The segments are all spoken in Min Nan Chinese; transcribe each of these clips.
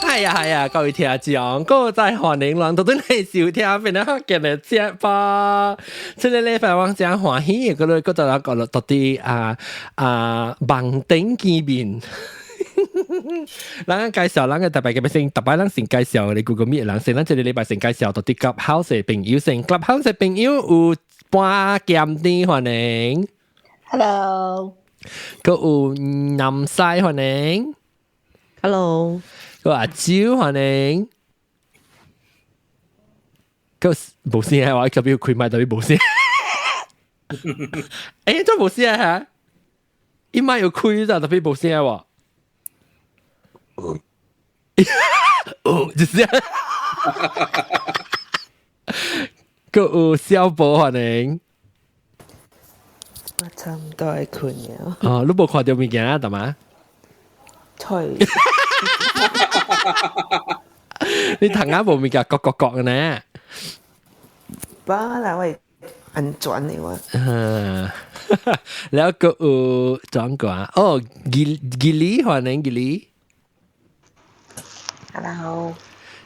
係啊係啊，各位聽眾，各位歡迎來到對嚟收聽，變咗今日節目。這個禮拜我真歡喜，嗰個嗰度人講到底啊啊網頂見面。咱介紹咱個特別嘅先，特別咱先介紹你 Google Meet 人先，咱這個禮拜先介紹到底 Clubhouse 嘅朋友先，Clubhouse 嘅朋友有半劍啲歡迎，Hello，閣有南西歡迎，Hello，閣阿蕉歡迎，閣無聲我特別開麥特別無聲，欸，這無聲嚇，伊麥有開咋，特別無聲喎。哦，就是這樣。閣有小寶歡迎。我差唔多愛睏了。哦，你無看著物件啊，對嗎？退。你頭仔無物件，割割割嘅呢？把啦，我安全的我。嗯，แล้ว閣有轉個啊？哦，吉吉里歡迎吉里。 Hello，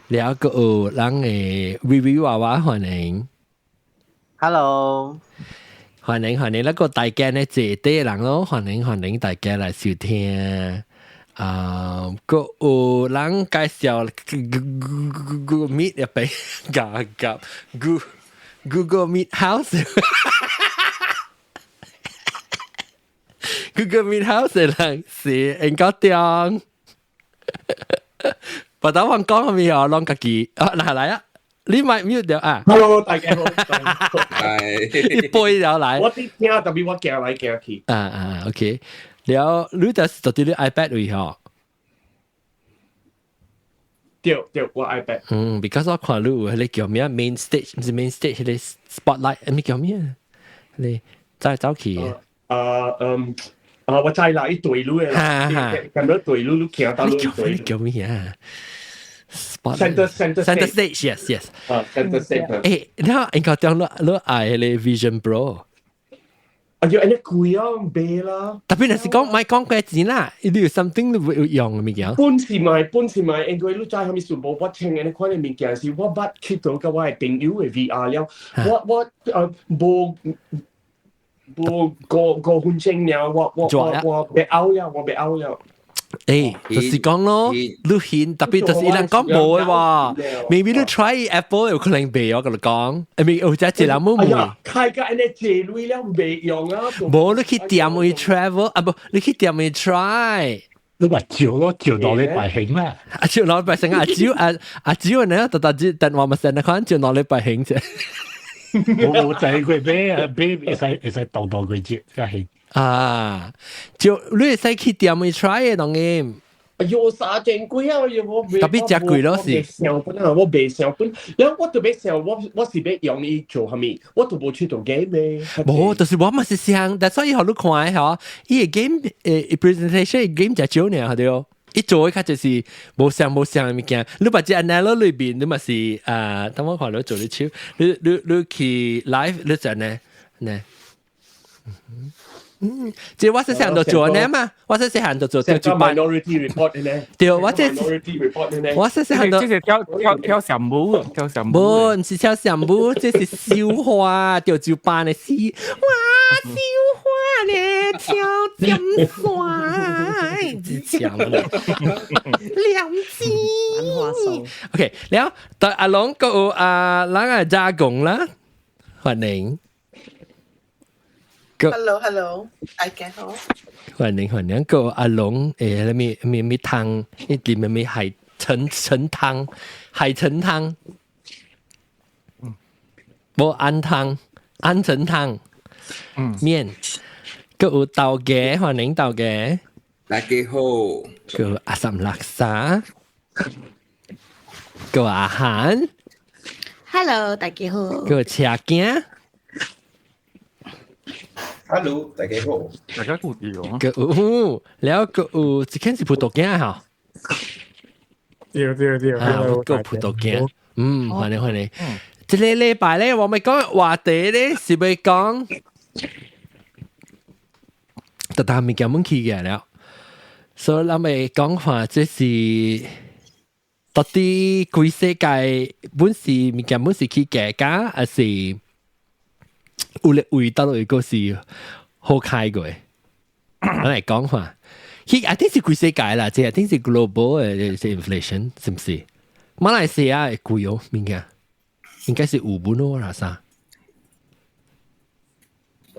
了閣有人的微微娃娃歡迎，Hello，歡迎歡迎，那個大家呢坐底人咯，歡迎歡迎大家來收聽。啊，閣有人介紹 Google Meet 入邊，夾夾 Google Meet House，Google Meet House 的人是應該點？不等我講係咪啊？攏家己啊，來來啊！你咪 mute 掉啊？Hello，大家好。係，一杯就來。我啲聽，特別我行來行去。啊啊，OK。了，你就是到底你 iPad 位嗬？對對，我 iPad。嗯，because 我看你有彼個叫咩 main stage，毋是 main stage，彼個 spotlight，咩叫咩？你再走去。啊嗯。啊！我知啦，伊對路的啦，咁樣對路，你行到路對。你叫咩啊？Center center center stage, yes yes。啊，center stage。欸，你應該講你你愛彼個 Vision Pro。哎喲，按呢貴啊，買啦。特別若是講莫講幾錢啦，你有 something 你會用的物件。本是買，本是買，因為你知啥物事無？我穿按呢款的物件是我捌去到佮我的朋友的 VR 了，我我無。無五五分鐘爾，我我我我欲嘔了，我欲嘔了。欸，就是講咯，你顯特別就是伊人講無的喎，maybe 你 try Apple 有可能袂，我共你講，I mean 有只一人冇問。開甲按呢坐鐳了袂用啊！無你去店位 travel 啊，無你去店位 try。你話照咯，照2禮拜興啦。啊，照2禮拜興啊，照啊啊照呢，特特只等我咪成日看照2禮拜興啫。我就係佢買啊，買會使會使當當佢接，才興。啊，就你會使去店位 try 的當然。哎喲，三千幾啊！我特別誠貴咯是。想本啊，我袂想本，然後我特別想，我我是欲用伊做啥物，我都無去做 game 的。無，就是我嘛是想，但所以予你看吼，伊个 game presentation game 誠少爾對。伊做的較就是無相無相的物件，你把這 analogue 裏邊，你嘛是啊，等我看你做你手，你你你去 live 你就呢呢。嗯，這我細漢就做呢嘛，我細細漢就做做做 minority report 呢。對，我這 minority report 呢。我細細漢就這是跳跳跳上舞，跳上舞。無，毋是跳上舞，這是繡花，吊酒班的戲。哇，繡花呢，跳尖帥，真強了。兩隻。OK，了，但阿龍閣有啊，咱個加工啦，歡迎。 Hello Hello，大家好。歡迎歡迎，閣阿龍欸，啥物啥物湯，伊裡面物海蜇蜇湯，海蜇湯，無鵪湯，鵪鶉湯，麵，閣有豆家，歡迎豆家。大家好。閣有阿三垃圾，閣有阿韓。 Hello，大家好。閣有車囝。 Hello，大家好。大家顧住哦。閣有，了閣有，這間是葡萄鏡吼。對對對。啊，閣葡萄鏡，嗯，歡迎歡迎。這個禮拜咧，我們講話題咧是欲講，特大物件攏去嘅了，所以咱欲講話這是。到底規世界本是物件本是起價價，還是有咧位到落一個是好開過？我來講話，佢一定是規世界啦，這一定是 global 的 inflation，是毋是？馬來西亞會貴哦，物件應該是有本咯，啦啥？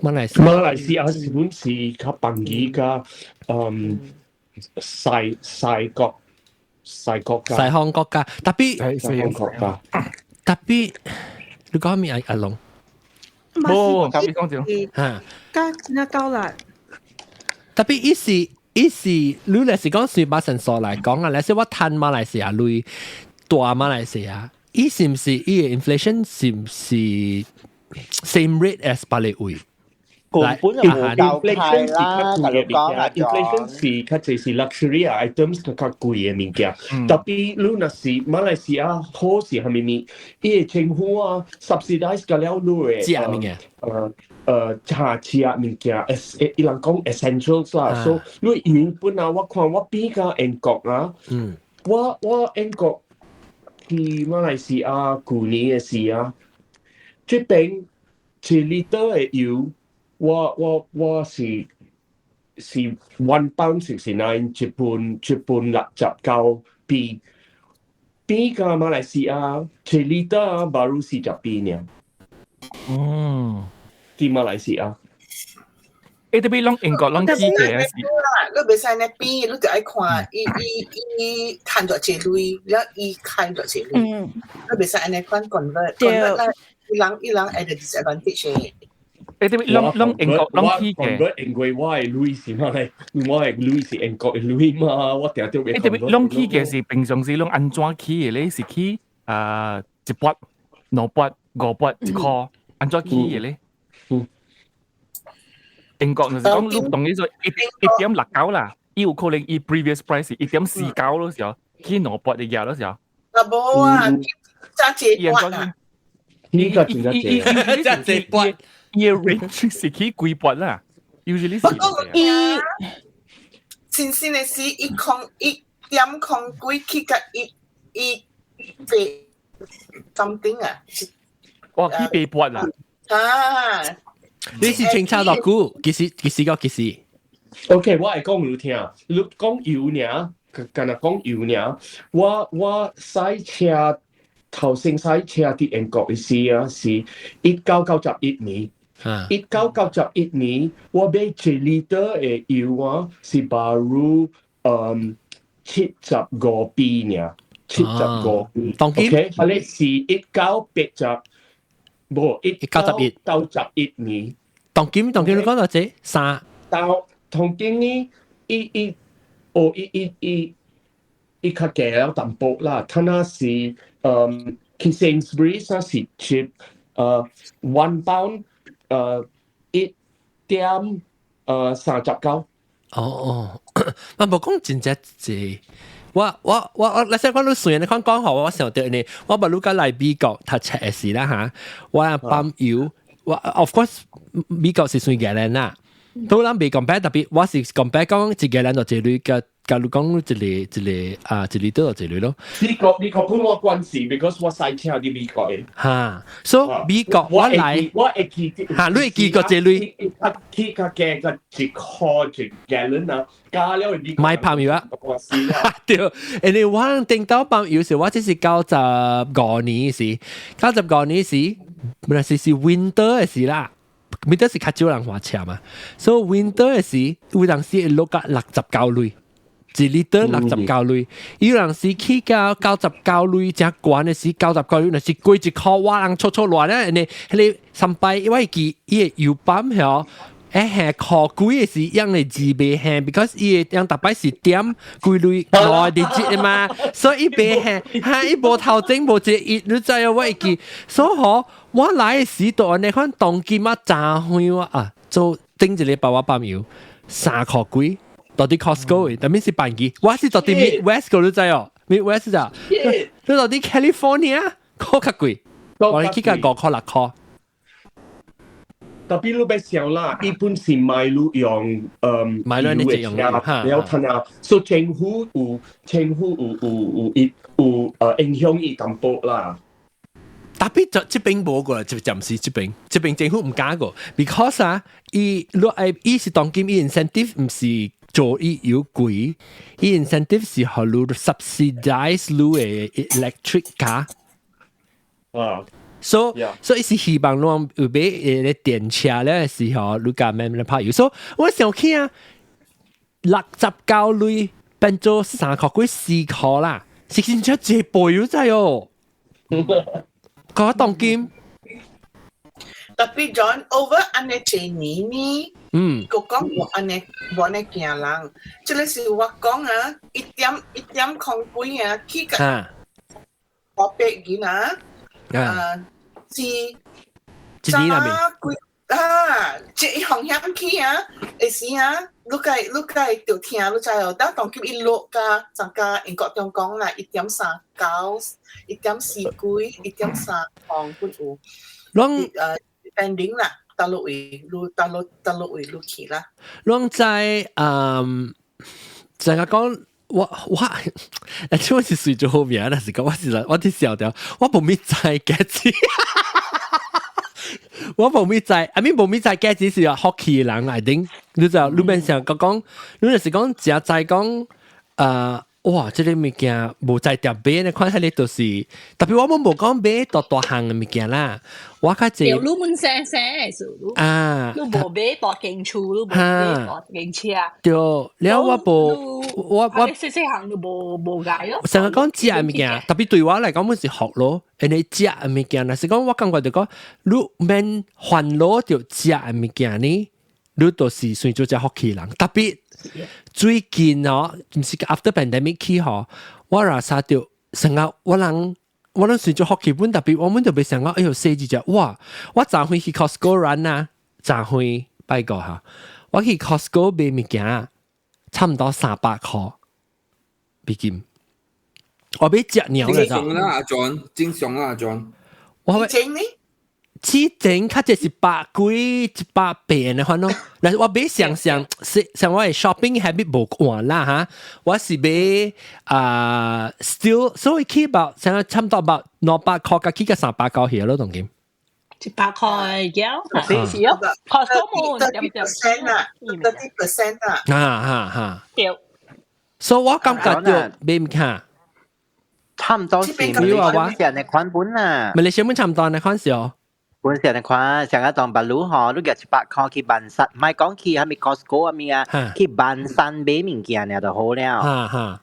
馬來西馬來西亞是本是較便宜較細細國細國家，西方國家，特別西方國家，特別你講咩阿阿龍？冇，你講住。嚇，加那高啦。特別伊是伊是，你若是講算馬神數來講啊，若是我趁馬來西亞鐳大馬來西亞，伊是毋是伊个 inflation 是毋是 same rate as 別个位？根本就無夠開啦，大佬講啊，inflation 是較濟是 luxury items 較較貴的物件，特別你若是馬來西亞好是啥物物，伊个政府啊 subsidize 個了你的食物件，茶食物件，伊人講 essentials 啦，所以你原本啊，我看我比較英國啊，我英國去馬來西亞舊年的時啊，這邊一 liter 的油。我是 £1.69 一磅69p，比較馬來西亞一 liter baru 40p 爾。佇馬來西亞。欸，特別攏英國攏起價是。你袂使呢比，你就愛看伊伊伊趁偌濟鐳，了伊開偌濟鐳。你袂使按呢款 convert，convert 啦，伊人伊人 at disadvantage 的。欸，特別攏攏英國攏起價。我英國我的鐳是嘛咧？我的鐳是英國的鐳嘛？我定定會。欸，特別攏起價是平常時攏按怎起的咧？是起啊一筆、兩筆、五筆、1塊，按怎起的咧？英國就是講，你當你說1.69啦，伊有可能伊 previous price 是1.49咯時候，起兩筆的價咯時候。啊無啊，揸這筆啊！呢個真正濟，真濟筆。伊 range 是起幾筆啦，usually 是。伊新鮮的是1.0幾起甲一一八 something 啊。哇，起八筆啦！啊！你是清楚落久？幾時幾時個幾時？OK，我會講你聽。你講油爾，干焦講油爾。我駛車頭先駛車佇英國的時啊，是1991年。1991年，我買一 liter 的油啊，是 baru 75p 爾，75p。當今 OK，啊你是一九八十，無1991年。當今當今你講到這三，到當今呢，伊伊哦伊伊伊伊較低了淡薄啦，他那是去 Sainsbury's 啊是 cheap £1 1.39。哦哦，啊無講真正濟。我我我我，你先講你雖然你講講好，我想到呢，我捌你甲來美國讀冊的時啦嚇，我泵油，我 of course 美國是算 gallon 啦，都咱未 compare 特別，我是 compare 講一 gallon 就一鐳，甲假如講一個一個啊一 liter 就一鐳咯。美國美國本我關事，because 我駛車佇美國的。哈，所以美國我來，我會記，哈，你會記個一鐳？起較低個1塊一 gallon 啊，加了美國。買泵油啊！對，因為我頂到泵油時，我這是95年時，九十五年時，本來是是 winter 的時啦。winter 是較少人駛車嘛，所以 winter 的時有當時會落到69鐳。一 liter 69鐳，有陣時起到99鐳，正懸的時九十九鐳，若是貴一箍，我人錯錯亂咧，呢，彼个三擺我會記伊个油泵吼，欸下箍幾的時，樣的字袂下，because 伊个樣逐擺是點幾鐳五日節的嘛，所以伊袂下，哈伊無頭前無一個伊，你知影我會記，所以吼，我來的時就按呢款當今啊，真遠啊，做頂一禮拜我泵油3箍幾。到底 Costco 的，但面是辦機，我是到底 Midwest 個你知哦，Midwest 咋？你到底 California 較較貴，我哋去個5箍6箍。特別你欲想啦，伊本是買你用買你你用車，了趁啊，所以政府有伊有影響伊淡薄啦。特別就這邊無過，就暫時這邊政府毋敢過，because 啊，伊若愛伊是當今伊 incentive 毋是做伊油貴，伊 incentive 是予你 subsidize 你的 electric car。所以是希望攏有買個電車咧時候，你共免咧拍油。所以我想起啊，69鐳變做3箍幾4箍啦，是真正一倍有知哦。講當今，特別 John over 按呢這年呢，個講我按呢我呢驚人，這個是我講啊，1.0幾啊，起個500元啊，啊是一年內面啊，這一風險起啊，會時啊，你該著聽，你知哦，當當今一落加，增加英國中講啦，1.39、1.4幾、1.3磅本有。攏depending 啦，佗落位，你佗落位你去啦。攏在成日講我，這我是隨做好名，但是講我是我佇笑掉，我無咪知價錢。我無咪知，I mean 無咪知價錢是福氣人來頂，你就你免想講講，你就是講誠知講，哇！這個物件無在特別呢，看起來就是特別，我們無講買大大項的物件啦。我較濟，你們細細的數，你無買大間厝，你無買大間車。對，了我無，我細細項就無解咯。成日講食的物件，特別對我來講，阮是福咯。因為食的物件，若是講我感覺就講，你免煩惱著食的物件呢，你就是算做隻福氣人。特別最近哦，毋是 after pandemic 起吼，我若啥著成日我人算做福氣本，特別我們就袂想講，哎喲，細隻隻，哇！我昨昏去 Costco run 啊，昨昏拜個哈，我去 Costco 買物件，差毋多300箍美金。我買食鳥正常啦，阿 John，正常啦，阿 John。我整呢？之前較濟是百幾180的款咯，但是我買上上像我的 shopping habit 無換啦哈，我是買啊 still 所以起about 像差毋多 about 200箍甲起個300箍去咯，當今。100塊嘅，是哦，Costco 冇 30% 啊，30% 啊。啊哈哈。對。所以我感覺著買毋卡。差毋多是你話我成日款本啦。咪你小本差毋多呢款是哦。本成日款，上一當白魯嗬，你夾100箍去萬山，唔係講去係咪 Costco 啊咪啊，去萬山買物件就好了。哈哈。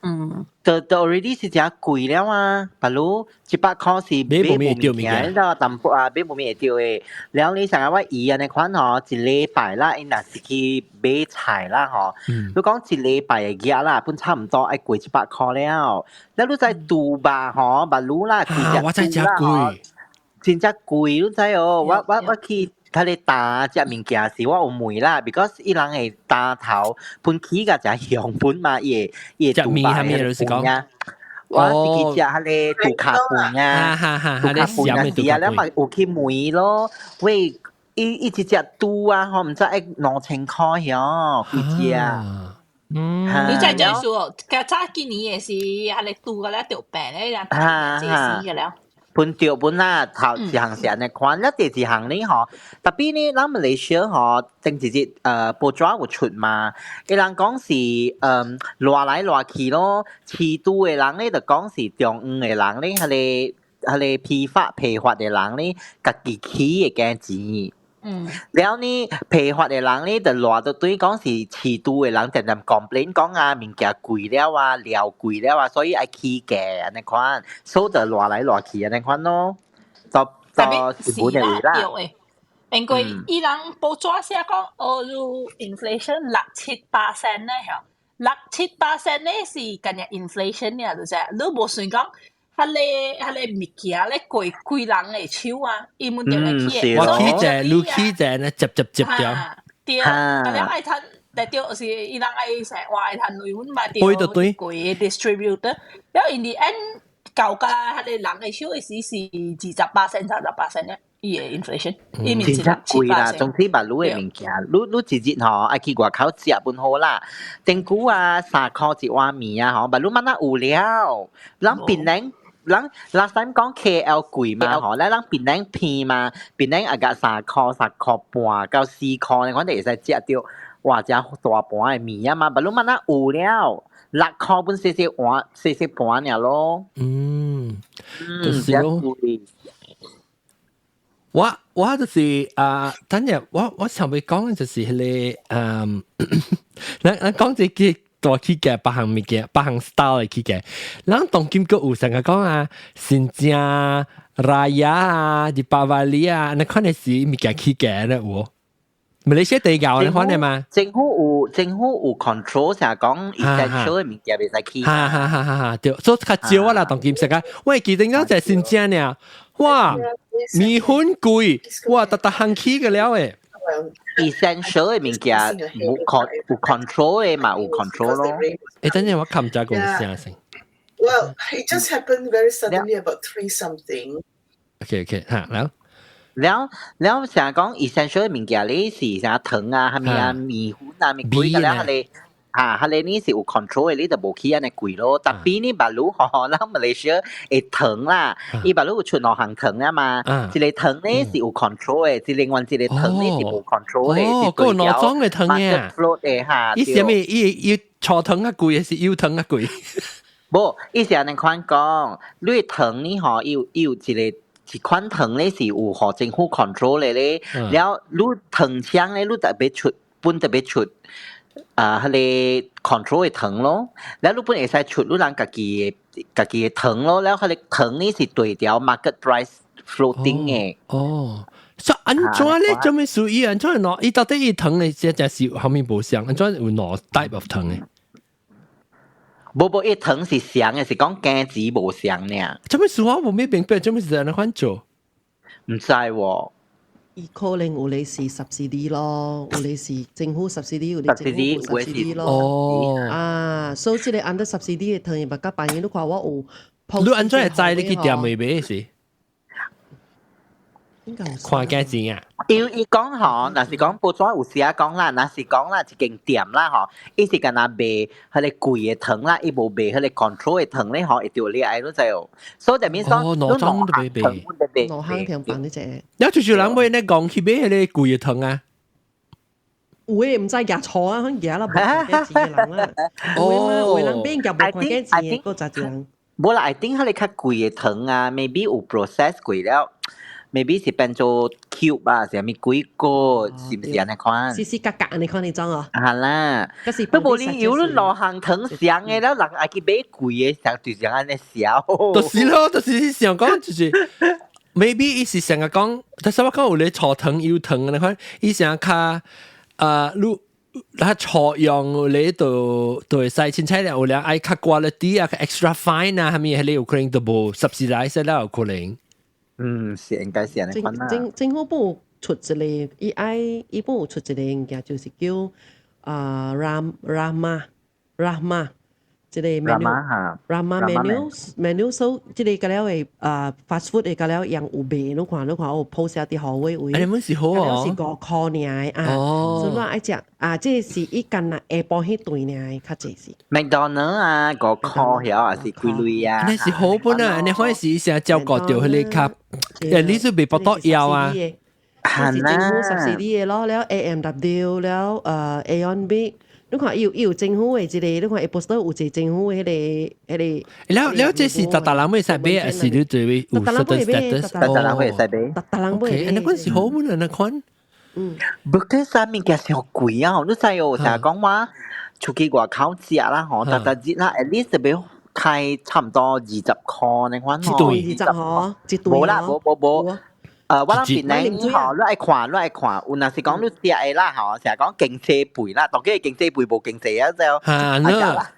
就 already 是誠貴了啊，白魯100箍是買無物件，了淡薄啊買無物會著的。了你上下我姨按呢款吼，一禮拜啦，𪜶若是去買菜啦吼，你講一禮拜的額啦，本差毋多愛過100箍了。了你知豬肉吼，白魯啦，我知誠貴。真正貴，你知哦？我去佢哋擔食物件時，我有問啦，because 伊人會擔頭分起甲誠凶本嘛，伊會食麵係咩？老實講，我是去食彼個豬腳飯啊，豬腳飯啊，是啊，了嘛有去問咯，喂，伊一隻豬啊，吼，毋知愛2000箍遐，幾隻？你再再說，較早幾年也是，彼個豬個咧著平咧，人這死個了。本著本啦，頭一項是按呢款，了第二項呢吼，特別呢，咱馬來西亞吼，前一日報紙有出嘛，伊人講是賴來賴去咯，市都的人咧就講是中央的人咧，彼個批發的人咧，家己起的價錢。了呢，批發的人咧就賴到對講是市都的人定定 complain 講啊，物件貴了啊，料貴了啊，所以愛起價按呢款，所以就賴來賴去按呢款咯。就是本的啦。因為伊人報紙寫講，哦，你 inflation 六七巴仙咧，嚇，六七巴仙咧是今日 inflation 呢，就是你無算講。彼個物件咧過幾人的手啊，伊們就會起。我起者，你起者咧，接接接掉。對，啊，了愛趁，但對是伊人愛成話愛趁鐳，阮嘛對貴 distributor，了 in the end 到甲彼個人的手的時是28仙、30巴仙咧。伊嘅 inflation，伊面真正貴啦，總之把滷的物件，你一日吼愛去外口食本好啦，頂久啊3箍一碗麵啊吼，把滷慢仔有了，人檳榔。人 last time 講 KL 貴嘛吼，咱人檳榔偏嘛，檳榔啊個3箍3箍半到4箍，你看就會使食到，哇！誠大盤的麵啊嘛，把滷慢仔有了，6箍本細細碗細細盤爾咯。就是咯。我就是啊，等陣我想欲講的就是彼個嗯，咱講這個大起價，別項物件，別項 style 的起價。咱當今閣有成日講啊，新正 Raya 啊，Deepavali 啊，你看的是物件起價咧有無？馬來西亞地教你看的嗎？政府有 control，成日講 essential 的物件袂使起。哈哈哈哈哈！對，所以較少啊啦，當今世界，我會記得講就係新正爾，哇，麵粉貴，哇，逐逐項起個了誒。 essential 的物件有 control 的嘛，有 control 咯。誒，等陣我冚住個聲先。 Well, it just happened very suddenly about 3 something. OK，嚇，然後。了了，成日講 essential 的物件，你是啥糖啊，蝦米啊，麵粉啊，物貴個了，彼個啊，彼個你是有 control 的，你就無起按呢貴咯。tapi 呢，目滷吼，咱馬來西亞的糖啦，伊目滷有出兩項糖啊嘛，一個糖呢是有 control 的，一另外一個糖呢是無 control 的，哦，閣兩種的糖嘅， float 的哈。伊啥物？伊粗糖較貴，還是幼糖較貴？無，伊是按呢款講，你糖呢吼，伊有一個。一款糖咧是有予政府 control 的咧，了你糖廠咧，你特別出，本特別出啊，彼個 control 的糖咯，了你本會使出你人家己的糖咯，了彼個糖呢是對調 market price floating 的。哦，所以按怎咧？做咩事？伊按怎喏？伊到底伊糖咧，這這是後面無相，按怎有兩 type of 糖的？無無，伊糖是相的，是講價錢無相爾。做咩事我無咩明白，做咩事按呢款做？毋知喎。伊可能有咧是 subsidy 咯，有咧是政府 subsidy，有咧政府無 subsidy 咯。啊，所以這個 under subsidy 的糖伊嘛較便宜。你看我有。你按怎會知你去店內買是？看價錢啊！因為伊講吼，若是講報紙有寫講啦，若是講啦，一間店啦吼，伊是干焦賣彼個貴的糖啦，伊無賣彼個 control 的糖咧吼，會著你愛你知無？所以就免講，哦，兩種都袂賣，兩項糖辦呢隻。有就是人買咧講去買彼個貴的糖啊！有的毋知夾錯啊，可能夾啦無看價錢的人啦。有的嘛，有的人變夾無看價錢的，閣雜一人。無啦，I think 彼個較貴的糖啊，maybe 有 process 過了。maybe 是變做 cube 啊，是啥物鬼個，是毋是按呢款？絲絲格格按呢款你裝哦。係啦，不過你有你兩項糖相的了，人愛去買貴的，上就是按呢痟。就是咯，就是想講就是 maybe 伊是成日講，但是我講有咧粗糖幼糖按呢款，伊成較啊，你他錯用你就會使凊彩咧，有人愛較 quality 啊，較 extra fine 啊，啥物彼個有可能都無 subsidize 了有可能。嗯，是應該是按呢款啦。政府本出一個，伊愛伊本有出一個物件，就是叫啊 Ram Rahmah Rahmah 這個 menu Rahmah menu so 這個個了的啊 fast food 的個了樣有賣，你看你看有 post 佇號位位，你們是好哦，是5箍爾的啊，所以我愛食啊，這個是伊干焦下晡彼頓爾的較濟是。麥當勞啊，5箍曉還是幾鐳啊？那是好本啊，你可是成日照顧到彼個較，你是袂巴肚枵啊？係政府 subsidy 的咯，了 A&W 了Aeon Big。你看，伊有政府的一個，你看伊 poster 有一個政府的彼個。了了，這是逐逐人會使買，還是你對有 certain status？逐逐人會使買。逐逐人會。那款是好本啊，那款。不過啥物件上貴啊！你知哦，成日講話出去外口食啦，吼，逐逐日啦，at least 要開差唔多20箍那款吼。 20吼，一對。無啦，無無無。我諗檳榔吼，你愛看，你愛看，有若是講你食的啦吼，成日講經濟肥啦，當然經濟肥無經濟啊就。嚇啦！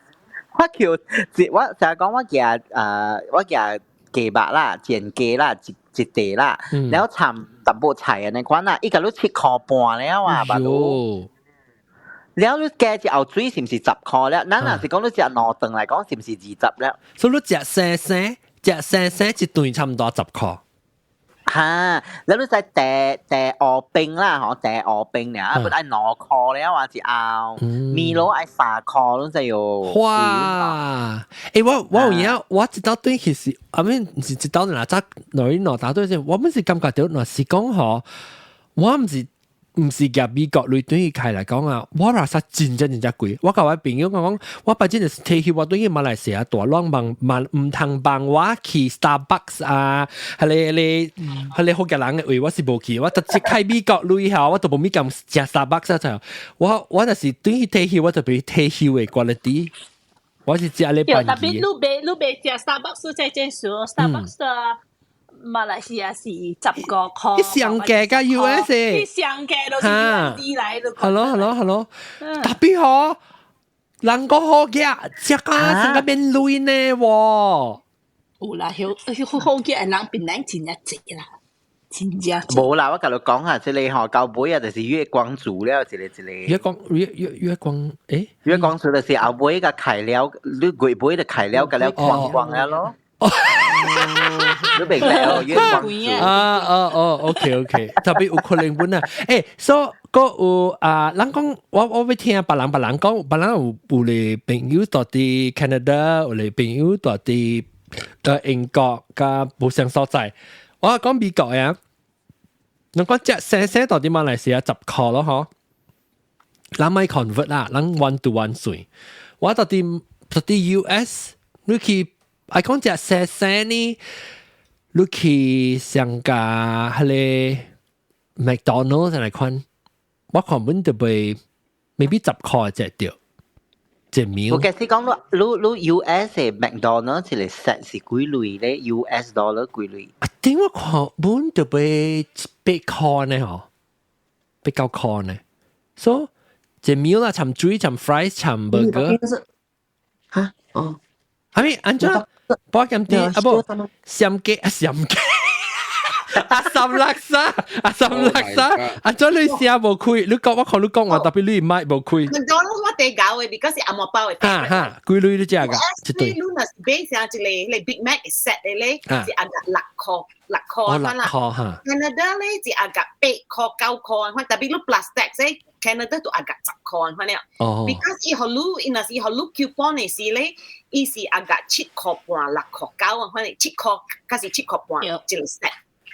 我叫我成日講我夾我夾雞肉啦、煎雞啦、一一塊啦，然後摻淡薄菜按呢款啦，伊共你7箍半了啊，巴魯。了你加一後水是毋是10箍了？咱若是講你食兩頓來講，是毋是20了？所以你食生生，食生生一頓差毋多10箍。嚇，你都使茶茶烏冰啦，嗬，茶烏冰呢，啊，本愛2箍了啊，一甌，Milo 愛3箍，攏知喲。哇！欸，我有影，我一道對其實，I mean 毋是一道啦，早來兩打對先，我本是感覺到，若是講嗬，我毋是夾美國類對伊開來講啊，我若實真正真正貴。我共我朋友講，我擺陣是提起我對去馬來西亞大攏望嘛毋通幫我去 Starbucks 啊，係你你係你好嘅人嘅位，我是無去。我特別開美國類吼，我都無物敢食 Starbucks 啊。我就是對去提起，我特別提起嘅 quality。我是食咧特別你買食 Starbucks 這件事，Starbucks 的馬來西亞是10個箍，上價甲 US，伊上價都是 USD 來的。係咯係咯係咯，特別嗬，人個好嘅，食啊成個變鐳呢喎。有啦，好好嘅人變人真正濟啦，真正。無啦，我共你講下，這個吼，到尾啊，就是月光族了，一個一個。月光月月月光，欸？月光族就是後尾個開了，你月尾就開了，個了光光了咯。你明白哦？月光族啊哦哦，OK OK，特別有可能本啊，欸，所以個有啊，人講我欲聽別人別人講，別人有咧朋友蹛佇 Canada，有咧朋友蹛佇英國佮無相所在。我講美國呀，人講食細細蹛佇馬來西亞10箍咯嗬，咱莫 convert 啦，咱 one to one 算。我蹛佇 US，你去愛講食細細呢，你去上家彼个 McDonald's 來看，我看本就袂 maybe 10箍一隻一 meal。我其實講你 US 的 McDonald's 一個 set 是幾鐳咧？US dollar 幾鐳？啊，頂我看本就袂8箍呢嗬，8、9箍呢。所以一 meal 啦，摻水、摻 fries、摻 burger。嚇？哦。係咪按怎？保險啲啊無，上價啊上價。阿三垃圾，阿三垃圾，阿怎你寫無開？你講我看你講話，特別你買無開。 McDonald's 我第搞的，because 是紅毛包的。哈哈，幾鐳你食噶？一對。你若是買啥一個那個 Big Mac set 的咧，是阿個6箍6箍哦，6箍哈。 Canada 咧是阿個8箍9箍，特別你 plus tax 咧，Canada 都阿個10箍反正。哦。 Because 伊予你，伊若是予你 coupon 的時咧，伊是阿個7箍半6箍9啊，反正7箍，還是7箍半一個 set。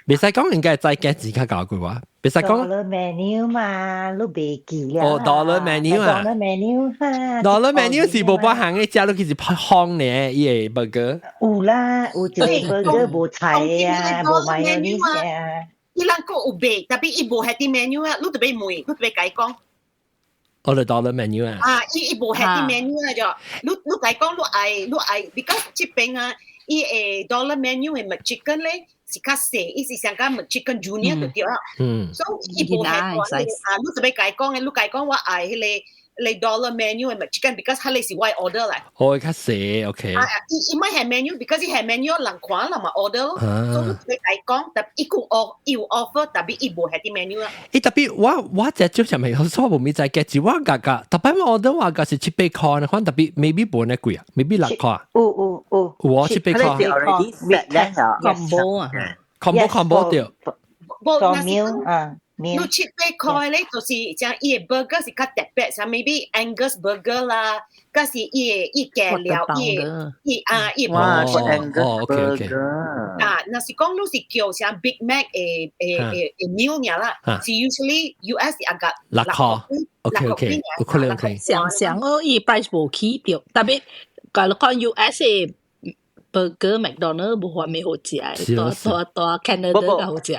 袂使講應該係再加錢較高句話，袂使講。 Dollar menu 嘛，你袂記了。哦，dollar menu 啊。 Dollar menu 哈。 Dollar menu 是無包含嘅，食落去是烘呢，伊個 burger。有啦，有一個 burger 無菜啊，無 mayonnaise 啊。伊人閣有賣，特別伊無喺啲 menu 啊，你特別問，你特別共伊講。哦，就 dollar menu 啊。啊，伊無喺啲 menu 啊，就你共伊講，你愛，because 這邊啊，伊個 dollar menu 的 McChicken 咧。是較細，伊是上較 McChicken Junior 就對啦。所以伊無係啊，你特別共伊講嘅，你共伊講我愛彼個 dollar menu 的 McChicken，because 彼個是我 order 來。哦，較細，OK。啊，伊莫係 menu，because 伊係 menu 人看人嘛 order 咯。所以你特別共伊講，特伊有 offer，伊有 offer，特別伊無係啲 menu 啦。伊特別我隻少上面，所以我無咪知價錢，我價格特別我 order 我價是七八箍呢，反正特別 maybe 無呢貴啊，maybe 6箍啊。有有有。有啊，七八箍。 combo 啊，combo combo 對。無，若是啊，你七八箍咧，就是像伊个 burger 是較特別，像 maybe Angus burger 啦，佮是伊个伊加料，伊個伊啊伊。哇哦，OK OK。啊，若是講你是叫像 Big Mac 的 meal 爾啦，是 usually US 是阿個 6箍，OK OK，有可能 OK。上上哦，伊 price 無起著，特別假如講 US 的 burger McDonald 無話咩好食，蹛蹛蹛 Canada 較好食。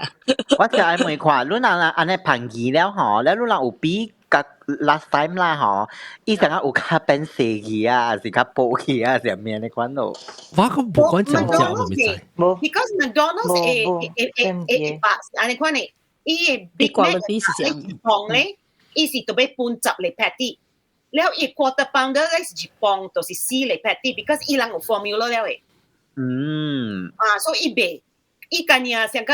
我就愛問看，你若按呢便宜了吼，了你若有比佮 last time 啦吼，伊成有較變細去啊，還是較薄去啊，啥物呢款咯？我個無管講食，我未知。 Because McDonald's 會把按呢款的，伊的 Big Mac 一磅咧，伊是特別分10粒 patty。了伊 quarter pounder 咧是1磅，就是4粒 patty，because 伊人有 formula 了的。啊，所以伊賣，伊干爾上個，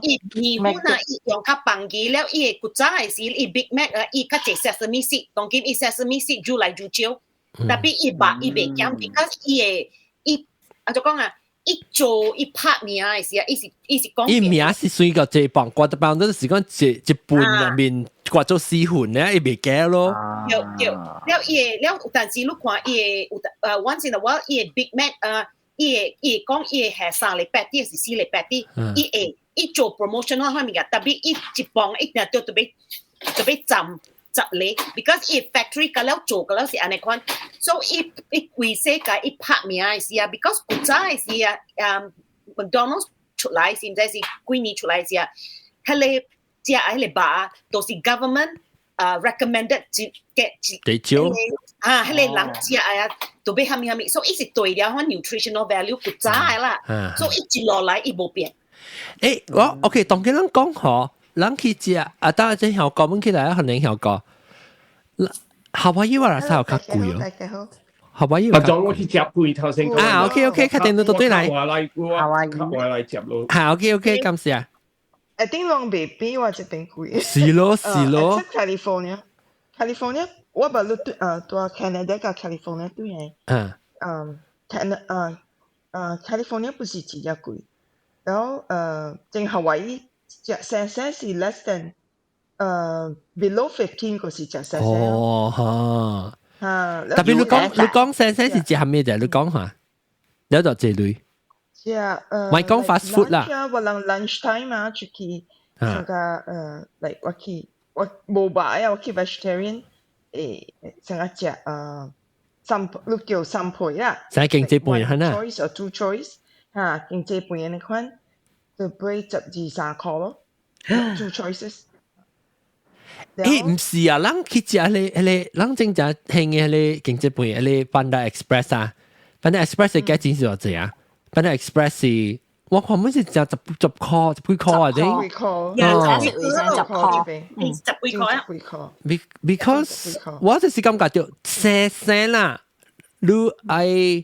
伊麵粉啊，伊用較便宜了，伊的古早的時，伊 Big Mac 啊，伊較濟 sesame seed，當今伊 sesame seed 愈來愈少，特別伊肉伊袂減，because 伊的伊啊就講啊，伊做伊拍名的時啊，伊是講伊名是算個一磅，quarter pounder 是講一半入面割做四份咧，伊袂加咯。對對，了伊會了有陣時你看伊會有once in a while 伊會 Big Mac 伊會講伊會係三禮拜啲，還是四禮拜啲，伊會伊做 promotion 嗰方面嘅，特別伊一磅一定都特別特別浸十厘，because 伊 factory 個了做個了是按呢款，所以伊規世界伊拍名的時啊，because 古早的時啊，McDonald's 出來是毋知是幾年出來時啊，彼個食彼個肉都是 government recommended 一嘅一少啊，彼個人食啊，都欲啥物啥物，所以伊是對了款 nutritional value 古早的啦，所以伊一落來伊無變。我 OK，當佢咱講嗬，咱去食啊，當然這香港阮起來可能香港，夏威夷我來較貴哦。大家好。夏威夷啊，裝我去食貴頭先。啊，OK OK，確定都對來。我來我來食咯。好，OK OK，感謝。一定攏袂比我這邊貴。是咯是咯。 California，California，我捌你對蹛 Canada 佮 California 對的。Can California 不是真正貴，然後正夏威夷食生生是 less than below 15 個是食生生。哦哈。嚇！特別你講生生是食啥物啫？你講下，有就這類。食唔係講 fast food 啦。我人 lunch time 啊，出去，上個like 我去我無肉啊，我去 vegetarian，上個食三你叫三配啦。使經濟飯係呐。 choice or two choice，嚇，經濟飯那款，就買12、13箍咯，two choices。唔是啊，咱去食彼個，咱真正興的彼個經濟飯，彼個 Panda Express 啊，Panda Express 的價錢是偌濟啊？Panda Express 是我看每是食10箍，十幾箍啊？啲。十幾箍，十箍，十幾箍啊。 Because 我就是感覺到生生啦，你愛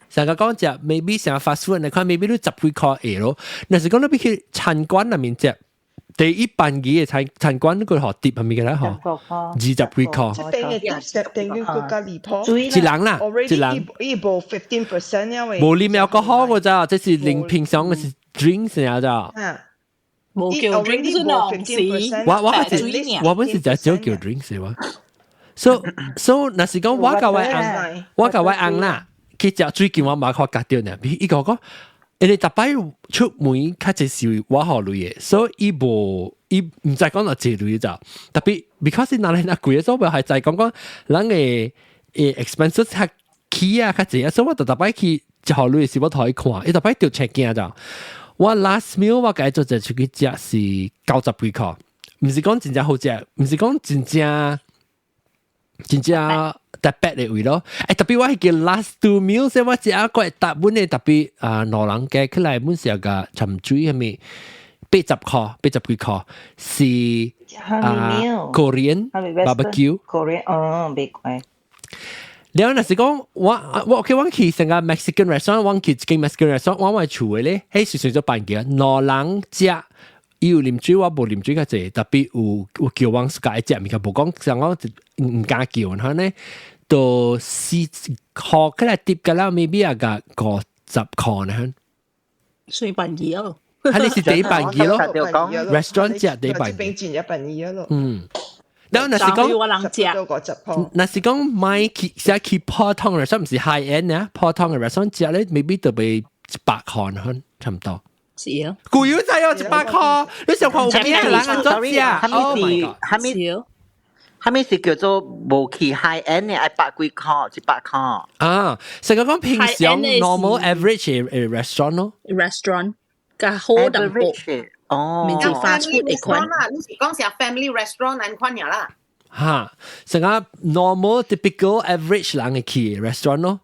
成個講食，maybe 成 fast food 你看 maybe 你十幾箍會咯，若是講你欲去餐館內面食。第一般嘅餐館嗰個學碟係咪嘅啦？嗬，20幾箍。這邊嘅 tip 等於閣較離譜。一人啦，一人。伊無 15% 因為。無啉 alcohol 個咋，這是零平常嘅是 drinks 啊咋。無叫 drinks 喏，我我本是就少叫 drinks 我。So 若是講我佮我翁，我佮我翁啦，去食最近我嘛發覺著呢，伊個講。因為逐擺出門較濟是我予鐳的，所以伊無伊毋知講落濟鐳咋。特別 because 若來若貴，所以我係知講講人的expenses 較起啊較濟啊，所以我逐逐擺去一予鐳時，我頭去看，伊逐擺著 check 鏡咋。我 last meal 我共伊做者出去食是90幾箍，毋是講真正好食，毋是講真正真正特別的位咯。特別我係叫 last two meals，我食個搭本的特別啊，兩人加起來本是個沉水係咪80箍，80幾箍是啊 Korean barbecue。 Korean 哦，袂貴。了若是講我 OK，我去成個 Mexican restaurant，我去一間 Mexican restaurant，我我厝的咧，彼時算做辦嘅，兩人食。伊有啉水，我無啉水較濟，特別有叫我自家食物件，無講像我毋敢叫，然後呢，就4箍起來疊個啦，maybe 也個50箍呢。算便宜哦。係你是第一便宜咯，restaurant 食第一便宜。邊真一便宜咯。嗯。然後若是講，若是講買去寫去普通 restaurant 毋是 high end 啊，普通嘅 restaurant 食咧，maybe 就欲100箍呢，差唔多。是啊，貴有仔哦，100箍，你想看有幾個人按怎食？ Oh my god！啥物是啥物是叫做無去 high end 的，愛百幾箍，100箍。啊，成個講平常 normal average 嘅 restaurant 咯。 restaurant 較好淡薄，哦，免是 fast food 的款。啦，你是講是 family restaurant 按款爾啦。哈，成個 normal typical average 人嘅去 restaurant 咯。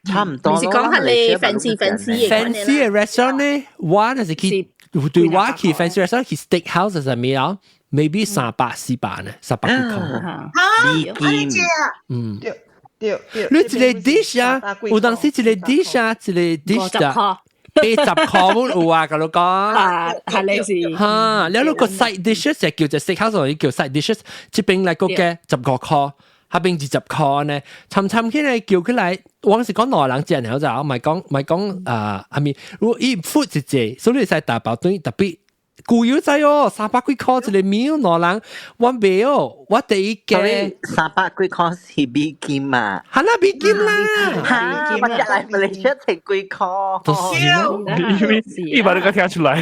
差唔多。唔是講係你 fancy fancy 嘅 fancy 嘅 restaurant 咧，我若是去對我去 fancy restaurant 去 steak house 係咩啊？maybe 300、400呢，300幾箍。嚇，按呢隻啊？嗯。對對對。你一個 dish 啊，有當時一個 dish 啊，一個 dish 啊，80箍有啊，共你講。啊，係你是。嚇，了你個 side dishes 就叫做 steak house 叫 side dishes，這邊來個嘅15箍。下邊20箍呢，參參起來叫起來，我是講兩人食爾就，唔係講唔係講啊，係咪？如果伊 food 一隻，所以使打包轉特別。貴有知哦，300幾箍一個 meal 兩人，我袂哦，我第一個 300幾箍是美金啊？係啦，美金啦，嚇！我入來馬來西亞千幾箍，就是咯，伊把你個聽出來。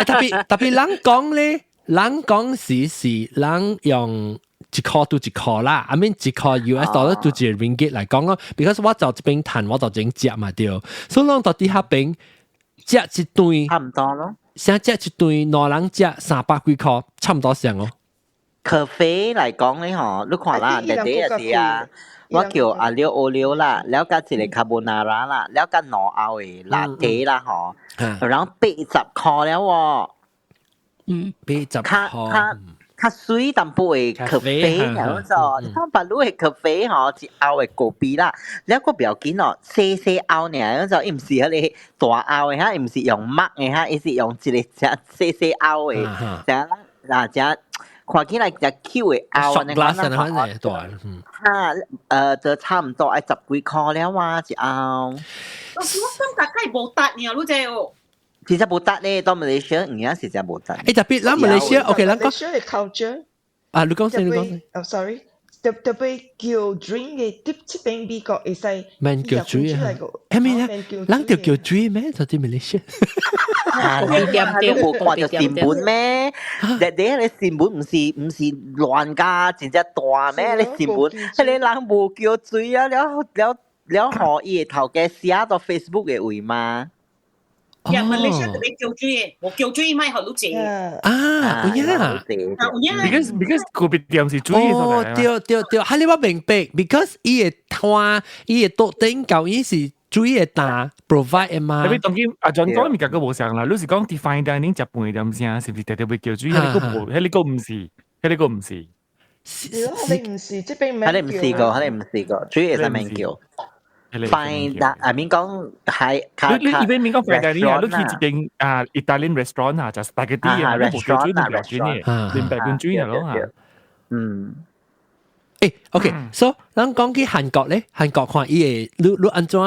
特別特別，人講咧，人講是人用1箍對1箍啦，I mean 1箍 US dollar 對一個 ringgit 來講咯，because 我就這邊趁，我就這邊食嘛對，所以攏到底下邊。食一頓差唔多咯，先食一頓兩人食300幾箍，差唔多上哦。咖啡嚟講咧，嗬，你看啦，第第一時啊，我叫 aglio olio 啦，了加一個 carbonara 啦，了加兩甌的 latte 啦，嗬，然後80箍了喎。80箍。較較水淡薄的咖啡，然後就你看別路的咖啡吼，一甌的咖啡啦，了個不要緊哦，細細甌爾，就伊毋是彼个大甌的哈，伊毋是用 mug 的哈，伊是用一個誠細細甌的，誠嗱誠看起來誠 cute 的甌。 shot glass 啊，反正大。哈，就差唔多愛十幾箍了啊，一甌。我感覺梗係無達爾，你知哦。其實無得咧，到馬來西亞有影是真無得。特別咱馬來西亞，OK，咱講。馬來西亞的 culture。啊，你講先，你講先。哦，sorry，特特別叫 drink 嘅，這這邊美國會使。免叫水啊！係咪啊？人就叫水咩？就佇馬來西亞。啊，你無看著新聞咩？日日彼個新聞毋是亂㗎，真正大咩？你新聞，彼個人無叫水啊，了了了，予伊的頭家寫到 Facebook 的位嗎？呀，馬來西亞特別叫水，無叫水咪予你坐。啊，有影啊，有影。 Because 咖啡店是水。哦，對對對，哈你我明白，because 伊的攤，伊的桌頂舊伊是水的單 provide 的嘛。特別當今阿 John 講物件閣無相啦，你是講佇 fine dining 食飯點聲，是毋是特特別叫水？彼個無，彼個毋是，彼個毋是。你毋是這邊彼個毋是個，彼個毋是個，水會使免叫。fine I mean 講係你你一邊面講 fine dining 啊，你去一間啊 Italian restaurant 啊，就 spaghetti 啊，你無叫水，你唔要水呢，連白罐水咯嚇。OK，so 咱講起韓國咧，韓國看伊會你你按怎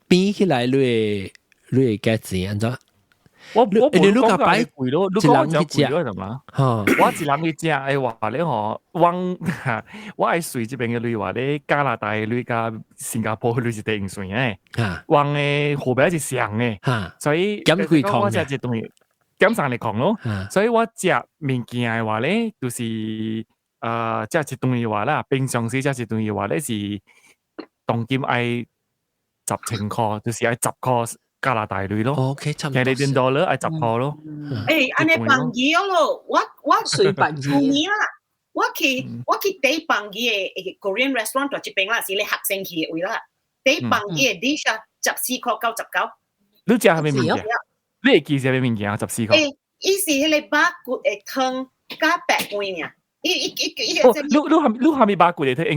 比起來，你會幾錢按怎？我我你你較擺貴咯，你講就貴咯，係嘛？我一人去食的話咧，吼，我我愛隨這邊的鐳話咧，加拿大的鐳佮新加坡的鐳是第用算的。阮的貨幣是相的，所以減幾箍我食一頓減三個箍咯。所以我食物件的話咧，就是食一頓的話啦，平常時食一頓的話咧是當今愛10千箍，就是愛10箍。加拿大鐳咯，OK，差唔多。 Canadian dollar 愛10箍咯。按呢便宜咯，我我隨便宜啦。我去第便宜的 Korean restaurant 就這邊啦，是你學生去的位啦。第便宜的 dish 啊，14箍99。你食啥物物件？你會記啥物物件？14箍。伊是彼個肉骨的湯佮白飯爾。伊伊伊伊哦，你你蝦你蝦米肉骨的湯？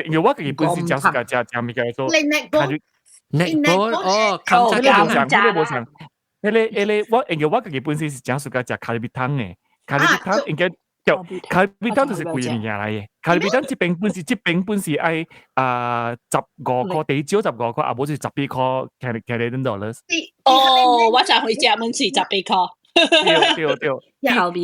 因為我家己本身食是食食物件做。你內哦，冚家無相，彼個無相。彼個我因為我家己本身是誠喜歡食咖喱湯的，咖喱湯應該叫咖喱湯就是貴物件來的。咖喱湯這邊本是愛啊十五箍，第少15箍，啊無就是18箍，Canadian dollars。哦，我就去食，滿是18箍。對對對，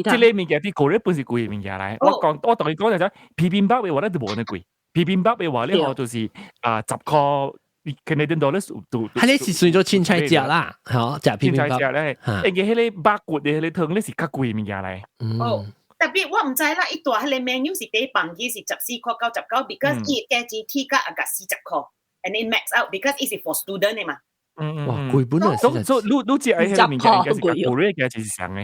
這个物件佇國內本是貴物件來。我講我同伊講就講，bibimbap 的話咧就無按呢貴，bibimbap 的話咧吼就是啊10箍。Canadian dollars 都，彼个是算做凊彩食啦，吼，食凊彩食咧，因為彼个肉骨的彼个湯咧是較貴物件來。哦，特別我毋知啦，伊蹛彼個 menu 是第便宜是14箍99，because 伊價錢起價啊個40箍，and it max out because 伊是 for student 的嘛。哇，貴本來。所以你你食彼個物件應該是佮國內價錢是相的。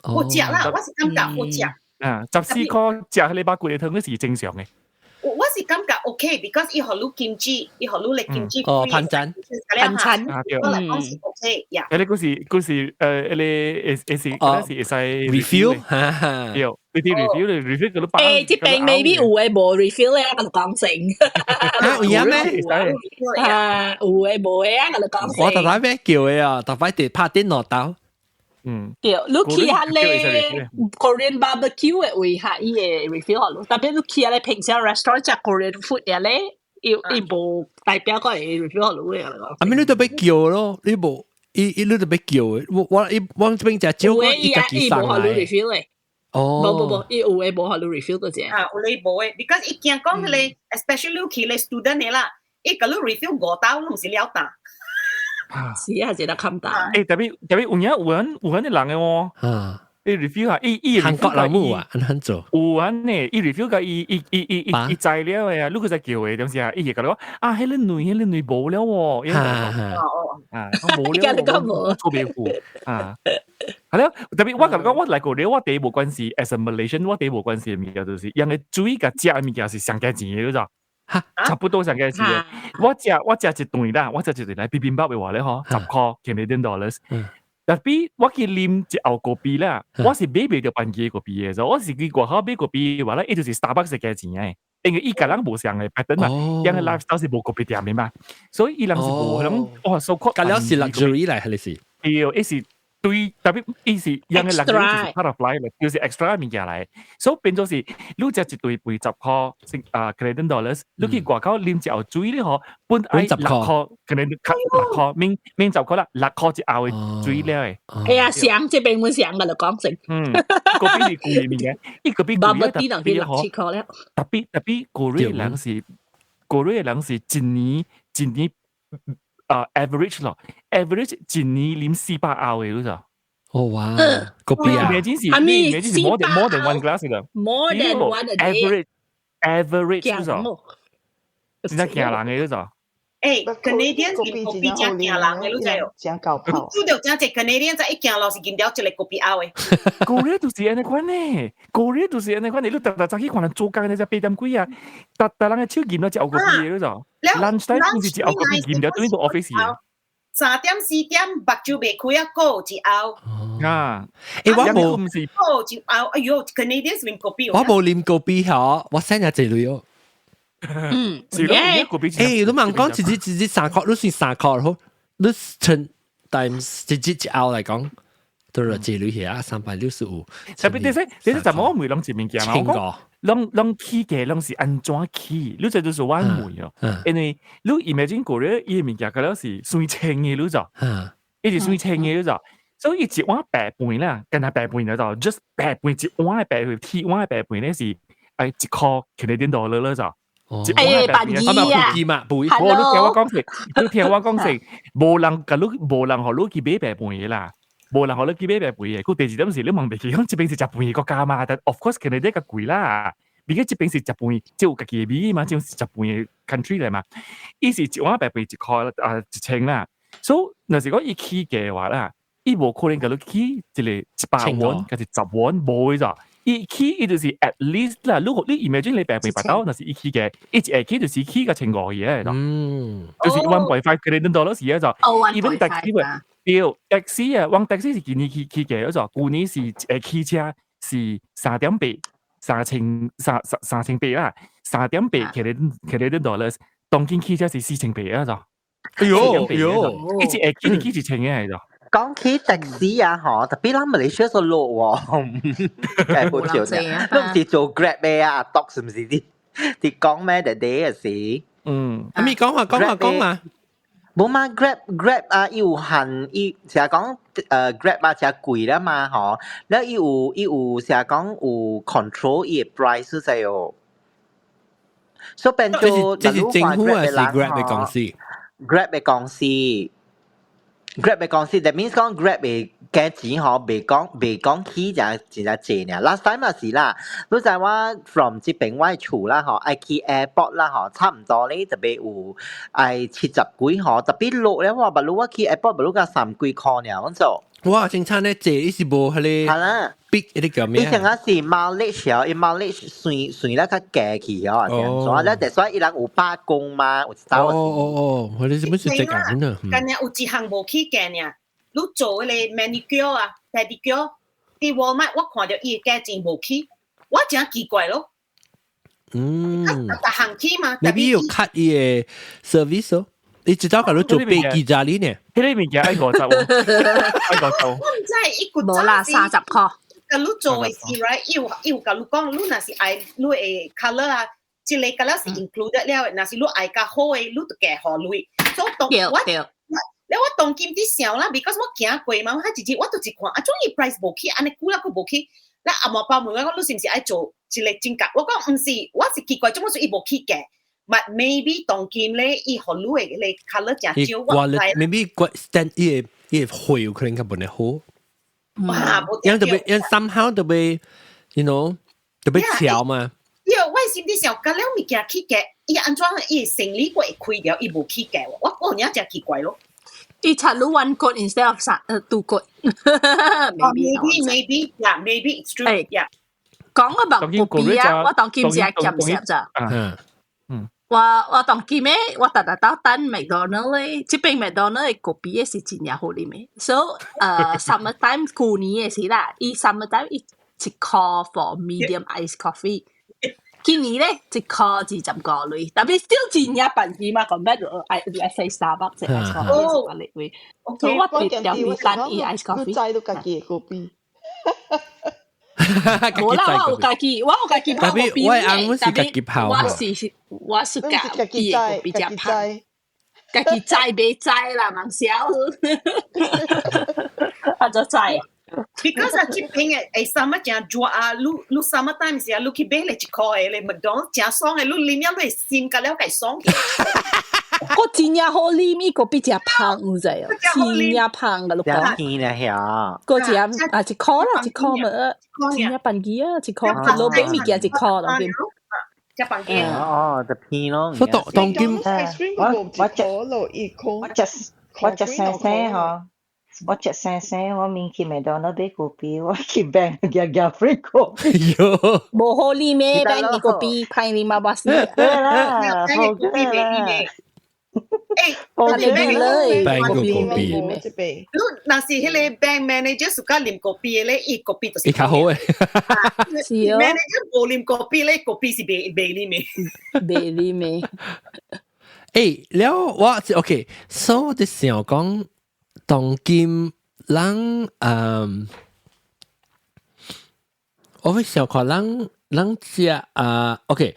有食啦，我是感覺有食。啊，14箍食彼個肉骨的湯咧是正常的。我是感覺 OK，because 伊予你金雞，伊予你咧金雞。哦，盤餐。盤餐。我來講是 OK 呀。彼個是閣是彼個會會是嗰是會使 refill，對，你啲 refill refill 佢都包。這邊 maybe 有的無 refill 咧，我就講成。啊，有影咩？啊，有的無的啊，我就講成。我逐擺欲叫的啊，逐擺佇拍電腦兜。對，你去下咧 Korean barbecue 嘅位下，伊會 refill 予你。特別你去下咧平常 restaurant 食 Korean food 嘅咧，伊伊無代表個會 refill 予你嘅。啊，咪你都欲叫咯，你無伊伊你都欲叫嘅。我我伊我這邊食少，我伊家己送來。 refill 嘅。哦，無無無，伊有嘅無予你 refill 嗰隻。啊，有咧無嘅，because 伊驚講迄個，especially 去咧 student 嘅啦，伊共你 refill 五兜，攏毋是了當。是啊，一個冚打。欸，特別特別有影有人有人啲人嘅喎。啊。伊 refill 啊，伊伊韓國人冇啊，按怎做？有安呢，伊 refill 個伊伊伊伊伊伊知了嘅啊，你佢在叫嘅，點時啊？伊會共你講啊，彼個類彼個類無了喎，啊，無了，做袂付啊。係了，特別我共你講，我來過了，我第一無關係，as a Malaysian，我第一無關係嘅物件就是，因為水佮食嘅物件是上價錢嘅，你知？差不多上價錢嘅。我食我食一頓啦，我食一頓來 bibimbap 嘅話咧，嗬，10塊 Canadian dollars。特別我去啉一甌咖啡啦，我是買袂著番茄咖啡嘅，我是去外口買咖啡嘅話咧，伊就是 Starbucks 嘅價錢嘅，因為伊共人無相嘅 pattern 嘛，𪜶嘅 lifestyle 是無咖啡店嘅嘛，所以伊人是無種哇，so called 佮了是 luxury 來還是？對，伊是對，特別伊是𪜶嘅 luxury 就是 part of life，就是 extra 物件來，所以變做是你食一頓飯10塊啊 Canadian dollars，你去外口啉一甌水咧嗬，本愛6塊，可能6塊，免免10塊啦，6塊一甌嘅水了嘅。係啊，上這邊會上嘅就講成。嗯，咖啡是貴物件，伊咖啡貴啊，特別嗬，特別特別 Korea 人是 Korea 人是一年一年啊 average 咯，average 一年啉400甌嘅，你知？哦哇，咖啡啊！你真是你真是 more than one glass 啦，more than one a day。 average 你知？真正驚人嘅，你知？欸，Canadian 是咖啡真驚人嘅，你知哦？真夠泡。拄著真濟 Canadian 在一行路是飲掉一個咖啡甌嘅。 Korea 就是按呢款呢，Korea 就是按呢款，你逐逐早起看人做工，你才8點幾啊，逐逐人嘅手飲到一甌咖啡嘅，你知？lunch time 是一甌咖啡飲掉，轉到 office 嘅。 3點4點目睭袂開啊，閣一甌。啊！欸，我無，閣一甌，哎喲，Canadian 是啉咖啡。我無啉咖啡嗬，我省下一類哦。嗯，是咯，欸，你問講一日一日3塊，你算3塊好，你乘 times 一日一甌來講，都係一類係啊，365。特別你說，你說怎麼我問攏一物件嘛？我講，攏攏起價攏是按怎起？你這就是我問哦。因為你 imagine 過咧，伊物件可能是算千嘅，你知？伊是算千嘅，你知？所以一碗白飯啦，干焦白飯就 just 白飯一碗嘅白飯，鐵碗嘅白飯咧是愛1塊 Canadian dollar 啦，就。哎，白紙啊！嘛，我你聽我講先，你聽我講先，無人共你，無人予你去買白飯嘅啦，無人予你去買白飯嘅。佢第二點是你問袂起，講這邊是食飯嘅國家嘛，但 of course 肯定較貴啦。畢竟這邊是食飯，只有家己嘅米嘛，這種是食飯嘅 country 嚟嘛。伊是一碗白飯1塊啊1000啦，所以若是講伊起價話啦，伊無可能共你起一個100蚊，還是10蚊，無嘅咋。伊起伊就是 at least 啦，如果你 imagine 你白飯白刀，若是伊起價，伊一下起就是起個1500嘅，就是 1.5 Canadian dollars 嘅就，even taxi 對，taxi 啊，往 taxi 是今年起起價嗰就，舊年是汽車是3.8，三千三三3800啦，3.8 Canadian dollars，當今汽車是4800啊就，哎喲哎喲，一直會起起1000嘅係就。講起的士啊，嗬，特別咱馬來西亞所落喎，係好笑嘅，都唔是做 Grab 嘅啊，篤是唔是啲？啲講咩？啲啲是，阿咪講話講話講啊，冇嘛，Grab 啊，伊有限，伊成日講Grab 啊，誠貴啦嘛，嗬，了伊有伊有成日講有 control 伊嘅 price 在哦，所以變做這是政府還是 Grab 嘅公司？Grab 嘅公司。Grab 嘅公司，that means 講 Grab 嘅價錢嗬，袂講袂講起就真正濟爾。Last time 也是啦，你知我 from 這邊我厝啦嗬，愛去 airport 啦嗬，差唔多咧，特別有愛70幾嗬，特別落咧我，不如我去 airport 不如甲三幾箍爾，我做。哇！正常咧，坐伊是無彼個係啦，逼彼個叫咩？伊成日是 mileage 哦，伊 mileage 算算得較加去哦，所以咧，所以伊人有罷工嘛，有一哦哦哦，我哋做乜事這個呢？今日有一項無起價爾，你做彼個 manicure 啊，pedicure，佇 Walmart 我看著伊的價錢無起，我真奇怪咯。逐項起嘛，maybe 有 cut 伊的 service 哦。你知道佢你做飛機咋呢？呢個物件愛50喎，愛50。我毋知伊個無啦，30箍。佮你做的時，right？伊有共你講，你若是愛你的 colour 啊，這個佮了是 included 了的，若是你愛較好的，你就加予鐳。所以當我，了我當今佇想啦，because 我行過嘛，我一日我就一看，啊，怎伊 price 無起，按呢久了閣無起。咱阿毛包問我講，你是毋是愛做一個真價？我講毋是，我是奇怪，做麼事伊無起價？But maybe 當今咧，伊予你的彼個 colour 誠少，我毋知。 maybe 個 stand 伊個貨有可能較無呢好。哇，因特別因 somehow 特別，特別巧嘛。對，我心裡想，佮了物件起價，伊按怎伊生理過會開掉，伊無起價，我有影誠奇怪咯。伊插你 one coat instead of 三two coat。 Maybe maybe yeah maybe it's true yeah。講個白咖啡啊，我當今食鹹濕咋。我當今咧，我逐逐到等麥當勞咧，這邊麥當勞的咖啡是真正好啉的。So summer time 舊年的時啦，伊 summer time 伊1箍 for medium ice coffee。今年咧1箍25鐳，但係 still 真正便宜嘛，compared to I let's say Starbucks 的 ice coffee 是一個位。所以我直條等伊 ice coffee。你知都家己的咖啡。無啦，我有家己，我有家己泡咖啡。我翁是家己泡。我是家己的咖啡較芳，家己栽袂栽啦，茫小。啊，就栽。 Because 啊，這邊的會 summer 誠熱啊，你 summer time 時啊，你去買咧1箍的咧麥當勞誠爽的，你啉了你會心甲了會爽起。我真正好啉，伊咖啡誠芳，有知哦？真正芳㗎，你講。甜啦遐。個只啊1箍啦，1箍咪，真正便宜啊，1箍，老餅物件1箍當今。食飯機。哦，就偏咯。所以當當今我食1箍，我食生生嗬，我食生生，我免去麥當勞買咖啡，我去 bank 夾夾 free 咖啡。喲，無好啉咩？bank 的咖啡歹啉嘛，我死。對啦，好咖啡袂啉的。欸，我哋 bank 個咖啡。你若是彼個 bank manager 暑假啉咖啡的咧，伊咖啡就是伊較好的。是哦。 manager 無啉咖啡咧，咖啡是袂啉的。袂啉的。欸，了我 OK，所以我就想講，當今人我會想看人食啊，OK，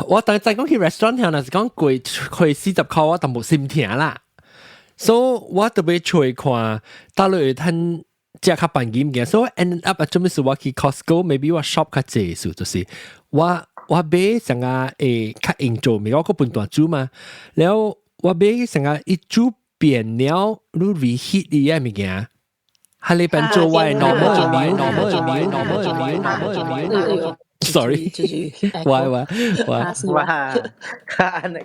我當再講去 restaurant 聽，若是講貴貴40箍，我淡薄心疼啦。所以我特別揣看，佗落會趁食較便宜物件，所以 end up 做咩事我去 Costco，maybe 我 shop 較濟數，就是我買成個會較用做，物我閣分大煮嘛，了我買成個一煮變了，你 reheat 伊個物件。喺你邊做我 normal meal normal meal normal meal normal meal。Sorry，喂喂喂，哇，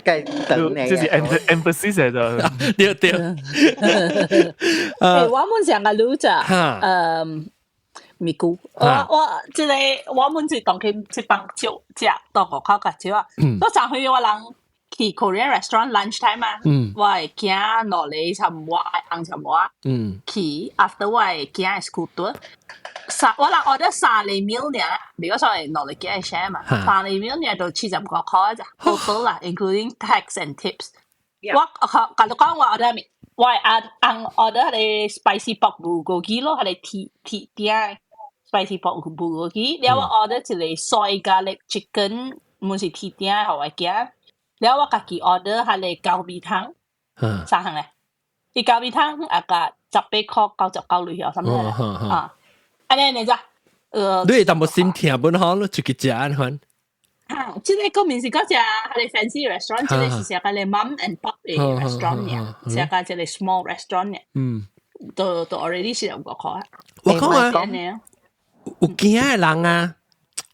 計等你，這是 emphasis 嚟的，對對。欸，我們上個女咋，咪姑，我這個我們是當佢這幫少食，當外口較少啊。我上回我人去 Korean restaurant lunch time 啊，我的囝兩個差唔多，翁差唔多，去 after 我的囝的 school 三我人 order 三個 meal 爾，如果說係兩個囝 share 嘛，三個 meal 爾就75箍咋，total 啦，including tax and tips。我甲你講，我 order 咩？我係阿翁 order 彼個 spicy pork bulgogi 咯，彼個鐵鐵鼎 spicy pork bulgogi，了我 order 一個 soy garlic chicken，毋是鐵鼎，予我囝。了我家己 order 彼個高味湯，三項咧。伊高味湯啊個18箍99鐳哦，啥物啊？按呢呢咋？你會淡薄心疼本好，你出去食按款。啊，這個個面是講食彼個 fancy restaurant，這個是食個 mom and pop 的 restaurant 爾，食個這個 small restaurant 爾。都 already 45箍啊。我講啊，有驚的人啊，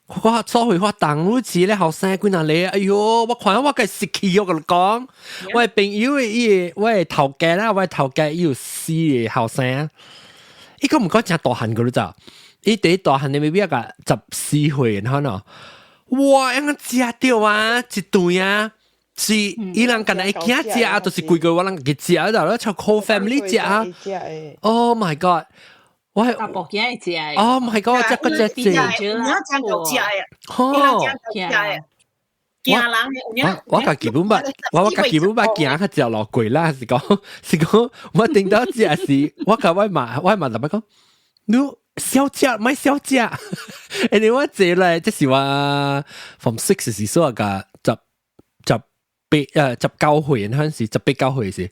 我所會發動你知咧後生幾若個，哎喲，我看我該失去我共你講，我的朋友的伊個，我的頭家啦，我的頭家伊有四個後生，伊個毋過誠大漢個你知？伊第一大漢的 maybe 個14歲，然後喏，哇，樣食著啊，一頓啊，是伊人干焦會驚食，就是規個我人去食，就咧像 whole family 食啊。Oh my god！我係大部囝會食。 Oh my god！這個這這，你要講夠食的，你要講夠食的。驚人嘅，我家基本捌，我家基本捌行較食落過啦，是講，我頂到食是，我甲我媽特別講，你小食咪小食，因為我坐咧，這是我 form six 時所個1819歲嗰陣時，18、9歲時，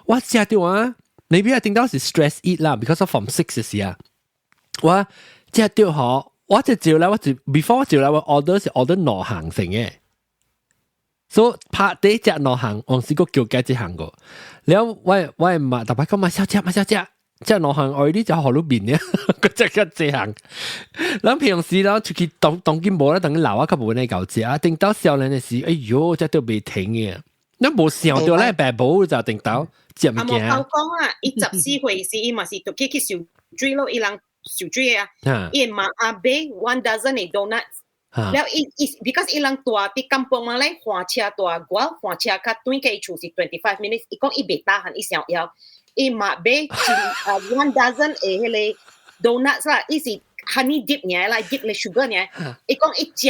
我食到啊，你邊頂到是 stress eat 啦，because of form six 時啊，我食到嗬，我就照咧，我就 before 我照咧，我 order 是 order 兩項先嘅。所以拍第一隻兩項，我試過叫幾隻項個，然後我媽特別講買小食買小食，這兩項愛你就好你面嘅，佢只個這項。咱平時啦出去當當今無啦，等老啊較無呢夠食啊，頂到少年的時，哎喲，這都袂停嘅，咱無想到咧白無就頂到食物件。阿無講啊，伊14歲時，伊嘛是就去受水咯，伊人受水啊，伊嘛阿買 one dozen 的 donuts。了伊伊，because 伊人住佇甘榜嘛咧，換車大我換車較轉過伊厝是 25 minutes，伊講伊袂 tahan，伊想要，伊嘛買一啊 one dozen 的彼個 donuts 啦，伊是 honey dip 爾啦，dip 咧 sugar 爾，伊講伊食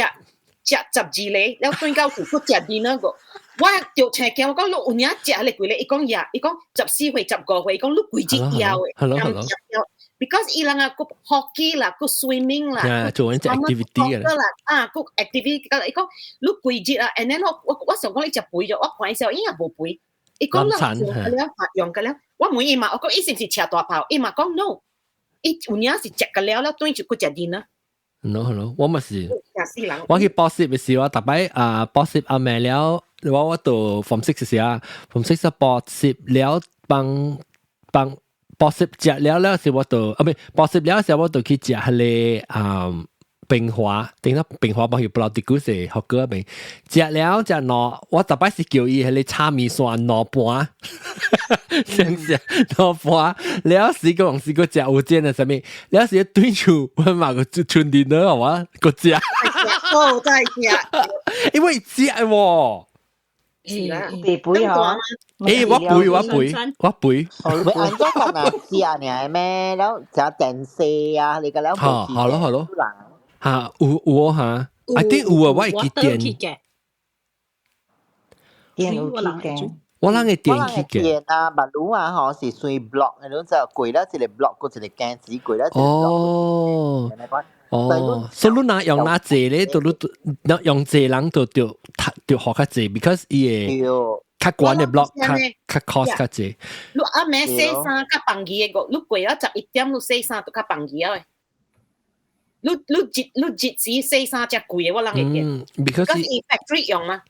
食12個，了轉到厝閣食 dinner 個。我著請驚，我講你有影食彼個幾個？伊講呀，伊講14歲15歲，伊講你規日枵的，because 伊人啊，閣 hockey 啦，閣 swimming 啦，做緊隻 activity 啦，啊，閣 activity，伊講你規日啊，and then 我想講你食肥咗，我看伊時候伊也無肥，伊講啦，用個了，用個了，我問伊嘛，我講伊是毋是食大炮？伊嘛講 no，伊有影是食個了了，轉就閣食 dinner。 no no，我嘛是，我去補習嘅時候，逐擺啊補習阿妹了，我到 form six 時啊，form six 補習了幫幫。補習食了了時，我就啊，唔係補習了時，我就去食彼個啊冰華，頂到冰華幫佢不老啲古時學過邊食了食兩，我逐擺是叫伊彼個炒麵線兩盤，想食兩盤，了時個時個食有煎的啥物，了時對厝我嘛個春電腦係嘛個食，哦，再食，因為食喎。是啦，地肥嗬。欸，我肥我肥我肥。會按怎講啊？食爾咩？了食電視啊，你個了。好，好咯，好咯。嚇，有嚇，I think 有啊，我會記電。電有去嘅。我人嘅電去嘅。電啊，馬路啊，嗬是算 block，你就過了一個 block，過一個間子，過了一個 block。哦。哦，所以你若用哪濟咧，都你用濟人都就就學較濟，because 伊會較懸的 block 較較 cost 較濟。你暗暝洗衫較放易的個，你過了11點，你洗衫都較放易啊。你日時洗衫才貴的，我人會記。 because 伊 factory 用嘛。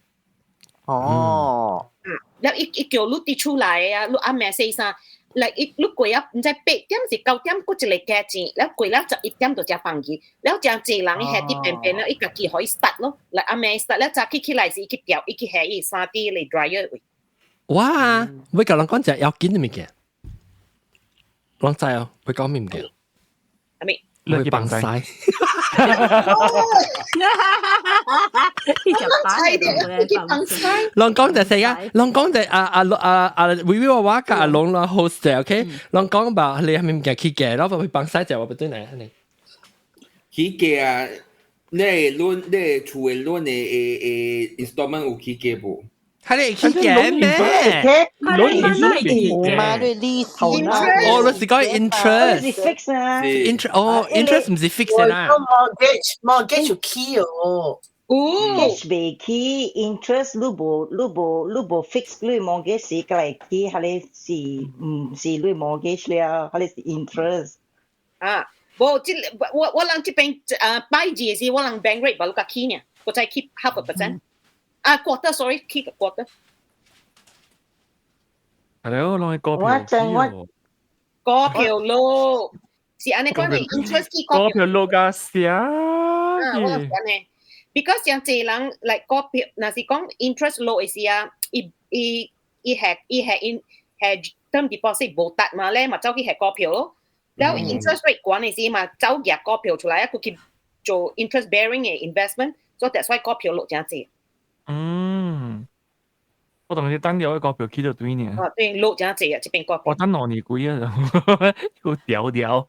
哦。嗯，了伊伊叫你佇厝內啊，你暗暝洗衫。來伊你過啊，毋知8點是9點，閣一個價錢，了過了十一點就才放去，了誠濟人伊下佇邊邊了，伊家己予伊 start 咯，來暗暝 start 了早起起來時，伊去調，伊去下伊衫佇咧 dryer 位。哇！欲共人講隻要緊的物件，攏知哦，欲講咩物件？啥物？欲放屎。你食飯放屎。攏講就係啊，攏講就啊啊啊啊，微微我我甲阿龍啦 host 者，OK？攏講吧，你係咪物件起價，然後欲放屎就我不對嚟，你。起價啊！你 loan 你厝的 loan 的 installment 有起價無？係你起價咩？攞有嘛？你利息哦，你是講 interest？是 fix 啊？interest 哦，interest 毋是 fix 啦。 mortgage 有起哦。有 mortgage 未起，interest 你無 fix 你 mortgage 是過來起，還是毋是你 mortgage 了，還是 interest？啊，無，這我人這邊啊拜二的時，我人 bank rate 無較起呢，我再起 half a percent。啊，quarter sorry，起個 quarter。係咯，攞去股票我真我股票落，是按呢講你 interest 起股票落甲啥？啊，我是按呢，because 像濟人 like 股票，若是講 interest 落的時啊，伊伊伊係伊係 in 係 term deposit 無達嘛咧，嘛走去係股票咯。了 interest rate 懸的時嘛，走夾股票出來啊，佢去做 interest bearing 的 investment，所以 that's why 股票落誠濟。嗯，我同你等了個股票起到對呢。啊，對，落誠濟啊，這邊股票。我等兩年幾啊，個調調。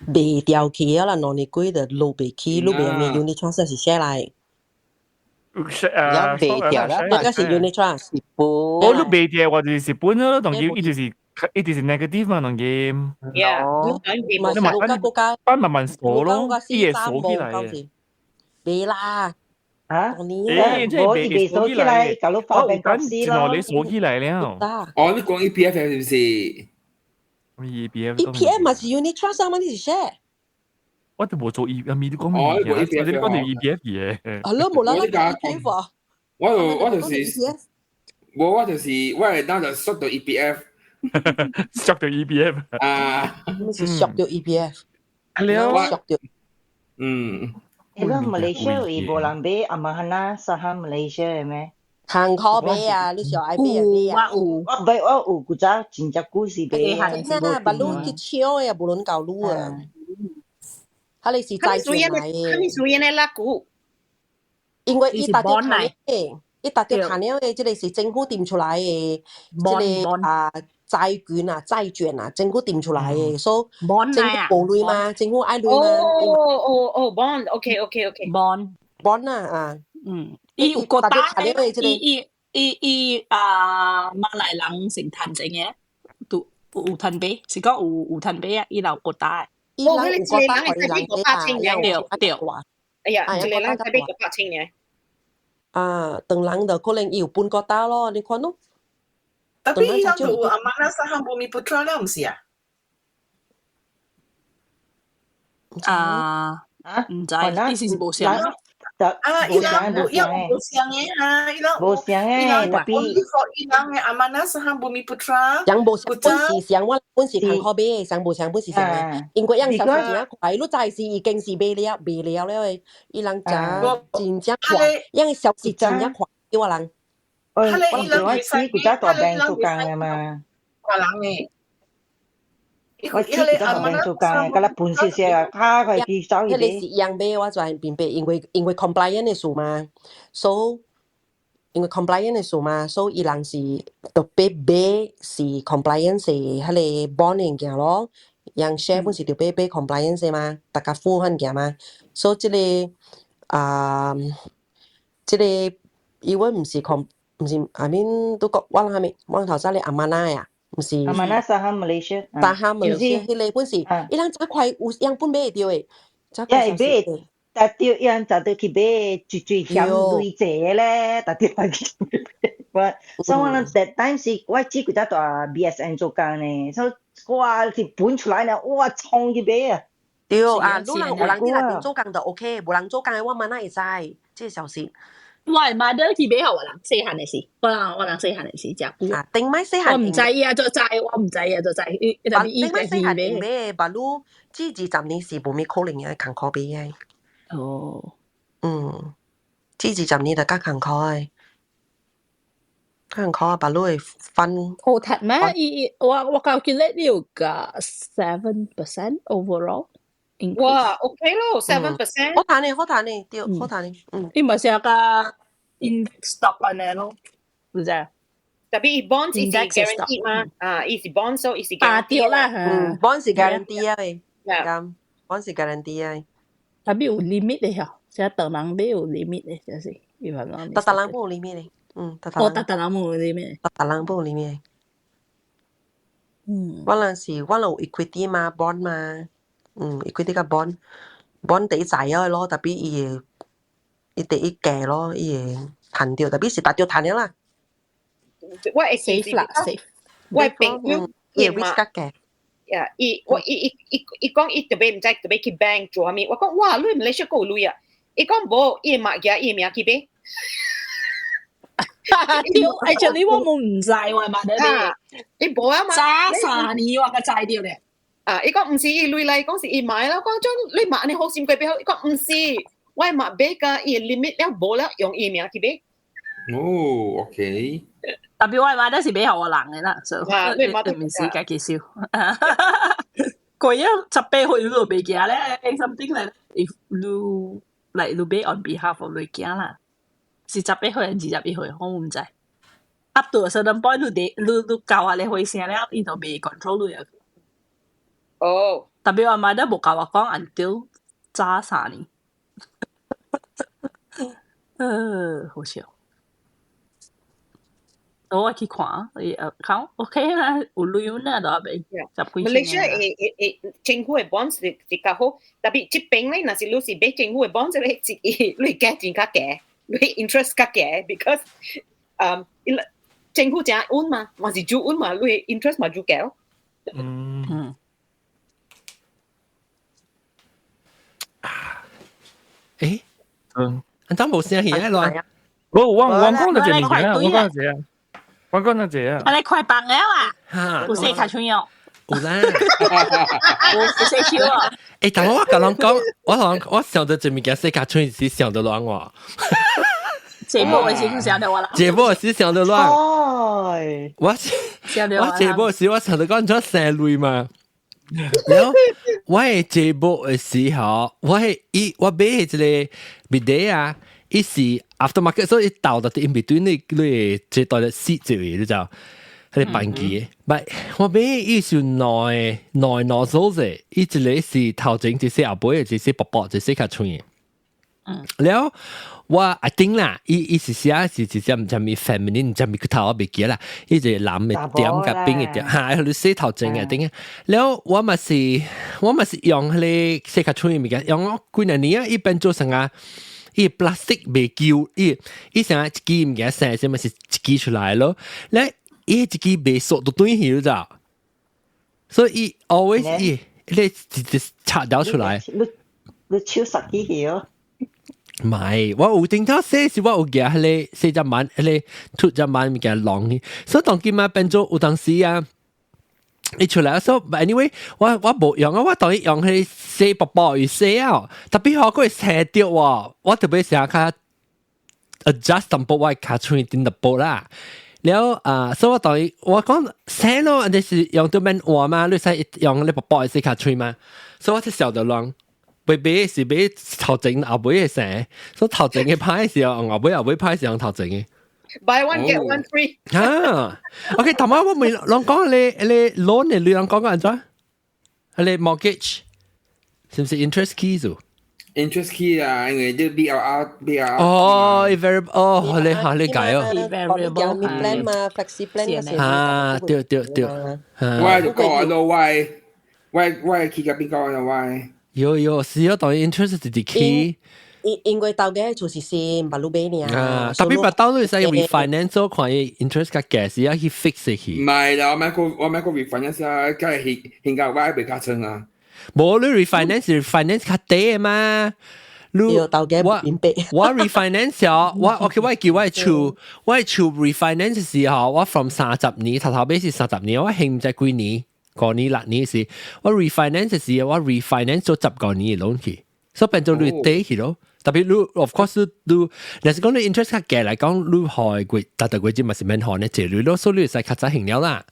未調起啊啦，兩年幾就落袂起，你袂用 unit trust 是寫來。誒，賣掉啦，那個是 unit trust。我都賣掉，我就是本咯，當然伊就是 negative 嘛，當然。 Yeah，唔係國家國家，班慢慢鎖咯，伊會鎖起來嘅。別啦，啊？誒，即係未鎖起來，搞到發病公司咯。你鎖起來了。哦，你講 EPF 係唔是？EPF。 EPF 嘛是 unit trust 啊嘛，你是 share。我都冇做 E，阿咪都講哦，冇 EPF，你講條 EPF 嘢。係咯，無啦啦 EPF 啊。我就是，我就是我係當就縮到 EPF，縮到 EPF 啊，咩是縮到 EPF？係了，縮到。你講馬來西亞有無人買 Amanah Saham Malaysia 嘅咩？行可買啊！你想愛買啊買啊？我有，我買我有古早真正久是買。真啊，捌你去搶的啊，無論夠擼啊。佢哋是債券來的。佢屬於呢拉股。因為伊達到談的，伊達到談了的，這個是政府定出來的，這個啊債券啊債券啊，政府定出來的，所以政府無鐳嘛，政府愛鐳嘛。哦哦哦，bond，OK OK OK。 bond bond 啊啊。伊有國家伊伊伊伊啊馬來人成談成嘅，都有趁買，是講有趁買啊，伊留國家。哦，佢哋一個人係使俾8,000嘅，對對。哎呀，一個人使俾個八千嘅。啊，當人就可能伊有半個打咯，你看咯。 Tapi 伊人就有 Amanah Saham Bumiputera 了，毋是啊？啊，毋知，意思是無相。啊，伊人有伊無相嘅哈，伊人無相嘅，特別伊人嘅 Amanah Saham Bumiputera。相無相本是相，我本是看好買的，相無相本是相的。因為樣銷售真快，你知是已經是賣了賣了了的，伊人真真正快，樣銷售真正快，對我人。我我知古早大病做工嘅嘛。大人嘅。我知古早大病做工嘅，甲咱分析些啊，較快去走去彼個是一樣買，我就係明白，因為 compliance 的事嘛，所以因為 compliance 的事嘛，所以伊人是特別買是 compliance 彼個 bond 物件咯，樣 share 本是特別買 compliance 嘛，大家付款件嘛，所以這個啊，這個伊阮毋是 com 毋是，I mean 都講我人啥物，我頭先咧 Amanah 呀。毋是。 Amanah Saham Malaysia。 Saham Malaysia 彼個本是，伊人真快有樣本買會著的。也會買，但對伊人就對去買最最險累濟咧，但對去我，所以我 that time 是我只幾只大 BSN 做工呢，所以哇是本出來呢，哇衝去買啊！對啊，你人有人佇內邊做工就 OK，無人做工的我嘛哪會知？這個消息。我媽都去買予我人細漢的時，我人細漢的時食久。啊，頂擺細漢。我毋知伊啊做知，我毋知伊啊做知，伊特別伊頂擺細漢買，把你這20年是無咩可能嘅，艱苦買的。哦。這20年就較艱苦的。艱苦啊，把你會翻。好睇咩？伊我 calculate 有個 7% overall。哇，OK 咯，7%。好彈呢，好彈呢，對，好彈呢，嗯。伊咪是個 index stock 按呢咯，是唔是？特別伊 bond 是 guarantee 嘛，啊，伊是 bond 所以是 guarantee。啊，對啦，bond 是 guarantee 啊，咁 bond 是 guarantee 啊。特別有 limit 的嗬，即係當人買有 limit 的，就是，伊話講。逐逐人冇 limit 的，逐哦，逐逐人冇 limit。逐逐人冇 limit。我人是我有 equity 嘛，bond 嘛。Equity 佮 bond，bond 第一知影咯，特別伊會伊第一價咯，伊會趁著，特別是達著趁了啦。我會 safe 啦，safe。我朋友伊 risk 較低。呀，伊我伊伊伊伊講伊特別毋知特別去 bank 做啥物，我講哇，你毋來小夠鐳啊？伊講無，伊嘛舉伊名去買。對，actually 我冇毋知我嘛，你伊無啊嘛？早3年我個知著咧。啊！伊講毋是伊鐳來，講是伊買啦。講將你買你好心過俾好，伊講毋是，我買買甲伊 limit 了無了，用伊名去買。哦，OK。特別我買得是買予我人的啦，所以你毋是家己收。過咗18歲你就袂驚咧，something like if 你 like 你買 on behalf of 你囝啦，是18歲還是21歲，我毋知。Up to a certain point 你得你交下你歲聲了，伊就袂 control 你啊。哦，特別我媽都無共我講 until 早3年。好笑。我去看，看 OK 啦，有鐳呢，都未十幾 Malaysia 會會會政府嘅 bonds 是較好，特別這邊咧，若是你是買政府嘅 bonds 咧，是你價錢較低，你 interest 較低，because 政府誠穩嘛，嘛是煮穩嘛，你 interest 嘛煮低。嗯。誒，嗯，當無聲氣啊，亂。我講就這物件，我講這啊，我講就這啊。我哋快白了啊！有洗跤手哦。有啦。有洗手啊！欸，但我共人講，我同我想到這物件洗跤手是想到亂喎。這某的時想到我啦。這某時想到亂。我我這某時我想到講做生類嘛。然後我係這某的時候，我係伊我買的這個物體啊，伊是 aftermarket，所以伊倒到 in between 你你這袋的 seat 這位，你知道？彼個扳機，但我買伊是內內 nozzle 者，伊一個是頭前一隻後尾一隻薄薄，一隻較長的。了我 I think 啦，伊伊是寫是一隻毋知物 feminine，毋知物個頭我袂記啦，伊一個男的點佮邊的點，哈，你洗頭前的頂。了我嘛是我嘛是用彼個洗較長的物件，用我幾若年啊，伊變做啥啊？伊 plastic 袂舊，伊伊啥一支物件生啥物是一支出來咯，咧伊一支袂縮就斷去，你知？所以伊 always 伊你直接拆掉出來。你你手實幾去哦？唔係，我有頂頭洗是我有夾彼個洗隻碗，彼個吐隻碗物件弄去，所以當今仔變做有當時啊，伊出來所以 anyway，我我無用啊，我當伊用彼個洗薄薄去洗啊，特別好佢會生著喎，我特別成較 adjust 淡薄我跤喙頂淡薄啦。了啊，所以我當伊我講洗咯，你是用到免換嘛，你使用你薄薄的洗跤喙嘛，所以我就曉得啷。買買是買頭前後尾的生，所以頭前的歹是用後尾後尾歹是用頭前的。 Buy one get one free。啊，OK，頭先我問攏講你你 loan 的，你攏講過按怎？你 mortgage 是毋是 interest 起做？interest 起啊，因為你 BLR BLR。哦，very 哦，你嚇你解哦。 variable plan 嘛，flexi plan 啊，對對對。我就講咯，我我我起個邊個啊，我。有有，是啊，當 interest 直直起。因因為到嘅就是先把路買呢。啊，特別把到你使 refinance 做看伊 interest 較低時啊去 fix 去。唔係啦，我買過我買過 refinance 啊，梗係現現價我袂較撐啊。無你 refinance refinance 較低嘛。你到嘅我我 refinance 哦，我 OK 我記我厝我厝 refinance 時候，我 from 三十年頭頭尾是三十年，我還毋知幾年。五年六年時，我 refinance 時，我 refinance 做15年的 loan 去，所以變做你低去咯。特別你 of course 你，若是講你 interest 較低來講，你還月逐逐月就嘛是免還呢借鐳咯，所以你會使較早還了啦。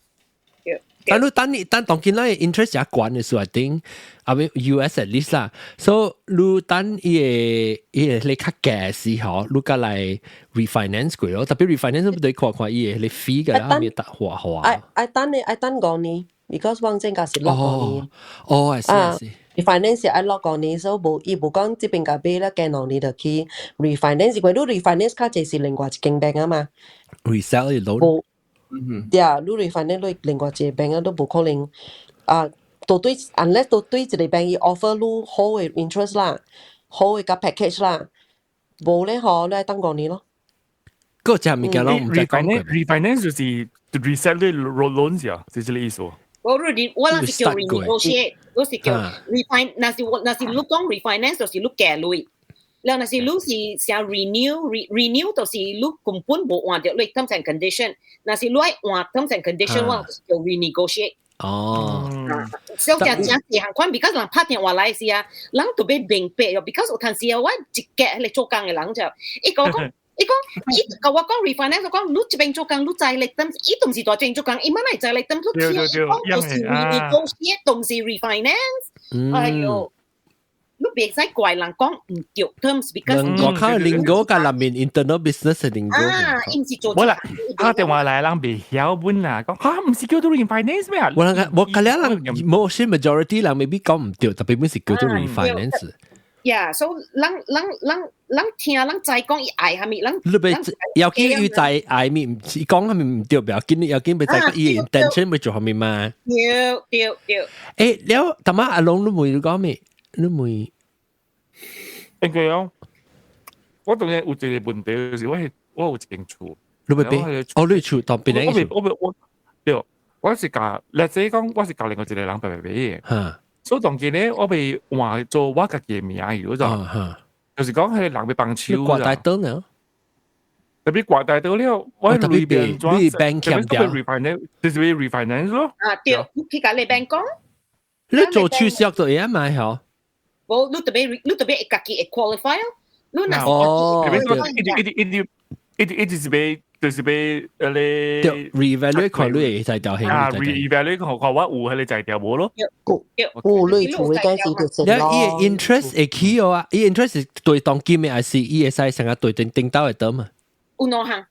但你等你等當今咱 interest 也懸的時候，頂啊咪 US at least 啦，所以你等伊個伊個你較低時候，你較來 refinance 過咯。特別 refinance 不對看看伊個你 fee 個啦，咪得花花。愛愛等你愛等五年。because 往正價是 lock 五年。哦，係是。 refinance 愛 lock 五年，所以無伊無講這邊共買了，加兩年就去 refinance，因為你 refinance 較濟是另外一間 bank 啊嘛。 resell 伊 loan。對啊，你 refinance 你另外一個 bank 啊，都無可能啊，都對，unless 都對一個 bank 伊 offer 你好的 interest 啦，好的個 package 啦，無咧吼，你愛等五年咯。嗰隻物件攏毋知講過。 refinance 就是 reset 你 loan 啊，是這個意思。我你我那是叫 renegotiate，我是叫 refine，若是我若是你講 refinance 就是你加鐳，了若是你是想 renew renew 就是你根本無換著你 terms and condition，若是你愛換 terms and condition，我就是叫 renegotiate。哦，所以真正是項款，because 人拍電話來時啊，人特別明白喲，because 有陣時啊，我一個嚟做工的人就，伊講講。伊講，伊共我講 refinance，我講你這邊做工，你知咧，但伊都毋是大正做工，伊乜會知咧，但你聽伊講就是 renegotiate，都毋是 refinance。哎喲，你袂使怪人講毋對 terms，because 我靠，lingo 佮內面 internal business 的 lingo。啊，伊毋是做。無啦，打電話來人袂曉本啦，講嚇毋是叫做 refinance 咩啊？我人我較了人，冇是 majority 人 maybe 講毋對，特別本是叫做 refinance。Yeah，so 人人人人聽人知講伊愛啥物，人你欲要緊伊知愛物，毋是講啥物毋對，不要緊，要緊欲知伊 intention 欲做啥物嘛。對對對。欸，了，頭仔阿龍你問你講咩？你問。應該講，我當然有一個問題，就是我係我有一間厝。你欲買？哦，你厝當邊個？我我我對，我是共，例子講，我是共另外一個人白白買的。所以當今咧，我欲換做我家己的名去，就就是講彼個人欲幫手。掛大刀呢？特別掛大刀了，我裏邊你 bank 欠掉，refinance 就是 refinance 咯。啊對，你去共你 bank 講。你做取消就會買嗬？無，你特別你特別會家己會 qualify 哦。你若是哦，一直一直一直一直一直是欲就是欲咧對 reevaluate 看你會使調啊，reevaluate 看看我有彼個才調無咯。有你厝嘅計時就成咯。伊 interest 會起哦啊，伊 interest 是對當金的，還是伊會使成個對頂頂到會得嘛？有兩項，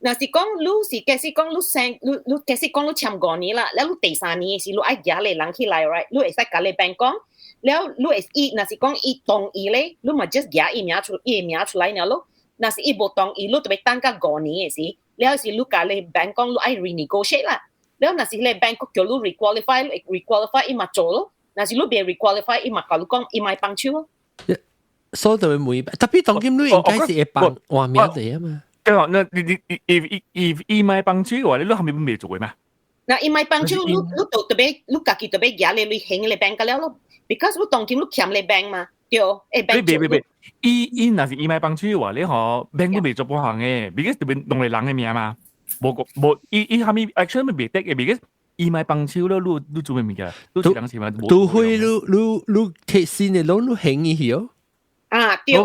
若是講你是假使講你生你你假使講你簽5年啦，了你第三年時你愛寄個人起來，right？你會使共你 bank 講，了你會伊若是講伊同意咧，你嘛 just 寄伊名出伊名出來爾咯。若是伊無同意，你就欲等到五年的時，了是你共你 bank 講你愛 renegotiate 啦。了若是你 bank 叫你 requalify，requalify 伊嘛做咯。若是你袂 requalify，伊嘛共你講伊莫幫手咯。所以就會每特別當今你應該是會幫換名字啊嘛。對哦，那你你 if if 伊莫幫手的話，你你後面袂做的嘛？那伊莫幫手，你你就特別你家己特別寄你還你 bank 了咯，because 你當今你欠你 bank 嘛，對，會 bank 別別別，伊伊若是伊莫幫手的話，你嗬 bank 都袂做半項的，because 特別兩个人的名嘛，無個無伊伊啥物 action 咪袂得的，because 伊莫幫手咯，你你做咩物件？你一人是嘛？除非你你你提新的 loan 你還伊去哦。啊，對。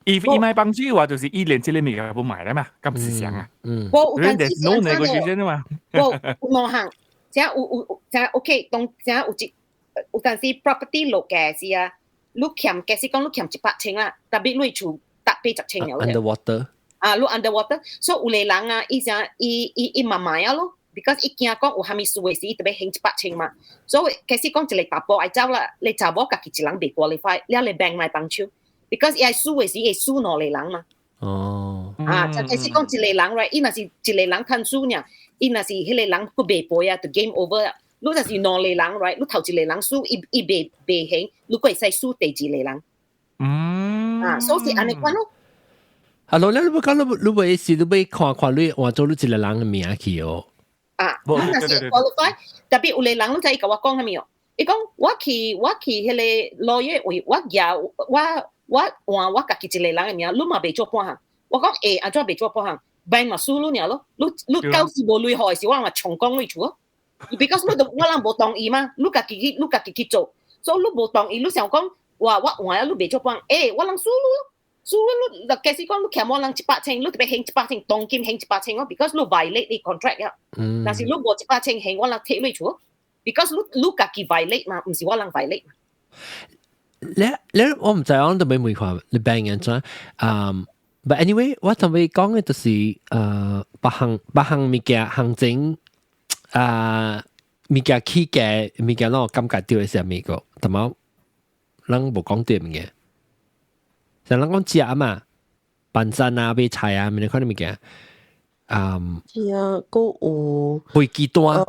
伊伊莫幫手的話，就是伊連這個物件都賣了嘛，咁是想啊。嗯。無有陣時 no negotiation 嘛。無有兩項，這有有這 OK，當這有一有陣時 property 落價時啊，你欠假使講你欠100千啦，特別你厝達80千了。 Underwater。啊，你 underwater，所以有個人啊，伊啥伊伊伊嘛賣啊咯，because 伊驚講有啥物事的時，伊特別還一百千嘛。所以假使講一個查埔愛走啦，你查某家己一人袂 qualify，了你 bank 莫幫手。because 伊愛輸的時會輸兩個人嘛。哦。啊，就假使講一個人，right，伊若是一個人趁輸爾，伊若是彼個人閣袂賠啊，就 game over 啊。你若是兩個人，right，你頭一個人輸，伊伊袂袂還，你閣會使輸第二個人。嗯。啊，所以是按呢款咯。啊，老你欲講你你欲是你欲看看你換做你一個人的名去哦。啊，你若是 qualify，特別有個人你知伊共我講啥物哦？伊講我去我去彼個 lawyer 位，我舉我我換我家己一個人的名，你嘛袂做半項。我講會，按怎袂做半項？bank 嘛輸你爾咯，你你到時無鐳予的時，我嘛重講你厝咯。because 你都我人無同意嘛，你家己去你家己去做，所以你無同意，你想講哇我換了你袂做半項，欸，我人輸你，輸你你，假使講你欠我人一百千，你特別還一百千，當金還一百千哦，because 你 violate 你 contract 啊。若是你無一百千還，我人提你厝，because 你你家己 violate 嘛，毋是我人 violate 嘛。你你我毋知我都未問看你 bank 按怎，嗯，but anyway，我同你講的就是別項別項物件行情啊物件起價物件，我感覺到的是啥物個，同埋咱無講到物件，像咱講食嘛，飯餐啊、買菜啊，物款的物件，嗯，是啊，閣有飛機單，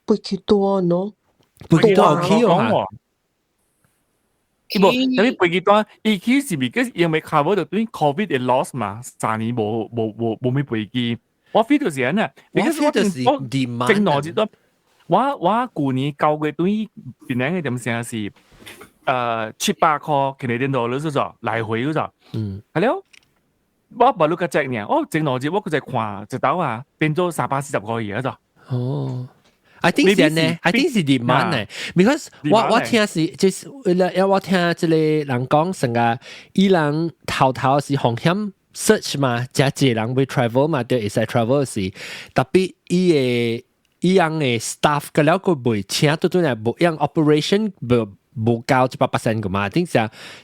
飛機單喏，飛機單有起哦。伊無，啥物飛機單，伊起是 because 因為 cover 到對 COVID 的 loss 嘛，3年無無無無咩飛機。我 feel 就是按呢，because 我就是我正路這段，我我舊年9月對檳城的點聲是，700塊 Canadian dollar 嗰種來回嗰種。係了，我無你個只呢，我正路節我閣再看一道啊，變做340塊去嗰種。哦。I think 是呢，I think 是 demand 呢，because 我我聽是就是為了我聽這個人講成個伊人頭頭是風險 search 嘛，誠濟人欲 travel 嘛，對會使 travel 時，特別伊的伊樣的 staff 個了個袂請對對來無樣 operation 無無夠100% 個嘛，I think 是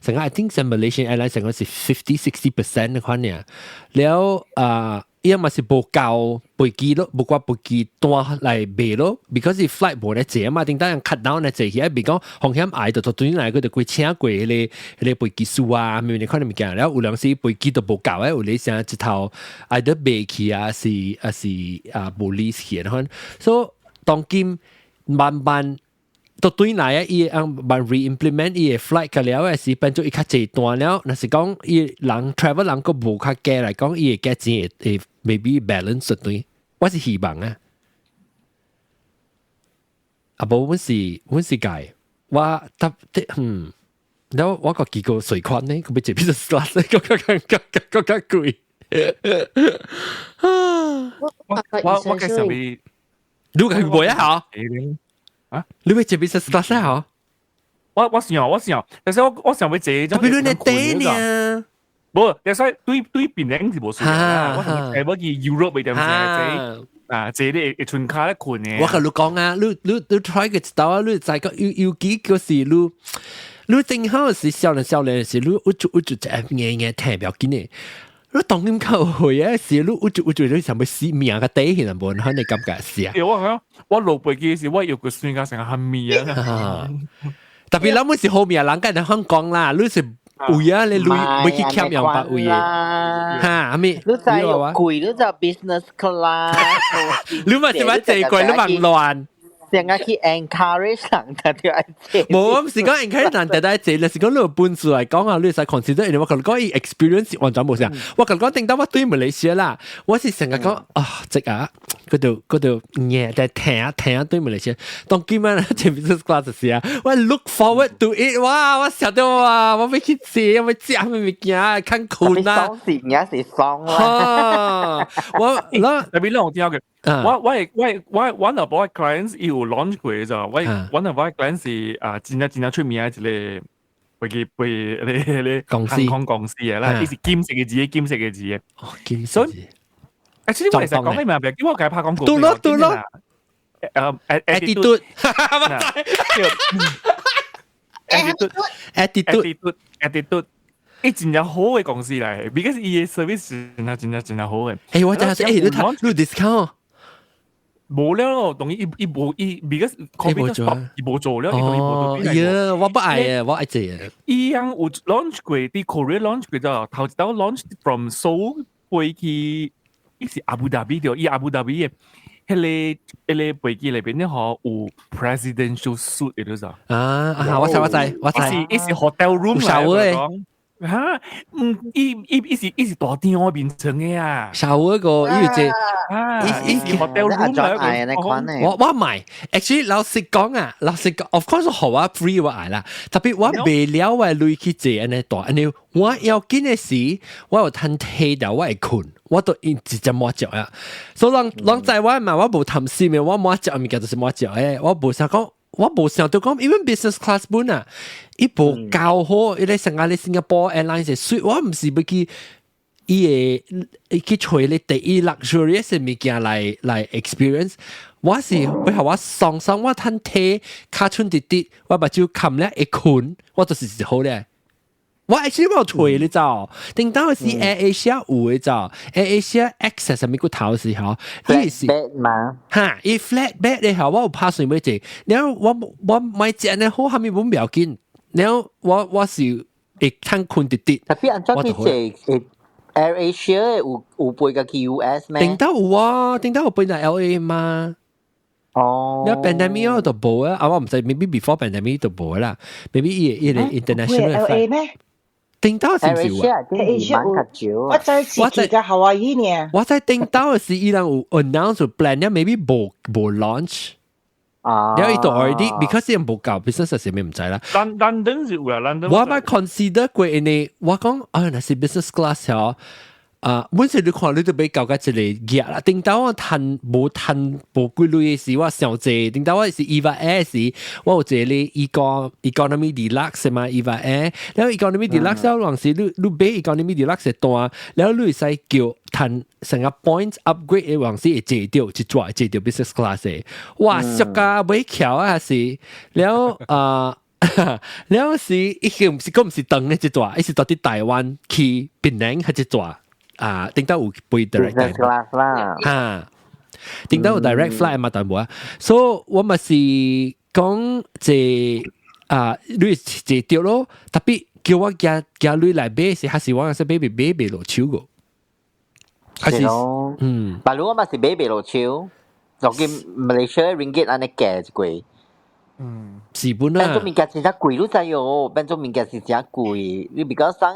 成個 I think 是 Malaysian Airlines 成個是 50-60% 的款爾，了啊，伊嘛是無夠飛機咯，無掛飛機單來賣咯，because 伊 flight 無咧坐嘛，頂當人 cut down 咧坐起來，比講風險愛就對來佢就規請過彼個飛機師啊，咩你看物件，了有兩時飛機都無夠誒，有咧啥一頭愛得賣去啊，是啊是啊無 lease 去的款，所以當今慢慢。都對來啊，伊按慢 re-implement 伊個 flight 個了嘅時，變做伊較濟單了。若是講伊人 travel 人閣無較加來講，伊會價錢會 maybe balance 對。我是希望啊。啊無，阮是改，我特嗯，了我個幾個稅款呢，佢要坐 business class，閣較較較閣較貴。我介紹你，你去買啊？啊！你會坐 business class 啊？我想，但是我想欲坐特別你地呢？無，但是對對檳城是無輸啦。我想欲去 Europe 咪點先坐啊？坐你會春卡咧困嘅。我共你講啊，你 try 個一道啊，你知個尤尤其就是你正好是少年少年時，你有就一硬硬聽不要緊嘅。你當今較會啊，是你有就你想欲死命個底，現在無可能感覺是啊。我講我落飛機時，我又個酸甲成個喊咪啊。特別咱們是好命人，梗係香港啦，你是有啊，你鐳欲去欠兩百位嘅，哈，阿咪，你就貴，你就 business class，你嘛是咪坐貴，你忙亂。成日去 encourage 人，特別愛坐。無，我毋是講 encourage 人特別愛坐，是講你有本事來講啊，你會使 consider，因為我共你講伊 experience 完全無相。我共你講，頂到我對馬來西亞啦，我是成日講啊，這個嗰度嘢在聽聽對馬來西亞。當今晚前 business class 時啊，我 look forward to it，哇！我想到哇，我欲去坐，我欲食咩物件，較困啊。爽是也是爽啦。我那特別讓我聽嘅。我 one of 我 clients 伊有 launch 過咋，我 one of 我 clients 是啊，真正真正出名的一個飛機飛咧咧公司航空公司的啦，伊是金色嘅字，金色嘅字嘅。哦，金色字。 Actually 我其實講你明白，因為我計拍廣告。對咯對咯。attitude ，attitude attitude attitude 伊真正好嘅公司嚟，because 伊嘅 service 真正真正真正好嘅。誒，我真係誒，你睇你 discount。無了咯，當伊伊無伊，because COVID stop，伊無做了，伊當伊無做。呀，我不愛啊，我愛這。伊樣有 launch 過，佇 Korea launch 過咗，頭一道 launch from Seoul 飛去，伊是阿布達比對，伊阿布達比嘅，彼個飛機裏邊咧嗬有 presidential suite 嘅對咋？啊啊！我知我知我知。伊是 hotel room 嚟講。嚇，嗯，伊是大電話變成嘅啊！ shower 個，伊有啊，伊是 hotel room 啊，我買，actually 老實講啊，老實講，of course 好啊，free 我愛啦，特別我未了我鐳去坐按呢大，按呢我要緊嘅時，我有趁提到我會困，我都直接摸著啊。所以人人在我嘛，我無貪心嘅，我摸著物件就是摸著誒，我無想講。我無想到講，even business class 本啊，伊無夠好，伊咧成個咧新加坡 Airlines 所以我毋是欲去伊會去揣咧第一 luxurious 嘅物件來 experience。我是欲予我爽爽，我趁體跤寸直直，我目睭冚咧會困，我就是好咧。我 actually 我有揣你知道，頂當時 Air Asia 有的知道，Air Asia X 啥物骨頭時候，伊是嘛？哈，伊 flat bed 的吼，我有拍算欲坐，然後我買隻呢好，蝦米本不要緊，然後我是會趁困直直。特別按怎去坐 Air Asia 有飛過去 US 咩？頂到有啊，頂到有飛到 LA 嘛。哦，你 pandemic 都無啊，啊我毋知，maybe before pandemic 都無啦，maybe 伊個 international LA 咩？頂到是毋是有啊？我在是去個夏威夷呢。我在頂到是伊人有 announce plan，maybe 無 launch。啊！了伊都 already because 伊無夠 business 是咩毋知啦。 London 是有啊，London。我捌 consider 過因為我講啊，若是 business class 嗬。啊，本身你看你都欲交甲一個額啦，頂到我趁無趁無幾鐳的時，我上濟，頂到我是 EVA Air 時，我有坐咧 economy deluxe 嘛，EVA Air，然後 economy deluxe 有陣時你買 economy deluxe 單，然後你會使叫趁成個 points upgrade 的往時會坐到一逝坐到 business class 的，哇，俗甲欲翹啊是，然後啊。然後是伊個毋是講毋是長的一逝，伊是到佇台灣去檳城彼一逝。啊，頂到有飛 direct class 啦，嚇，頂到有 direct flight 嘛，但無啊，所以我咪是講這啊，你這對咯，特別叫我寄寄鐳來買是，還是我是買買買落手個？還是嗯，但如果嘛是買袂落手，就見 Malaysia ringgit 按呢計一過。嗯，是本啊。變做物件真正貴，你知喲？變做物件是真貴。你比較省，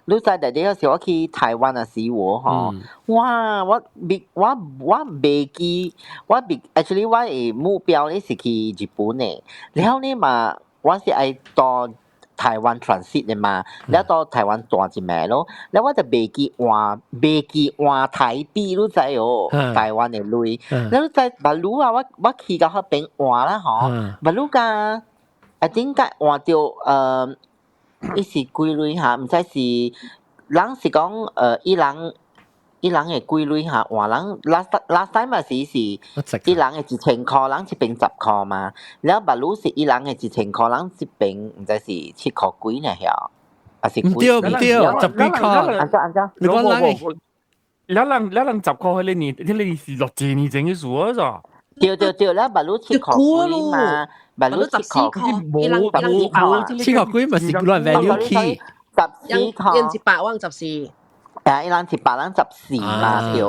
你知第啲嗰時我去台灣啊時我吼，哇！我未我我袂記，我未 actually 我的目標咧是去日本的，然後呢嘛，我是愛到台灣 transit 的嘛，了到台灣轉一暝咯，了我就袂記換，袂記換台幣，你知哦？台灣的鐳，了你知馬路啊，我我去到彼邊換啦吼，馬路甲啊頂解換著伊是幾鐳哈？毋知是人是講伊人伊人的幾鐳哈？換人 last last time 嘛是是伊人的1000箍，人這邊10箍嘛。了馬路是伊人的1000箍，人這邊毋知是7箍幾呢遐，還是毋對毋對，十幾箍。按怎按怎？你講人的，了人了人10箍，彼個年，彼個是60年前的事啊，咋？對對對，了馬路7箍幾嘛，馬路7箍，伊人無無7箍幾嘛是亂 value 起，14箍，人100萬14。啊！伊人100，人14嘛對。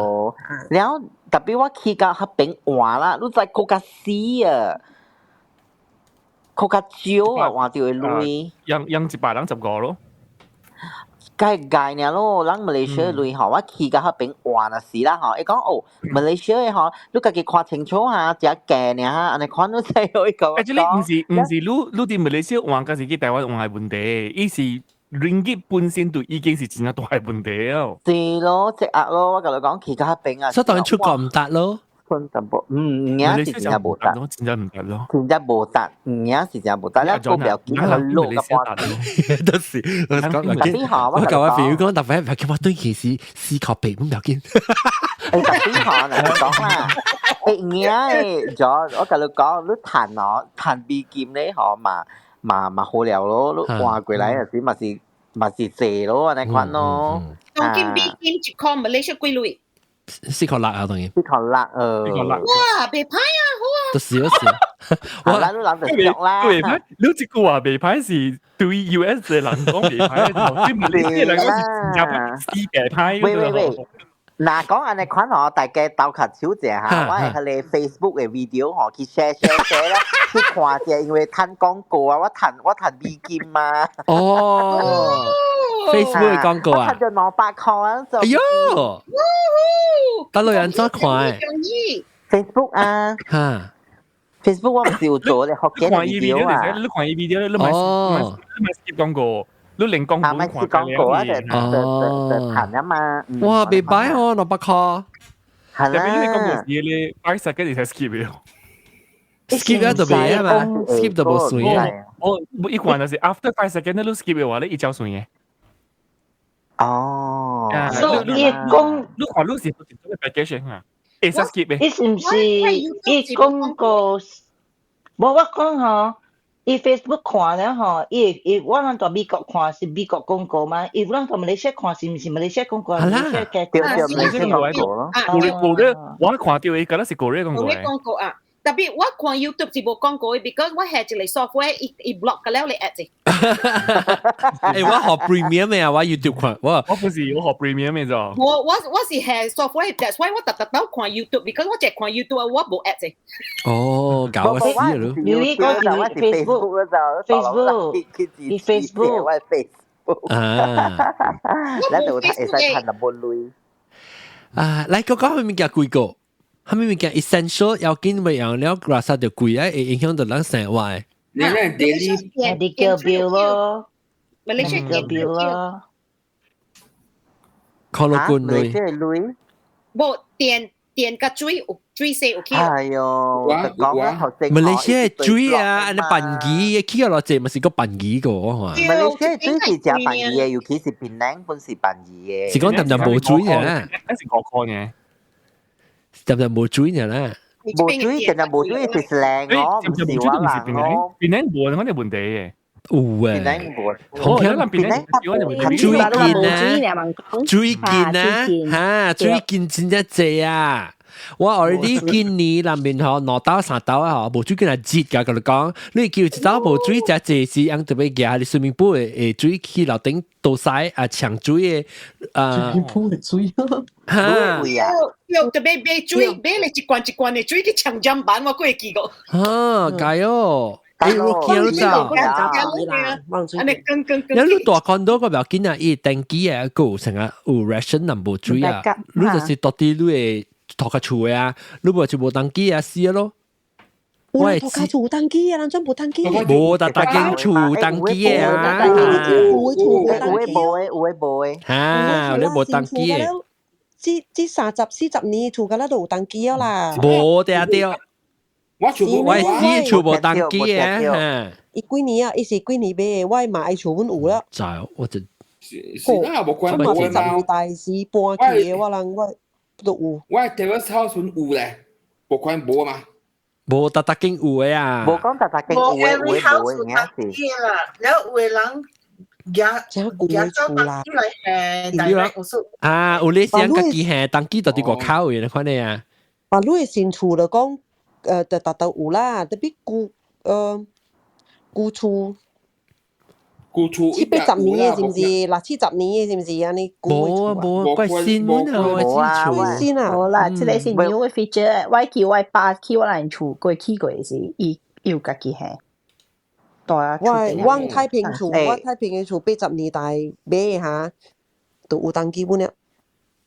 了特別我去到彼邊換啦，你知閣較死啊，閣較少啊，換著的鐳。用用100人15咯。該該爾咯，咱馬來西亞鐳吼，我去到彼邊換就是啦吼。伊講哦，馬來西亞吼，你家己看清楚哈，誠價爾哈，按呢款你知影伊講。 Actually 毋是毋是，你你佇馬來西亞換，抑是去台灣換的問題，伊是 ringgit 本身就已經是真正大的問題哦。是咯，積壓咯，我共你講去到彼邊啊。所以當然出國毋值咯。分淡薄，嗯，有影是真正無值，真正毋值咯，真正無值，有影是真正無值，你個不要緊，佢落個半，都是我講，我舊我朋友講，特別係叫我對其實4箍8，唔要緊。誒，特別好，你講啦，誒，有影誒，咗我共你講，你趁哦，趁美金咧，吼嘛嘛嘛好了咯，你換過來時嘛是嘛是濟咯，按呢款咯。當今美金一箍馬來西亞幾鐳？ 4箍6啊，當然。 4箍6，4箍6。哇，袂歹啊，好啊。就是就是。我咱都人就俗啦。袂歹，你這句話袂歹是對 US 的人講袂歹，對馬來西亞人講是真正死袂歹。喂喂喂，若講按呢款吼，大家鬥較手者哈，我會彼个 Facebook 的 video 吼去 share share share 啦，去看者，因為趁廣告啊，我趁我趁美金嘛。哦。Facebook 的廣告啊！我趁著200箍啊！哎喲，得女人怎看？Facebook 啊，嚇，Facebook 我毋是有做咧，福建 video 啊。你看伊 video，你咪你咪 skip 廣告，你連廣告都看廣告啊，就就就趁啊嘛。哇，袂歹哦，200箍。係啦。特別你廣告時咧，5 second 就 skip 了。 skip 咗就袂啊嘛，skip 就無算啊。我一看就是 after 5 second 你 skip 的話，你一照算的。哦，所以伊講，你看你是做咩 package 啊？會使 skip 的。伊是毋是伊廣告？無我講吼，伊 Facebook 看了吼，伊伊我咱佇美國看是美國廣告嘛，伊咱佇馬來西亞看是毋是馬來西亞廣告？係啦，對對，馬來西亞廣告咯。國國我看到伊敢若是國語廣告。國語廣告啊！特別我看 YouTube 是無廣告的，because 我下一個 software 伊伊 block 個了你 ads。欸，我學 premium 的啊，我 YouTube 看我。我不是我學 premium 的咋？我我我是下 software，that's why 我特特都看 YouTube，because 我淨看 YouTube 我無 ads。哦，搞死咯！你講是 Facebook，Facebook，你 Facebook，我 Facebook。啊！咱就會使趁淡薄鐳。啊，來講講啥物件貴過？啥物物件 essential 要緊袂用了，垃圾就貴啊，會影響到咱生活的。你那 daily medical bill 咯，Malaysia bill 咯，靠落滾鐳。鐳？無電電佮水有水洗有去。哎喲，我講啊，馬來西亞水啊，按呢便宜，起落濟嘛是閣便宜個，我看。馬來西亞水是誠便宜的，尤其是檳榔本是便宜的。是講淡淡無水啊？還是5箍呢？淡淡無水爾啦。無水，淡淡無水就是靚哦，毋是我人哦。檳榔無我哋問題的。有誒，紅險水見啊，水見啊，嚇，水見真正濟啊！我 already 今年南面吼兩兜三兜啊吼，無水見係熱㗎，佮你講，你叫一兜無水才濟是，用特別舉你說明杯的水去樓頂倒洗啊，搶水的啊，水鋪的水，嚇，又特別買水，買了一罐一罐的水去搶砧板，我閣會記過。嚇，加油！欸，我見到，你你大 condo 個不要緊啊，伊登記啊，閣有成個有 ration 若無水啊，你就是到底你會塗較厝的啊，你無就無登記啊，死咯。有人塗較厝有登記啊，人怎無登記？無，逐逐間厝有登記啊。有的厝無登記。有的無的，有的無的。嚇，你無登記的。這30、40年厝敢若都有登記了啦。無對對。我厝我死厝無登記啊！伊幾年啊？伊是幾年買的？我媽的厝阮有了。知，我就。是啦，無關無嘛。十年代時搬去的，我人我都有。我 terrace house 阮有咧，無關無嘛。無逐逐間有的啊。無講逐逐間有的，有的無的，爾是。啦，了有的人舉舉走登記來下，啊，有你先家己下登記到佇外口的款的啊。啊，你的新厝就講。就逐都有啦，特別舊舊厝，舊厝七八十年的是毋是？六七十年的是毋是？按呢？無啊無，怪新啊，無啊，怪新啊，無啦，這個是 new 的 feature。我記我爸去我人厝過去過時，伊有家己下。我太平厝，我太平的厝80年代買的哈，都有登記本了。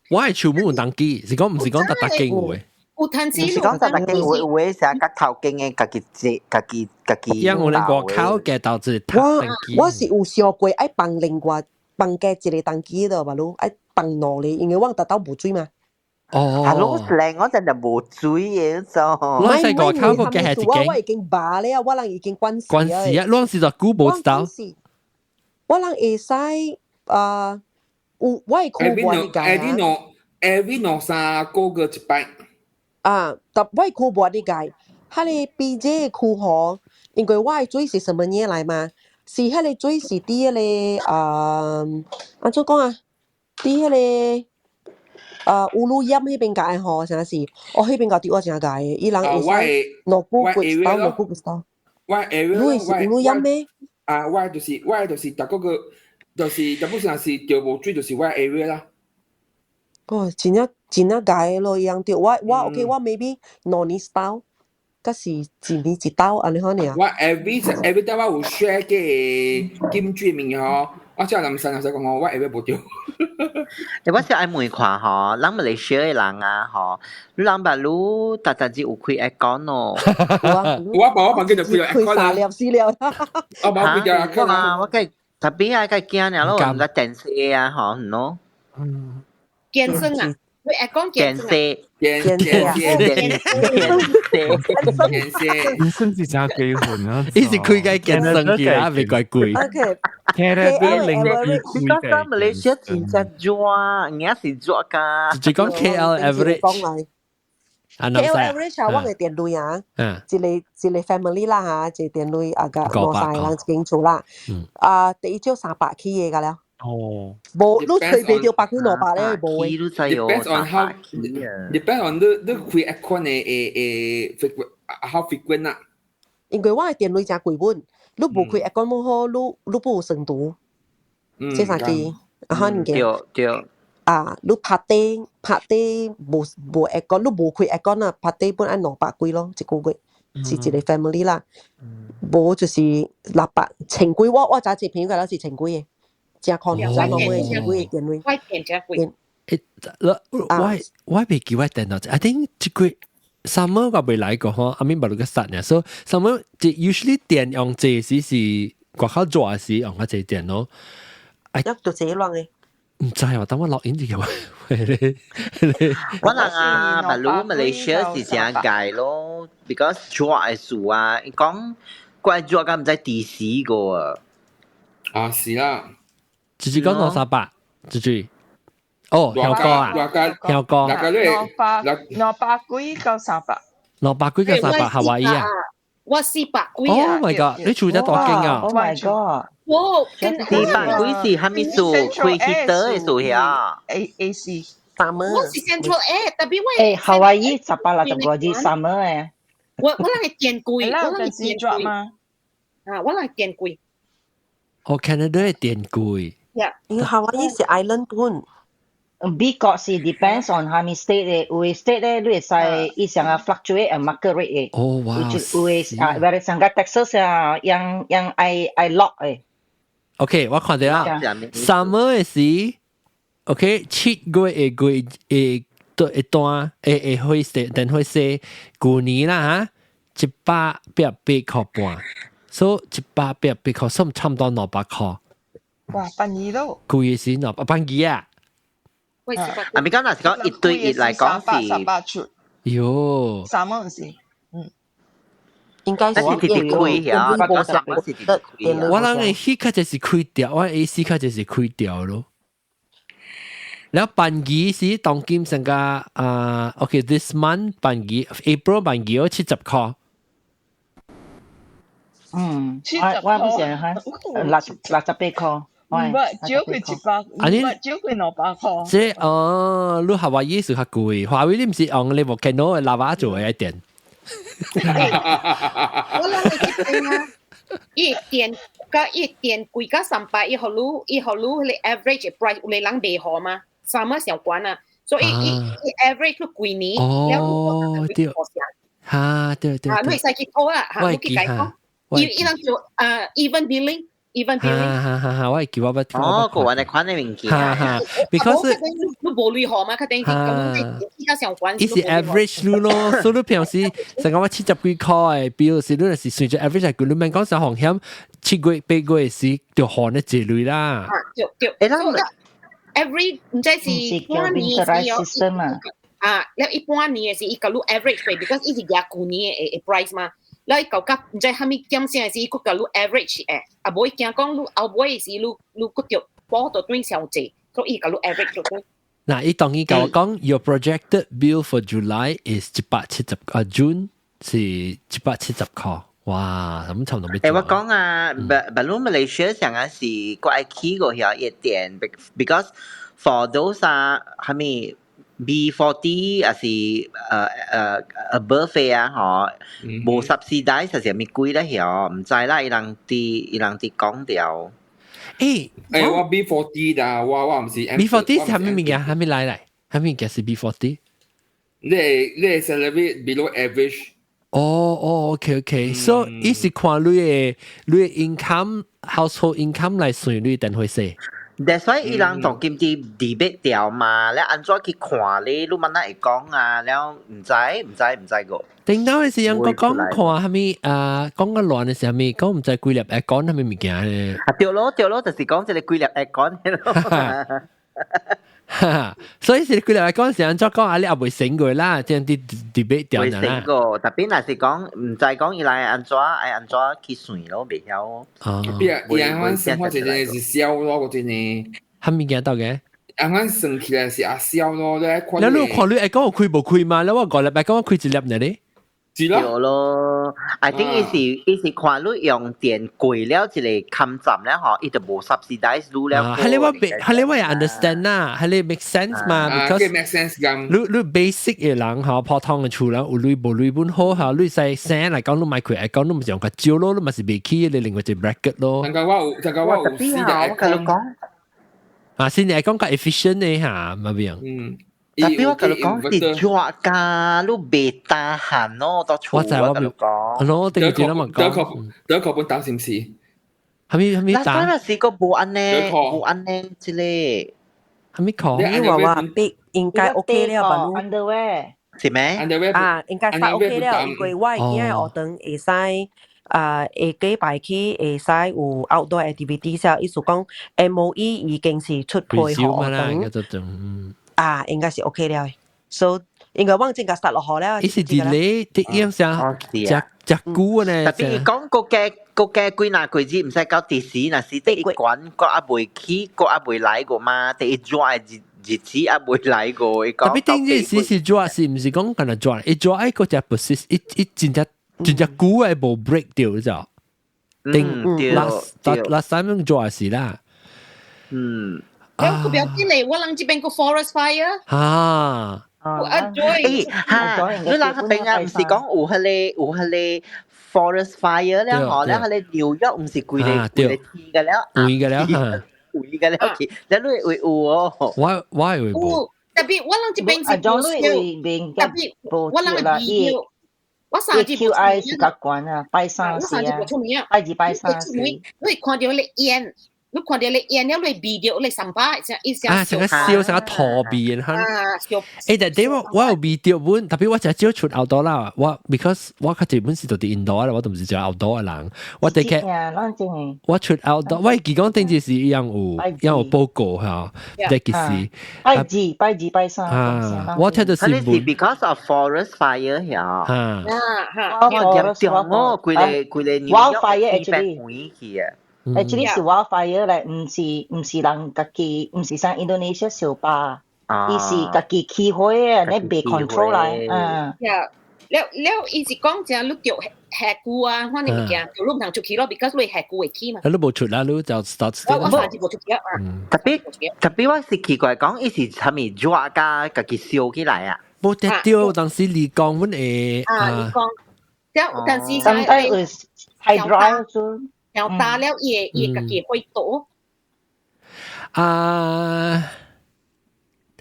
我的厝無登記，是講毋是講逐逐間有的。有趁錢，是講逐逐間有有的是啊，較頭間的家己坐，家己家己。因為外口嘅導致我我是有想過愛放另外放加一個登記的嘛，攏愛放兩個，因為我逐兜無水嘛。哦，啊，攏靚，我陣就無水的做。我細外口個嘅係一間。我已經罷了，我人已經關事。關事啊！攏是就久無一兜。我人會使啊，有我會看無呢個啊。 every 兩三個月一擺。啊，特我區無呢個，彼个 PJ 區吼，因為我的水是什麼嘢來嘛？是彼个水是佇彼個啊，按怎講啊？佇彼個啊烏魯音彼邊界吼，啥是？哦，彼邊界佇我誠界的，伊人會使兩久一兜，兩久一兜。我 area 你是烏魯音咩？啊，我就是逐個個，就是特別是是著無水，就是我 area 啦。哦，真正真正𠢕咯，伊人著我我 OK，我 maybe 2年一兜，抑是一年一兜按呢款爾。我 every 兜我有 share 個金水物件吼，我只南山老師講我 every 無著。我是愛問看吼，咱馬來西亞的人啊吼，你人捌你逐逐日有開 aircon 咯？我無我房間就開 aircon 開三粒四粒。我無開 aircon 啊，我計特別愛計驚爾咯，毋知電視啊吼，喏。嗯。健身啊！你會講健身啊？健健健健健健身是真幾款啊！伊是開個健身機啊，袂怪貴。 OK。聽咧啲零你講講馬來西亞真正熱，硬是熱㗎。就講 KL average。 KL average 啊，我嘅電鐳啊，一個一個 family 啦嚇，一個電鐳啊個兩三個人一間厝啦。啊，第一少300起嘅㗎了。哦，無，你吹袂著百幾兩百咧，無嘅。 Depends on how depends on 你你開 aircon 的的 frequent how frequent 啊。因為我的電鐳誠貴本，你無開 aircon 冇好，你你不有酸度。這三支啊，哈，物件。對對。啊，你拍底拍底無無 aircon，你無開 aircon 啊，拍底本愛200幾咯，一個月是一個 family 啦。無就是600千幾，我我知一個朋友個是千幾個。真可能，真講會千幾個電鐳。我電真貴。我我未記我電腦，I think 這個 summer 我未來過吼，阿咪無個殺呢，所以 summer 這 usually 電用這時是外口熱時用較濟電咯。一就這亂嘅。毋知喎，等我錄音就我人啊，馬路馬來西亞是誠𠢕咯，because 熱的事啊，伊講怪熱甲毋知滴死過啊。啊，是啦。直直講兩三百，直直。哦，香港啊，香港。200幾到300。200幾到300，夏威夷啊。我400幾啊！Oh my god！你厝只大間啊！Oh my god！我 400幾是蝦米數？開 heater 的數遐？A A C summer。我是 Central Air，特別我誒，夏威夷165 summer 誒。我人係電貴，我人係電貴嘛。啊，我人係電貴。哦，Canada 係電貴。因為夏威夷是 island 本。美國是 depends on 蝦米 state 嘅，有的 state 咧，你會使伊上個 fluctuate 啊 market rate 嘅。哦，哇！有的啊，或者上個 Texas 啊，樣樣愛愛 lock 嘅。 OK，我看到啦，summer 嘅時，OK，7月嘅月會會單會會會電費說舊年啦嚇，188塊半，所以188塊，所以差唔多200塊。哇，半二咯！舊年是200半二啊！啊，咪講若是講一對一來講是，300出。喲，三蚊是，嗯，應該是直直開呀，我三蚊是直直開。我人嘅 heat 較就是開掉，我 AC 較就是開掉咯。然後半二是當今成個啊，OK，this month 半二，April 半二我70塊。嗯，我我不是哈，68塊。唔係，少佢100，唔係少佢200塊。這哦，你夏威夷是較貴，夏威夷你唔是用你 volcano 的 lava 做的一點。我諗你這邊啊，伊電甲伊電貴甲300，伊予你 average price 有個人袂好嘛，三蚊上懸啊，所以伊 average 你幾年，哦，對，哈，對對。啊，你會使去討啦，哈，你去解講，伊人叫even billing。even billing，哈哈哈，我會記我捌。哦，個按呢款的物件。哈哈，because 你無鐳號嘛，較等於咁你比較相關。伊是 average 你咯，所以你平時成講我70幾塊的，比如是你若是算做 average 係，你免講啥風險，7月8月時就還得這類啦。對對。誒， every 毋知是半年是啊，了一半年的是伊共你 average 費，because 伊是舉舊年的 price 嘛。了伊到甲毋知蝦米點啥時，伊閣共你 average 誒，啊無伊驚講你後尾時你你閣著補到轉傷濟，所以伊共你 average 就對。嗱，伊當伊共我講，your projected bill for July is 170啊，June 是170塊，哇，咁差唔多誒，我講啊，but 你 Malaysia 上個是閣愛起過遐一點，because for those 啊，蝦米 B40 還是above 啊，嗬，無 subsidize 係啥物貴咧？曉，毋知啦，伊人佇講掉。誒，誒，我 B40 啦，我毋是 B40 是蝦米物件？蝦米來來？蝦米物件是 B40？你 salary below average。哦哦，OK OK，so 伊是看你的 income household income 來算你電費稅。 That's why 伊人當今佇 debate 掉嘛，你按怎去看咧？你問哪會講啊？了毋知毋知毋知個。頂到的時陣，我講看蝦米啊，講個亂的時蝦米，講毋知幾粒 aircon 蝦米物件咧。啊對咯對咯，就是講這個幾粒 aircon 咯。所以是幾粒 aircon 時陣再講啊，你也未醒過啦，這樣啲 debate 掉未醒過，特別若是講毋知講伊來按怎愛按怎去算咯，袂曉。哦。別伊按款生活真正是痟咯，我真的。蝦物件到嘅？按款算起來是阿痟咯，你看。你你看你會講有開無開嘛？你我5粒 aircon 我開一粒呢咧。是咯。咯，I think 伊是看你用電貴了一個坎站咧，嗬，伊就無 subsidize 你了。係你我係你我也 understand 啦，係你 make sense 嘛？Because make sense 咁。你 basic 嘅人嗬，普通嘅厝人有鐳無鐳本好嚇，你使省嚟講，你買開 aircon，你毋是用較少咯，你嘛是袂起你另外一個 bracket 咯。但個我有四個 aircon。啊，先嚟講較 efficient 嘅嚇，咪變。嗯。特別我共你講是熱㗎，你袂 tahan 咯，到厝我知我共你講。咯，頂個節目講。德國本擔心是。係咪係咪打？那是個無按呢，無按呢，這個。係咪講？你話話必應該 OK 了吧？ Underwear 是咩？啊，應該使 OK 了，因為我囝學堂會使啊，下禮拜去會使有 outdoor activity 時，意思講 MOE 已經是出配學堂。啊，應該是 OK 了，所以應該往前甲殺落雨了。伊是 delay 啲樣啥？食食久呢？特別講國家幾若幾日毋使到第時，若是第一關閣猶未起，閣猶未來過嘛？第一熱的日子猶未來過。特別頂陣時是熱，是毋是講干焦熱？伊熱愛閣只 persist，伊伊真正真正久嘅無 break 掉就。定 last last time 做是啦。有個表記嚟，我人這邊個 forest fire。啊。阿 Joy，嚇！你人嗰邊啊，唔是講有彼個 forest fire 了嗬，了彼個紐約唔是規個規個天嘅了，會嘅了嚇，會嘅了去，了你會有哦。我會無。 Tapi 我人這邊是無燒，tapi 我人係 video。我三日 QI 是較懸啊，拜三時啊，拜二拜三時。你看到你煙。你看到你煙了，你味到你三百，一聲啊，成個燒成個塗味哈。啊，燒。但係我有味到本，特別我真少出 outdoor 啦。我 because 我較濟本是住佇印度啊，我都唔是做 outdoor 嘅人。我的確，我出 outdoor，我記講頂次是一樣有，一樣有報告嚇，這其實。拜二、拜二、拜三。啊，我聽到是。係 because of forest fire 呀。啊。啊。嚴重哦，規個規個 wildfire actually。 Actually 是 wildfire 咧，毋是人家己，毋是像 Indonesia 燒吧，伊是家己起火啊，你袂 control 來，嗯。呀，了了，伊是講正你著下久啊，反正物件，就你毋通出去咯，because 你下久會起嘛。你無出啦，你就 start。我三日無出去啊。特別特別，我是奇怪講，伊是啥物熱甲家己燒起來啊？無得掉，當時你講阮會啊，你講，了但是 sometimes 太 dry 咗。又打了，伊會家己會倒。啊，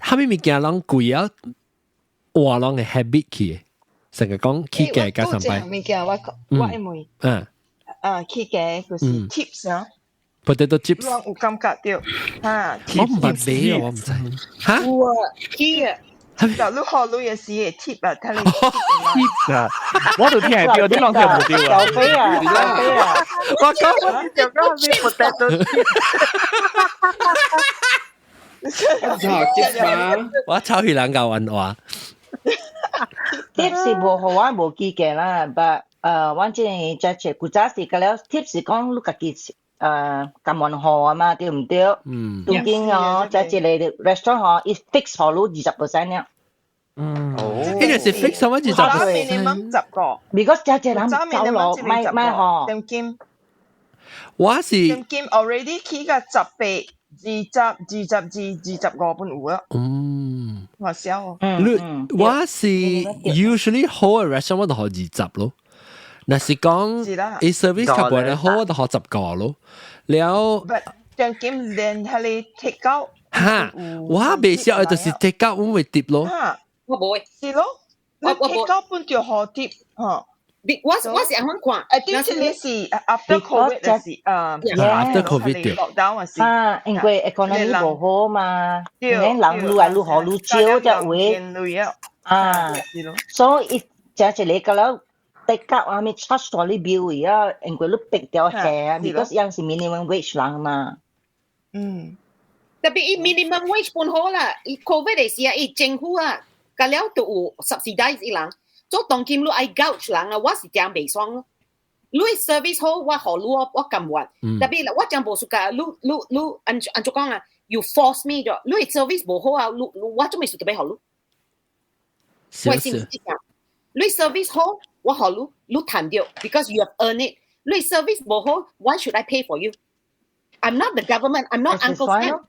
啥物物件攏貴啊？換攏會 habit 去，成日講起價加上擺。物件我因為啊起價就是 chips 啊，potato chips。我有感覺到，哈。我毋捌買啊，我毋知。哈？有啊，起啊。就你學女嘅時會 tip 啊，睇你 tip 啊，我都聽到，你攏聽無到啊？小飛啊，小飛啊，我講就講咩 potato chip。我抄去人教玩話。 tip 是無好，我無記得啦，but 我這個只古早時個了 tip 是講你家己甘願予啊嘛，對毋對？嗯。當今哦，這一個 restaurant 吼，伊 fix 予你20% 了。嗯。哦。呢個是 fix 什麼20 percent？十個。如果這隻人走落，買買吼。定金。我是。定金 already 起個18、20、22、25本有啊。嗯。我笑哦。你我是 usually 好嘅 restaurant 我就予二十咯。若是講，伊 service 較無好，我就予10個咯。了。定金連係你 take out。哈，我袂曉的就是 take out，我會 tip 咯。我無會。是咯，你 take out 本就予 tip，吼。我是按怎看？誒，啲這個是 after COVID 就是啊，after COVID 對。 lockdown 是。啊，因為 economy 無好嘛，人愈來愈予愈少才會。啊，所以這一個了。take out 啊，咪 charge 到你 bill 啊，因為你逼掉下，because 樣是 minimum wage 人嘛。特別伊 minimum wage 本好啦，伊 COVID 的時啊，伊政府啊，甲了都有 subsidize 伊人，做當今你愛 gouge 人啊，我是真袂爽咯。你 service 好，我予你我甘願。特別我真無 suka，你你你按按怎講啊？You force me 咗，你 service 無好啊，你我做咩事特別予你？我是唔是講？你 service 好，我予你，你賺著，because you have earned it。你 service 無好，why should I pay for you？I'm not the government. I'm not Uncle Sam.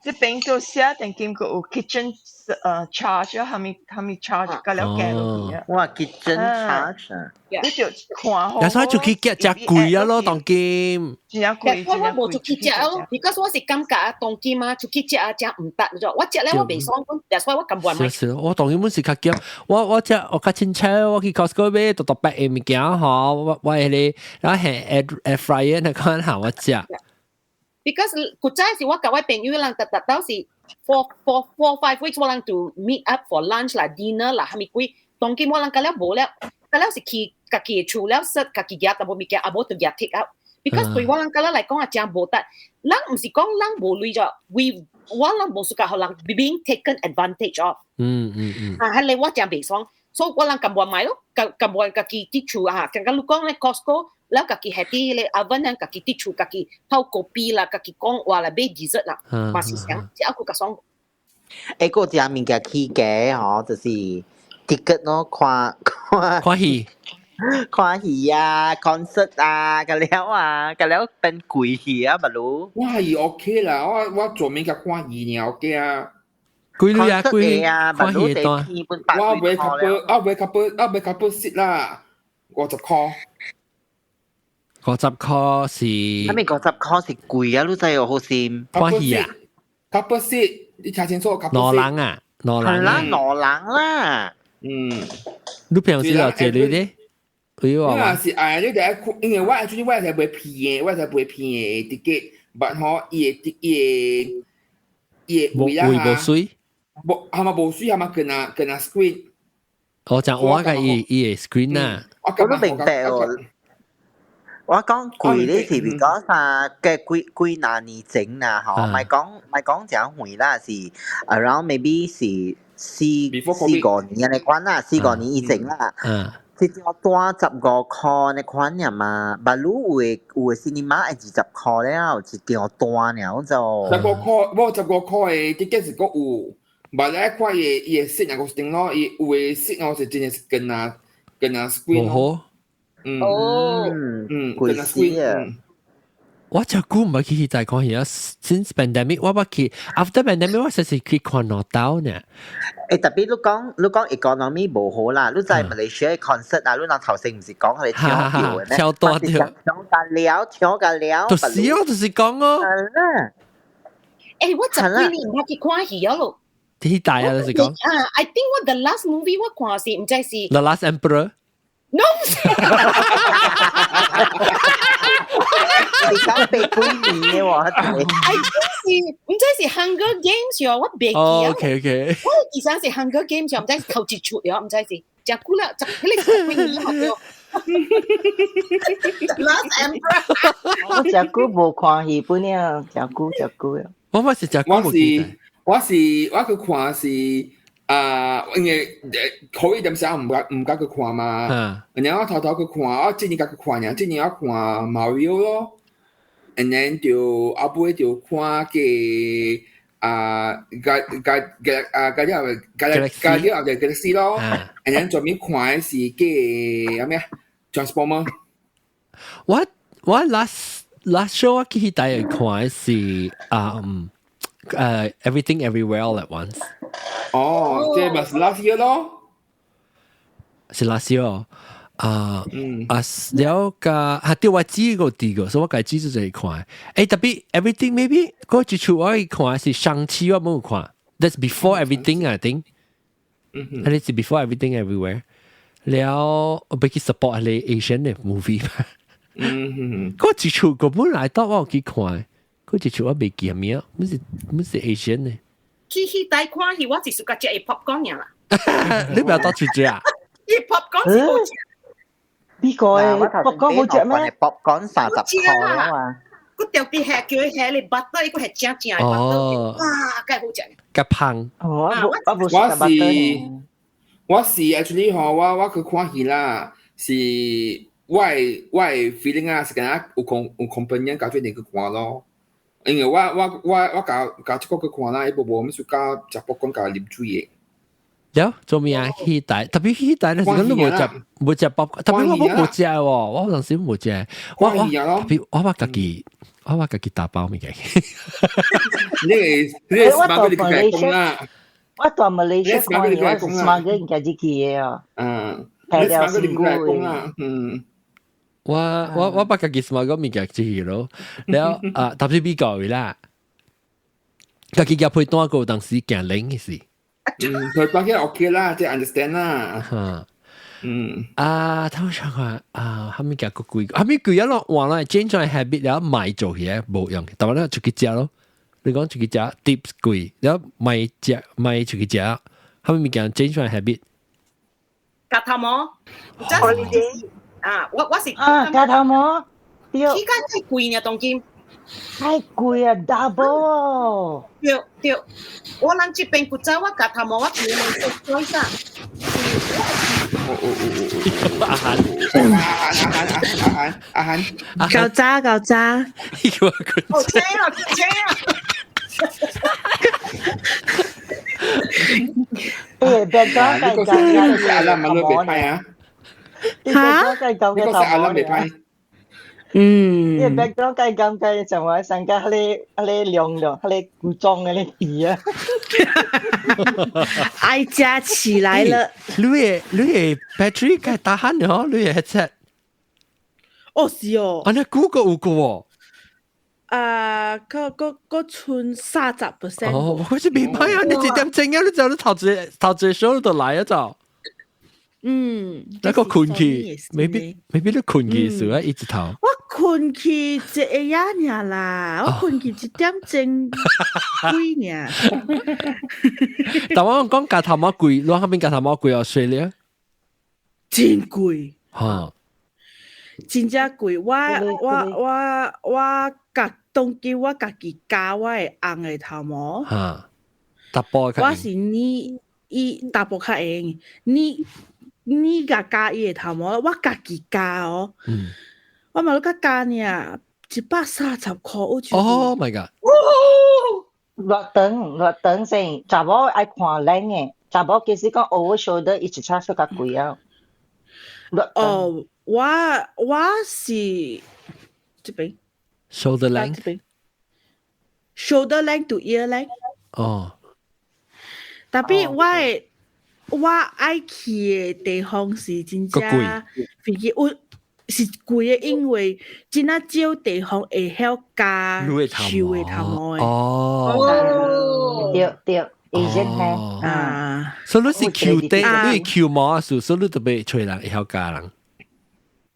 這邊就寫定金個有 kitchen charge 啊，係咪係咪 charge 個了價落去啊？哇，kitchen charge 啊！你就看好。有時出去食食貴啊咯，當今。真正貴，我我無出去食咯，because 我是感覺啊，當今啊，出去食啊，食毋得咗。我食咧我袂爽，that's why 我甘願買。是是，我當今本是較驚，我食我較清楚，我去 Costco 買獨獨白的物件吼，我迄個然後係 air fryer 那款好我食。 Because 古早時我佮我朋友人特特到是 4, 4, 4, 5 weeks 我人 to meet up for lunch 啦 dinner 啦，蝦米鬼？當今我人甲了無了，甲了是去家己的厝了，食家己夾淡薄物件，啊無就夾 take out。Because 對我人甲了來講啊，真無得。人毋是講人無鐳咗，we 我人無 suka 予人 being taken advantage of。啊，係你我真袂爽，所以我人甘願買咯，甘甘願家己佇厝啊，剛剛你講咧 Costco。了家己下佇咧 oven 家己佇厝家己泡咖啡啦，家己講話啦，買 dessert 啦，嘛是想，這猶閣較爽。誒，個隻物件起價吼，就是 ticket 咯，看看看戲，看戲啊，concert 啊，個了啊，個了變貴去啊，不如。我係 OK 啦，我做咩甲看戲呢 OK 啊。貴女啊，貴啊，看戲單。我買 couple，我買 couple，我買 couple seat 啦，50塊。 50塊是？係咪50塊是貴啊？你知哦，好心。看戲啊？couple seat，你聽清楚？兩人啊，兩人。係啦，兩人啦。嗯。你平時有這類咧？我是哎，你第一看，因為我actually 我係買片的，我係買片的 ticket，but 吼，伊個伊個伊個位啊，位無水，無，係嘛無水，係嘛跟啊跟啊 screen。哦，就我個伊伊個 screen 啊。我都明白哦。我講貴咧是比講啥嘅幾幾廿年前啦，吼，唔係講唔係講真遠啦，是 around maybe 是四四五年嘅款啦，四五年以前啦。嗯。一張單15塊的款爾嘛，但你有的 cinema 愛20塊了，一張單爾，我就。十五塊，我十五塊的 ticket 是閣有，但你看伊伊的 seat 若個定咯，伊有的 seat 我是真係跟啊跟啊 screen 咯。嗯。哦。嗯，跟啊 screen。我真久毋捌去戲台看戲啊！Since pandemic 我捌去，after pandemic 我實是去看兩兜呢。誒，特別你講 economy 無好啦，你在馬來西亞 concert 啊，你若頭先毋是講佢哋搶票嘅咩？搶多啲，搶甲了，搶甲了。就是咯，就是講咯。誒，我十幾年毋捌去看戲啊咯。戲台啊，就是講。啊，I think 我 the last movie 我看是毋知是。 The Last Emperor。 No。你講白幾年嘅喎， I think 是毋知是 Hunger Games 喲，我袂記啊。 OK OK。我記得是 Hunger Games 喲，毋知是頭一出喲，毋知是真久啦，十彼個十幾年好喲。Last Emperor。我真久無看戲本了，真久真久了。我嘛是真久我是我是我去看是啊，因為可以點時毋敢去看嘛。然後我頭頭去看，我這年才去看爾，這年我看 Mario 咯。and then 就後尾就看個啊，加加加啊，加了加加了後就 Galaxy 咯。and then 前面看的是個咩啊？Transformer。我 last show 我去台看的是啊Everything Everywhere All at Once。哦，這咪是 last year 咯。是 last year 啊啊，了個啊對我知個第個，所以我家知就係看。誒，特別 Everything maybe 嗰一出我去看是上次我冇看，That's before everything I think。嗯哼，係是 before everything everywhere。了，我俾佢 support 係 Asian 嘅 movie。嗯哼，嗰一出個本來到我去看，嗰一出我未記名，唔是 Asian 嘅。去戲台看戲，我只是較食伊 popcorn 爾啦。你不要到處食啊？伊 popcorn 是好食。邊個誒？popcorn 好食咩？popcorn 30塊啊嘛。佢特別係叫佢係你 butter，伊個係正正嘅 butter，哇，梗係好食。較香。哦，我無我是我是 actually 吼，我去看戲啦，是我的 feeling 啊，是敢若有 companion 共做陣去看咯。因為我共這個去看啦，伊無無啥物佮食 popcorn 共啉水的。了做咩啊？戲台特別戲台，那時陣你無食 popcorn，特別我無食喎，我有陣時無食。我特別我捌家己打包物件。你 smuggle 你佢講啦。我蹛馬來西亞看戲，我是 smuggle 物件入去的哦。嗯，係了辛苦的。嗯。我捌家己 smuggle 物件入去咯，了啊，特別比較啦，家己夾配單個當時驚冷嘅事。嗯，佢講起 OK 啦，即係 understand 啦。嚇，嗯。啊，頭想看啊，後面夾個貴，後面貴一落換啦，change 咗 habit 了買做嘢無用，但係咧出去食咯。你講出去食 tips 貴，了買食買出去食，後面物件 change 咗 habit。夾頭毛，啊，我是啊，夾頭毛，對。依家真係貴呢，當今。太貴啊，double。對對，我人這邊古早我夾頭毛，我全部做啥？哦哦哦哦，阿韓阿韓阿韓阿韓阿韓，夠渣夠渣。哦，車啊車啊！誒，別講你個是阿拉馬都別派啊！嚇？你個是阿林未歹。你 background 計咁計就話上家迄個迄個亮了，迄個古裝嘅咧皮啊。愛家起來了。你嘅 battery 該打鼾了，你嘅 headset。哦，是哦。啊，你 Google 有個喎。啊，個個個剩30%。哦，我是未歹啊！你一點鐘啊，你就你頭一頭一 show 就來啊就。那個困去，未必你困去時啊，一直頭。我困去一個夜爾啦，我困去一點鐘幾爾。但我講鉸頭毛貴，你嗰邊鉸頭毛貴啊？水咧？真貴。嚇！真正貴，我我我我家當今我家己鉸我的翁的頭毛。嚇！查埔我是你伊查埔較會用，你。你共鉸伊的頭毛，我家己鉸哦。我嘛閣鉸爾，130塊。 Oh my god！落長落長先，查某愛看靚的，查某其實講 over shoulder 伊一差小較貴啊。哦，我我是這邊。 Shoulder length。 Shoulder length to ear length。哦。 Tapi 我的我愛去的地方是真正飛機有是貴的，因為真仔少地方會曉鉸瘦的頭毛的。哦，對對，Asian 嘿啊。所以你是 Q 底，你是 Q 毛啊，所以你特別揣人會曉鉸人。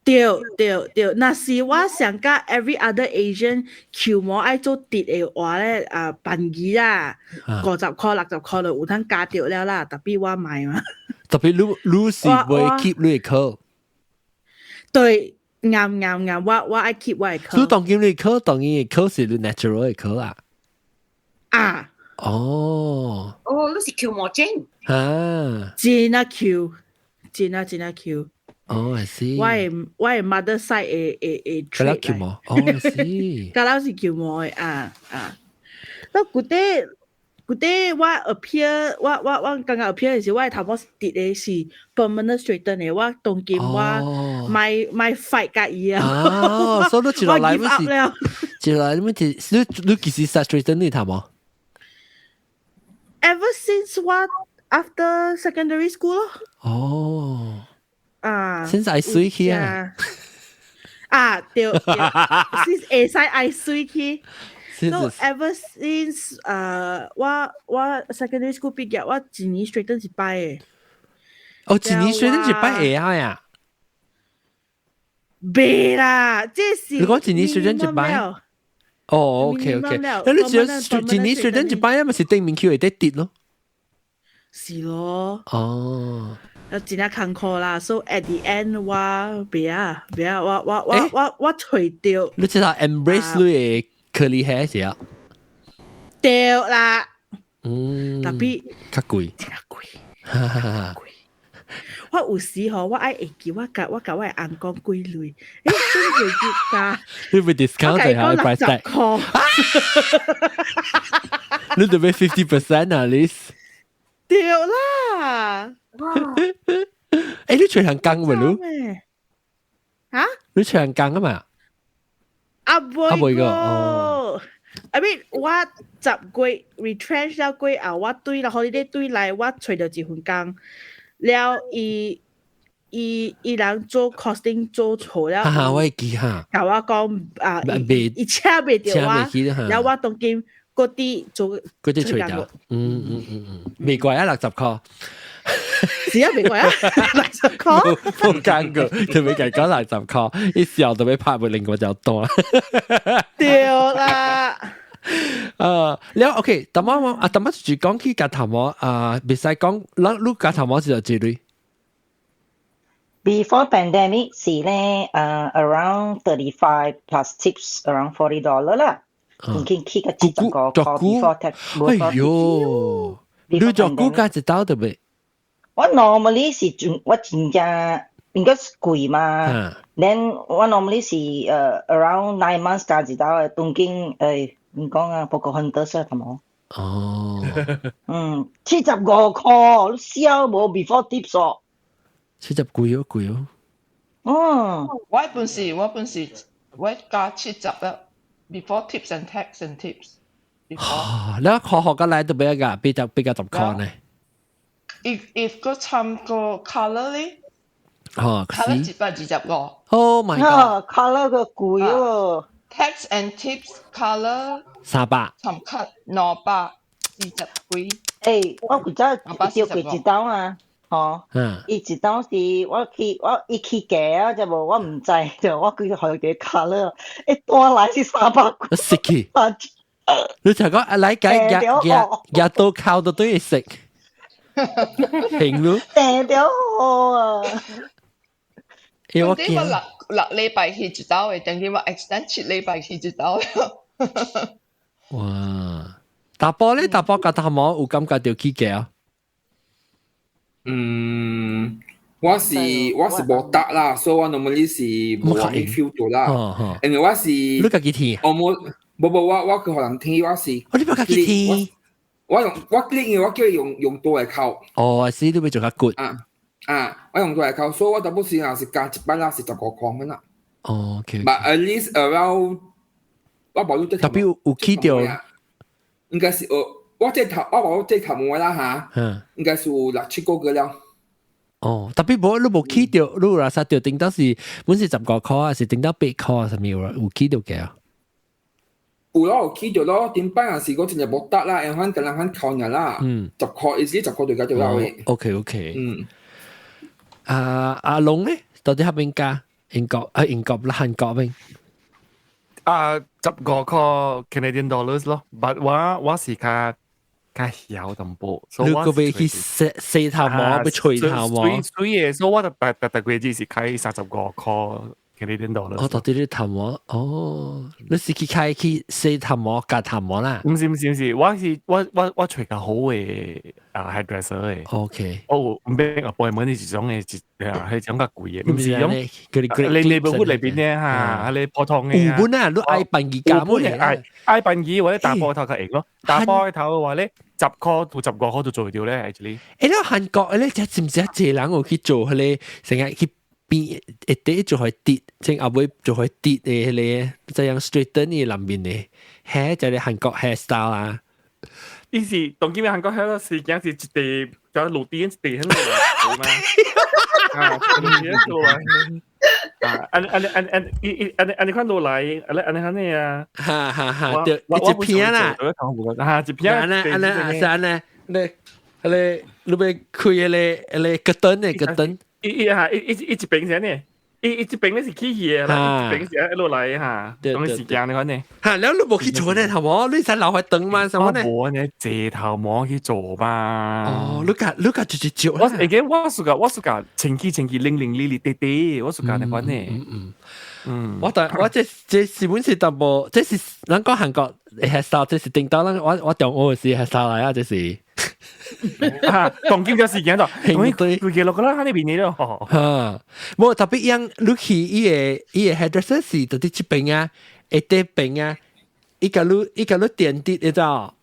對對對，若是我想甲 every other Asian 翹毛愛做直的話咧，啊，便宜啦，50塊60塊就有通鉸著了啦，tapi 我莫嘛。 Tapi 你你是會 keep 你的 curl？對，啱啱啱，我我愛 keep 我的 curl。你當今你 curl 當然 curl 是你 natural 的 curl 啊？啊。哦。哦，你是翹毛精。啊。真啊翹，真啊真啊翹。哦，I see。我的我的 mother side 會會會 trait 來。翹毛，哦，I see。家老是翹毛的啊啊。那古底古底我 appear 我我我剛剛 appear 的時，我的頭毛是直的，是 permanent straighten 的。我當今我莫莫 fight 佮伊啊。哦，所以你一落來咪是，一落來咪是，你你幾時 start straighten 你頭毛？Ever since 我 after secondary school 咯。哦。啊！現在水去啊！啊對對，since 會使愛水去。So ever since 我我 secondary school 畢業，我一年 straighten 一擺的。哦，一年 straighten 一擺會曉呀？袂啦，這是你講一年 straighten 一擺？哦，OK OK，那你只一年 straighten 一擺，咪是頂面 Q 會得跌咯？是咯。哦。真正艱苦啦，so at the end 我袂啊袂啊，我我我我我揣著。你知道 embrace 你的 curly hair 是啊？對啦。Tapi 較貴。真貴。貴。我有時吼，我愛會記，我共我共我的翁講幾鐳，欸，真係價。你會 discount 定係 price tag？你特別 50% 啊，least。對啦。欸，你揣人工未你？嚇？你揣人工啊嘛？啊袂個哦。 I mean，我10月 retrench 了過後，我對啦，holiday 對來，我揣著一份工，了伊伊伊人做 costing 做錯了。哈哈，我會記哈。共我講啊，伊伊請袂著我，了我當今嗰啲做。嗰啲揣著，嗯嗯嗯嗯，未貴啊，60塊。是啊，未貴啊，六十塊。冇講過，特別係講六十塊，一笑特別拍袂另外就多。對啦。了 OK，但我啊，但我就講起鉸頭毛啊，袂使講，咱你鉸頭毛是幾鐳？ Before pandemic 是咧，around 35 plus tips around $40 啦，已經起個75塊 before tax。哎喲，你做估價一刀對未？我 normally 是我真正應該是貴嘛，then 我 normally 是around 9 months 鉸一刀的，當今你講啊，不過很多色係冇。哦。嗯，75塊，你笑無 before tips 哦。七十貴哦，貴哦。哦，我本是我加70啦，before tips and tax and tips。你科學嘅來都比較比較比較十塊呢。 If 個參個 colour 咧，哦，colour 125。 Oh my god！ Colour 個貴喎。 Tax and tips colour 300。參卡240幾。誒，我古早釣過一刀啊，吼，伊一刀是我去我伊起價啊，就無我毋知，就我叫佢個 colour，一單來是300幾。食去。你就講啊，來解日日日到靠到都要食，停咯。訂咗好啊！因為我我6禮拜去一刀嘅，等於我 extend 7禮拜去一刀。哇！打波咧，打波甲頭毛有感覺到起價啊？嗯，我是無搭啦，所以我 normally 是無 feel 到啦。因為我是你家己聽？我冇。無無，我去予人聽，我是。哦，你無家己聽？我用我因為我叫伊用刀來扣。哦，是你欲做較骨。啊啊！我用刀來扣，所以我大部分若是加一擺啦，是15塊咁啦。哦，OK。 But at least around 我無特別有起著。應該是我這頭我無這頭毛啦嚇。應該是有六七個月了。哦，特別無你無起著，你有啥著頂到是本是15塊啊，是頂到8塊啊，啥物有起著嘅啊？有咯，有起著咯，頂擺若是講真正無得啦，用番跟人番扣爾啦，10塊，意思10塊就解決了嘅。 OK。嗯。啊，阿龍咧，到底喺邊家？英國啊，英國啦，韓國邊？啊，15塊 Canadian dollars 咯，but 我是較曉淡薄。你個欲去洗洗頭毛，欲吹頭毛。水嘅，所以我就逐逐個月是開35塊 Canadian dollar。哦，到底你頭毛？哦，你是去開去洗頭毛、割頭毛啦？毋是毋是毋是，我是我揣較好嘅啊 hairdresser 嘅。 OK。我有毋免 appointment 是一種嘅，一啊係種較貴嘅，毋是用你 neighborhood 裏邊咧嚇，係你普通嘅。有本啊，你愛辦二家本愛愛辦二或者打波頭較會咯，打波頭嘅話咧，10塊到15塊就做到咧，actually。欸，你韓國咧，這是毋是啊？濟人有去做彼个，成日去變一底做開跌，正後尾做開跌的彼个，這樣 straighten 伊內面的，hair 就係韓國 hair style 啊。伊是當今嘅韓國 hair 是驚是一地，就路邊一地很落嘛。啊，路邊落來。啊，按按按按伊伊按按你看落來，按按你看呢啊。哈哈哈，對，一片啦。哈，一片。按呢按呢啊是按呢，你你你欲開彼個個燈的個燈。伊伊哈伊伊伊一邊先呢，伊伊一邊咧是起去的啦，一邊是一落來哈，當時間你看呢。哈，了你無去做呢頭毛，你使留開長嘛？什麼呢？無呢，濟頭毛去做嘛。哦，你共直接照。我會記我是共清氣清氣零零哩哩滴滴，我是共你看呢。我但我這是本是淡薄，這是咱講韓國 hairstyle，這是頂到咱我中學時 hairstyle 來啊，這是。啊，當今個時間就，對，規個落個啦，喺呢邊咯。哈，無特別樣，你去伊個 hairdresser 是佇這邊啊，下底邊啊，伊共你電啲，你知道？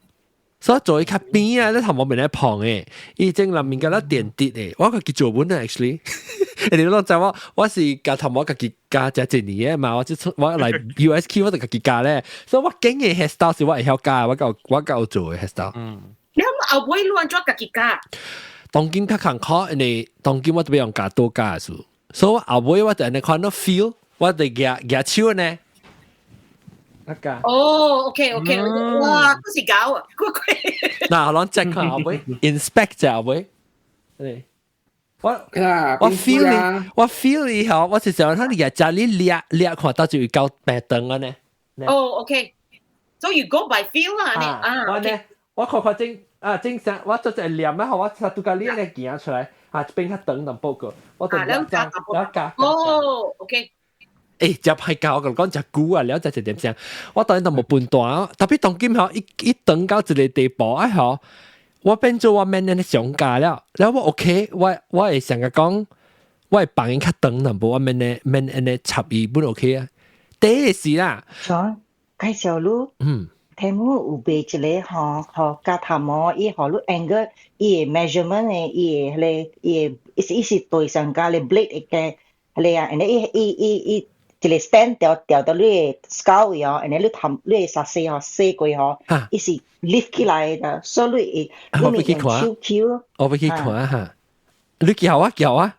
所以做伊較邊啊，你頭毛面咧胖的，伊正內面共你電啲的，我家己做本啊，actually。你攏知我我是鉸頭毛家己鉸才一年的嘛，我這我來 USQ 我就家己鉸咧，所以我揀的 hairstyle 是我會曉鉸，我夠做的 hairstyle。你後尾你按怎家己鉸？當今較艱苦，因為當今我特別用鉸刀鉸數，所以我後尾我就按呢款咯 feel，我就舉舉手呢。哦，OK，哇，嗰是搞啊，嗰個。嗱，我check 看後尾 inspect 就後尾，對，我 feel 你，我 feel 你吼，我是想睇你日你掠掠看到就會夠白燈啊呢。哦，OK，so you go by feel 啦，你啊，我呢，我看看正啊正常，我做隻念啊，我拄甲你咧行出來，啊這邊較長淡薄個，我就掠加掠加。哦，OK。欸，食歹教，我共你講食久啊，了食一點聲，我當然都無分段，特別當今吼，一長到一個地步啊吼，我變做我免按呢上鉸了，了我 OK，我會想共講，我會放伊較長淡薄，我免呢免按呢插伊本 OK 啊。第一是啦，介紹你，Temu 有賣一個吼，吼鉸頭毛，伊予你 angle，伊個 measurement 的，伊個彼個，伊是伊是對上鉸咧 blade 的。你啊，然後伊伊伊伊一個 stand 掉掉到你的 skull 位哦，然後你頭你的沙洗吼洗過吼，伊是 lift 起來的，所以你會你咪用手球。我欲去看下，你叫我叫啊！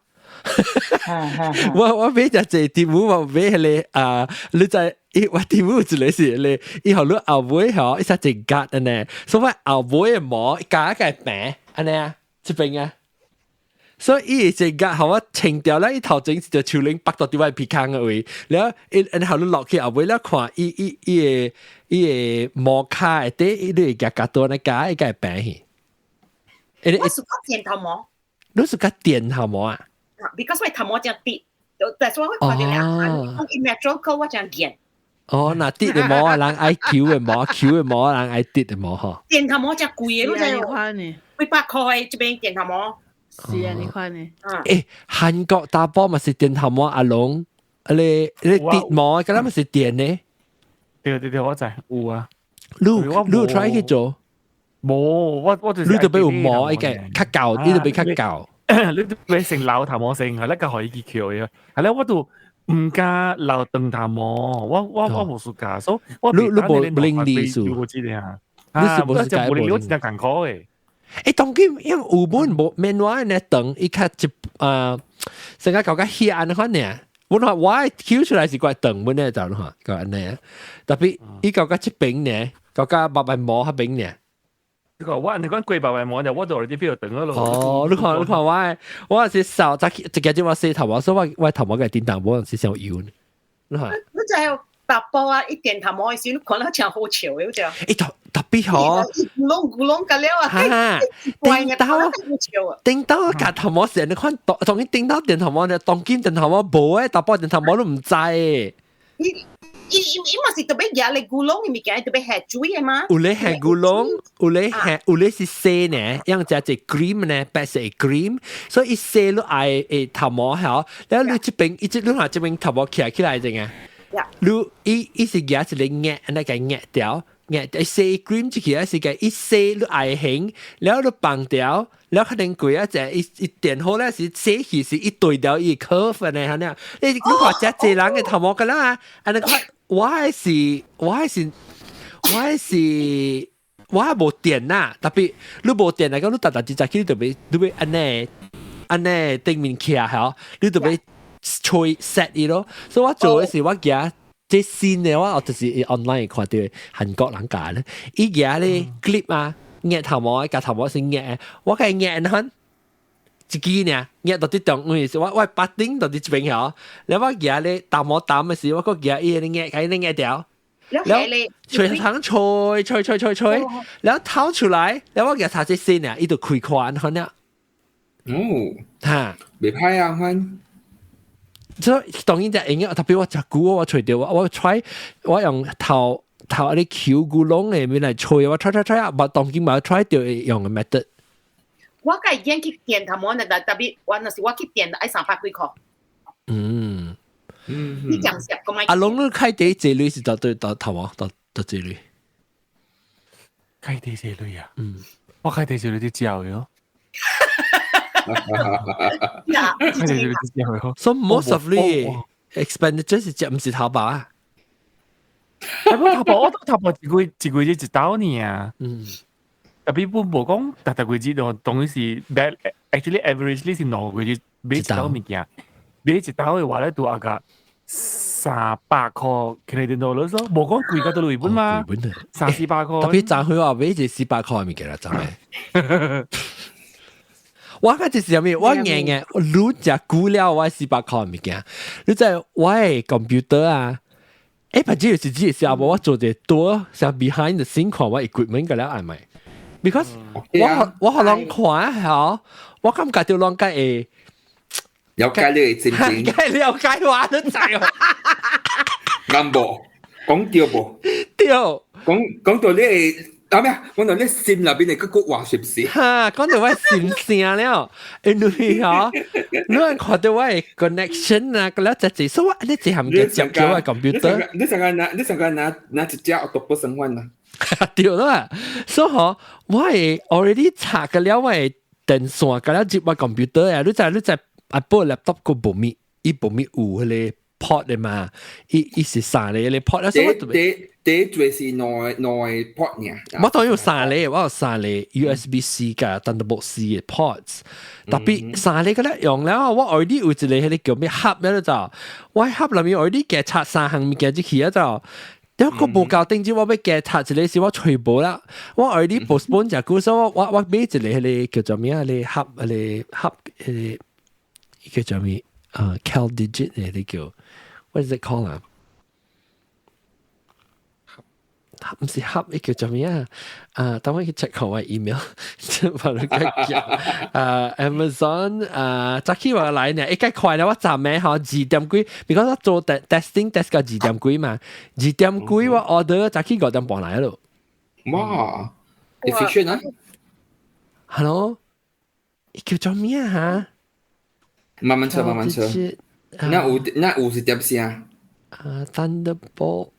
我買隻隻 Temu 我買彼個啊，你知伊我 Temu 一個是咧，伊予你後尾吼，伊設一格按呢，所以我後尾的毛加個平按呢啊，這邊啊。所以伊這個予我清掉咧，伊頭前是隻手拎拔到佇我鼻孔的位，了後伊然後你落去後尾了看伊伊伊的伊的毛跤下底，伊你會夾夾多呢夾伊個平去。我是較電頭毛。你是較電頭毛啊？Because 我頭毛真直，但是我看到兩講伊 natural 我真見。哦，若直的毛啊，人愛翹的毛，翹的毛人愛直的毛吼。電頭毛真貴的，你知無？幾百塊這邊電頭毛。是啊，你看呢？欸，韓國查埔嘛是電頭毛阿龍，你你直毛，敢若嘛是電的？對對對，我知有啊。你你 try 去做？無，我就是你就欲有毛，伊個較厚，你就欲較厚。你都欲先留頭毛先，係咧個可以去翹嘅。係咧，我都毋敢留長頭毛，我無暑假，所以我你你無靈力數，你是無是無靈力，我真正艱苦的。欸，當今因為有本無免話呢長，伊較一啊，成個搞較顯按款爾。我話我翹出來是怪長本呢，就你看，夠按呢。特別伊搞較這邊呢，搞較白白毛較邊呢。這個我你講過白白毛就我就啲比較長咯。哦，你看你看我，我是掃早起一日就我洗頭毛，所以我我頭毛個叮當無是傷油。你看。你就係白布啊！伊電頭毛的時，你看了真好笑的，就。欸，特特別好。咕隆咕隆個了啊！哈，頂到頂到夾頭毛時，你看當當今頂到電頭毛呢，當今電頭毛無誒，查埔電頭毛都毋知。伊伊伊伊嘛是特別夾咧咕隆的物件，特別下水的嘛。有咧下咕隆，有咧下，有咧是洗呢，樣只隻 cream 呢，白色 cream，所以伊洗你愛誒頭毛吼，然後你這邊，伊這你看這邊頭毛徛起來陣啊。你伊伊是夾一個壓，按呢共壓掉，壓洗 cream 這個是個伊洗你愛型，然後你放掉，然後可能過啊隻伊伊電好咧是洗去是一對掉伊 curve 呢，嚇呢？你你看這濟人的頭毛個啦，按呢看我還是我還是我還是我還無電呐，特別你無電來講，你逐逐日早起你就欲你欲按呢按呢頂面徛吼，你就欲吹 set 伊咯。所以我做的是我夾這新的，我就是 online 看到韓國人教咧，伊夾咧 clip 啊，壓頭毛，夾頭毛先壓，我共壓按一支爾，壓到佇中位是我我腹頂到佇這邊吼，然後我夾咧頭毛擔的時，我閣夾伊咧壓，共伊咧壓掉。然後吹糖吹吹吹吹吹，然後掏出來，然後我夾擦這線爾，伊就開寬可能。哦，哈，袂歹啊，款。所以當然就會用，特別我食久我揣著我我 try 我用頭頭啊啲球咕窿的面來吹，我 try try try 啊，無當今嘛 try 著會用的 method。我共伊去電頭毛，但特別我若是我去電，愛三百幾塊。嗯嗯，你講實個咪？阿龍，你開第一類是到對到頭毛到到這類？開第一類啊？嗯，我開第一類就食的哦。開第一類就食的哦。 So most of 你 expenditure 是食，毋是淘寶啊？淘寶我淘寶一個一個月一刀呢啊。嗯。特別本無講，逐逐個月都當然是，actually averagely 是兩個月買一刀物件，買一刀的話咧，拄啊個300塊 Canadian dollars 咯，無講貴甲倒落本嘛，三四百塊。特別昨昏我買一個四百塊的物件啦，昨暝。我看這是啥物？我硬硬，你食久了我四百塊的物件，你知我的 computer 啊？欸，反正有時只是無我做者多，像 behind the scene 看我 equipment 個了係咪？Because 我我予人看吼，我感覺著攏較會了解你的心情，了解我都知哦。啱無？講對無？對。講講到你的啊咩？講到你心內邊的個話是毋是？哈，講到我心聲了，因為吼，你看到我的 connection 啊，個了這這，所以我你這項嘅接叫我 computer。你上個拿，你上個拿拿一隻 octopus 生還啦。對啦，所以吼，我會 already 插個了我的電線，個了接我 computer 啊，你知你知 Apple laptop 個無物，伊無咪有彼個 port 的嘛，伊是三個彼個 port 啊，所以我第第最是兩個 port 爾。我當有三個，我有三個 USB C 佮 Thunderbolt C 的 ports，特別三個個咧用了，我 already 有一個彼個叫咩盒咧就，我盒內面 already 加插三項物件入去啊就。一個無夠頂住，我欲加插一個是我揣無啦，我 already postpone 誠久，所以我買一個彼個叫做咩啊？彼個盒，彼個盒，彼個叫做咩啊？CalDigit 的彼叫，what is it called 啊？毋是盒，伊叫做咩啊？啊，等我去 check 看我 email，把你個叫啊 Amazon 啊，早起我來呢，一個快了，我昨暝吼二點幾，because 我做 testing test 到二點幾嘛，二點幾我 order 早起5點半來咯。哇，efficient 啊！Hello，叫做咩啊？慢慢車，慢慢車。那有是點聲？啊，Thunderbolt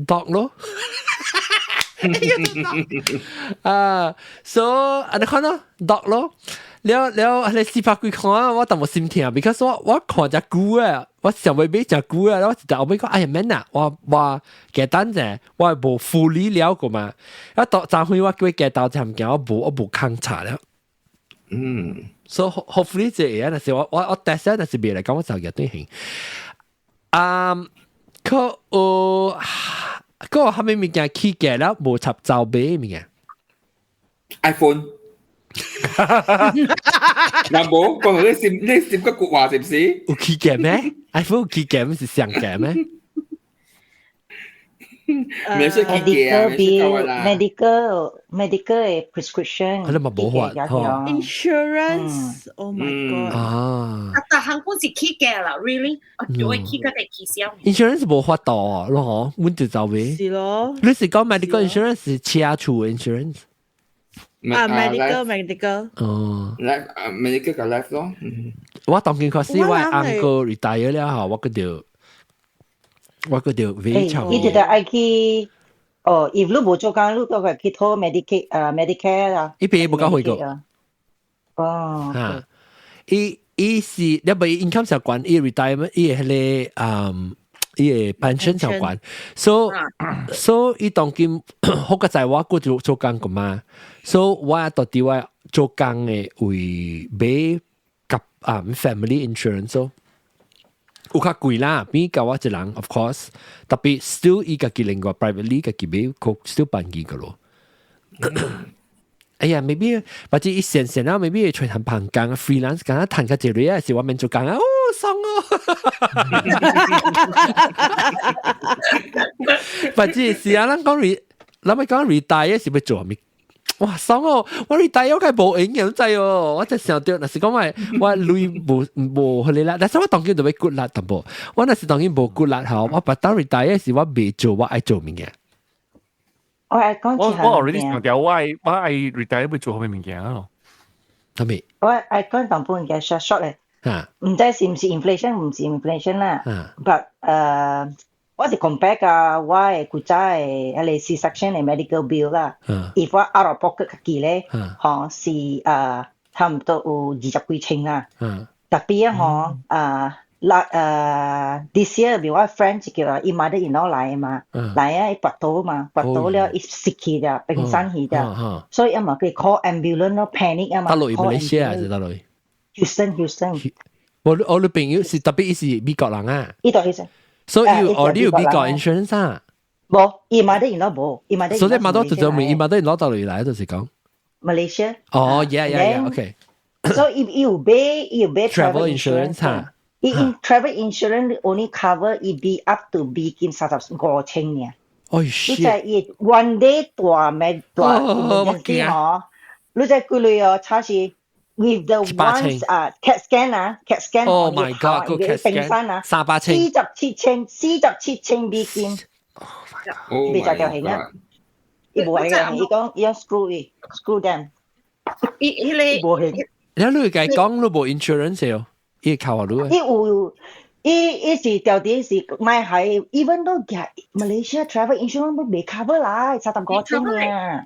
dock 咯。啊，so 按呢看咯，dock 咯，了了，你400幾看我淡薄心痛，because 我看誠久啊，我想欲買誠久啊，我一後尾講哎呀免啦，我加等者，我無 fully 了過嘛，啊到昨昏我叫伊加到這物件，我無空查了。So hopefully 這個，若是我 test 若是未來講我就日對行。啊，可有。嗰個蝦米物件起價了，無插走買物件。 iPhone。嗱無，講你閃個國話是唔是？有起價咩？iPhone 有起價，毋是上價咩？沒說起價啊， medical medical 的 prescription。你嘛無法吼。 Insurance，oh my god！啊。啊，逐項本是起價啦，really？我會起價會起銷。 Insurance 無法度咯，嗬，阮就走買。是咯。你是講 medical insurance 是車厝 insurance？啊，medical medical。哦。 life 啊，medical 佮 life 咯。我當今確實我 uncle retire 了後，我閣著買差。伊就得愛去，哦，if 你無做工，你都會去討 Medicaid 啊，Medicare 啦。伊邊無夠回過。哦。嚇！伊是你袂 income 上懸，伊 retirement 伊彼個嗯，伊個 pension 上懸，so 伊當今好個在我閣做工個嘛，so 我到底我做工的為買夾啊 family insurance 咯。有較貴啦，比較我一人，of course，特別 still 伊家己另外 privately 家己買，佢 still 辦幾個咯。哎呀，maybe 或者伊線線啊，maybe 會隨談旁工 freelance 工啊，談較濟鐳啊，是我免做工啊，哦，爽哦。或者是啊，咱講 re，咱欲講 retire 是欲做啥物？哇，爽哦！我 retire 我梗無閒嘅，知哦。我真想著，若是講我鐳無彼個啦，但是我當今就欲骨力淡薄。我若是當今無骨力吼，我別當 retire 是我袂做我愛做物件。我愛講我 already 想著我愛 retire 欲做啥物物件咯。啥物？我愛講淡薄物件 short short 咧。毋知是毋是 inflation，毋是 inflation 啦。But 我是 compare 佮我的古早的彼個 C section 的 medical bill 啦。If 我 out of pocket 家己咧，吼是差毋多有20幾千啦。特別啊吼啊，那this year 比我 friend 就叫伊 mother in law 來嘛，來啊伊跋倒嘛，跋倒了伊死去了，病散去了，所以啊嘛佢 call ambulance 咯，panic 啊嘛。佗落馬來西亞是佗落？Houston Houston。我你朋友是特別伊是美國人啊。伊就 Houston。所以哦，你有美國 insurance 啊？無，伊 mother in law 無，伊 mother。所以 mother 就就問伊 mother in law 佗落來就是講。 Malaysia。哦，yeah，OK。所以伊有買 travel insurance 哈。伊 travel insurance only cover 伊比 up to 美金35千爾。哦，你知伊 one day 大咩大 emergency 嗬？你知幾鐳哦？差是 with the ones 啊 CAT scan 啊 CAT scan。 Oh my god！個 CAT scan 啊，300千。47千，47千美金。哦，未就條形啊！伊無係嘅，伊講伊講 screw 伊，screw them。伊彼個無係。你你計講你無 insurance 哦？伊靠你。伊有，伊是條啲是買係，even though Malaysia travel insurance 都未 cover 啦，35千啊。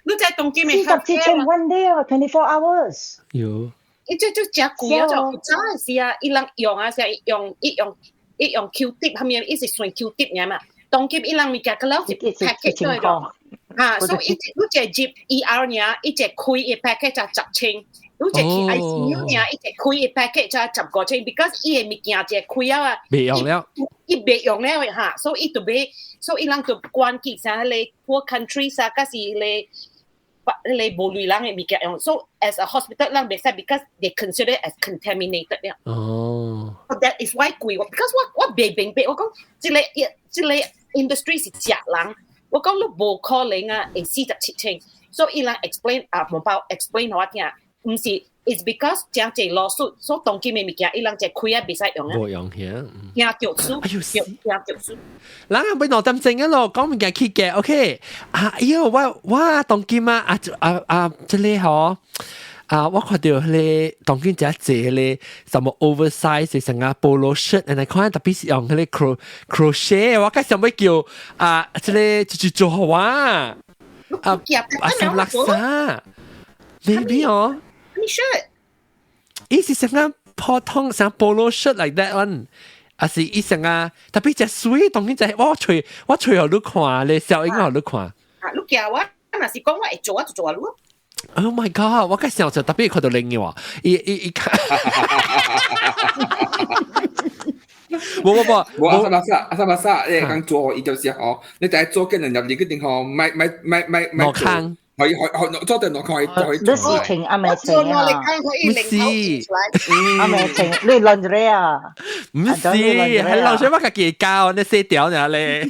你在東京47千 one day 啊，24 hours。有。伊這就誠貴啊，就早時啊，伊人用啊，是用伊用伊用 Q-tip，後面伊是算 Q-tip 爾嘛。當今伊人物件佢了是 package 嚟咗，啊，所以伊你一入 ER 爾，伊一開伊 package 就10千，你一去 ICU 爾，伊一開伊 package 就15千，because 伊的物件一開啊，袂用了，伊袂用了哈，所以伊就買，所以伊人就關機啥迄個 poor countries 啊，佮是迄個迄個無鐳人的物件用，so as a hospital 人袂使，because they consider it as contaminated 了。哦。 That is why 貴，because 我袂明白，我講這個這個 industry 是食人，我講你無可能啊，會47千，所以伊人 explain 啊，無包 explain 予我聽，毋是，it's because 誠濟 lawsuit，所以當今的物件，伊人一開啊袂使用啊，無用嘅，驚著輸，哎呦，驚著輸。人啊，欲2點鐘啊咯，講物件去嘅，OK，啊，哎喲，我當今啊，啊啊啊，這個嗬。啊！我看著彼個當今誠濟彼個什麼 oversize 的成啊 polo shirt，然後看特別是用彼個 crochet，我較想欲叫啊，這個就是做予我啊啊什麼衫，maybe 哦，咩 shirt？伊是成啊普通像 polo shirt like that one。啊是伊成啊，特別隻水當今隻我揣我揣予你看咧，小英予你看。啊，你叫我，若是講我會做，我就做啊，你。 Oh my god！我較想就特別看著另外，伊伊伊看，無無無，無阿三巴薩阿三巴薩，你講做伊就是吼，你第一做緊人入嚟決定吼，買買買買買落坑，可以可可做定落坑可以可以。你事情阿未情啊？唔是，阿未情，你論咗啊？唔是，係流水我家己教，你死屌你咧。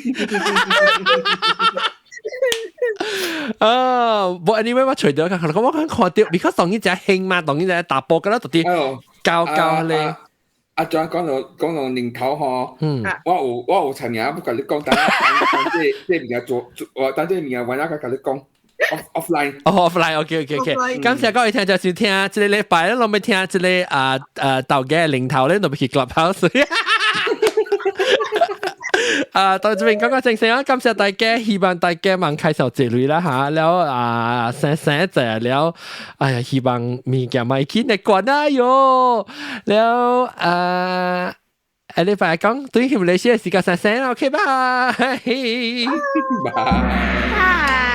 啊，無 anyway 我除咗看，我講看到，because 當然就興嘛，當然就大波噶啦，特別教教咧。阿張講到年頭吼，我有尋日不共你講，等下等這這物件做做，我等這物件完了，共你講。offline。哦，offline，OK OK OK。感謝各位聽眾收聽，這個禮拜咧，攏欲聽這個啊啊豆嘅零頭咧，都欲去 Clubhouse。啊，到這邊講講正先啊，感謝大家，希望大家忙開手這類啦嚇，了啊生生者了，哎呀，希望物件莫去的關啊喲，了啊，下禮拜講對馬來西亞時間生生，OK，拜拜。拜。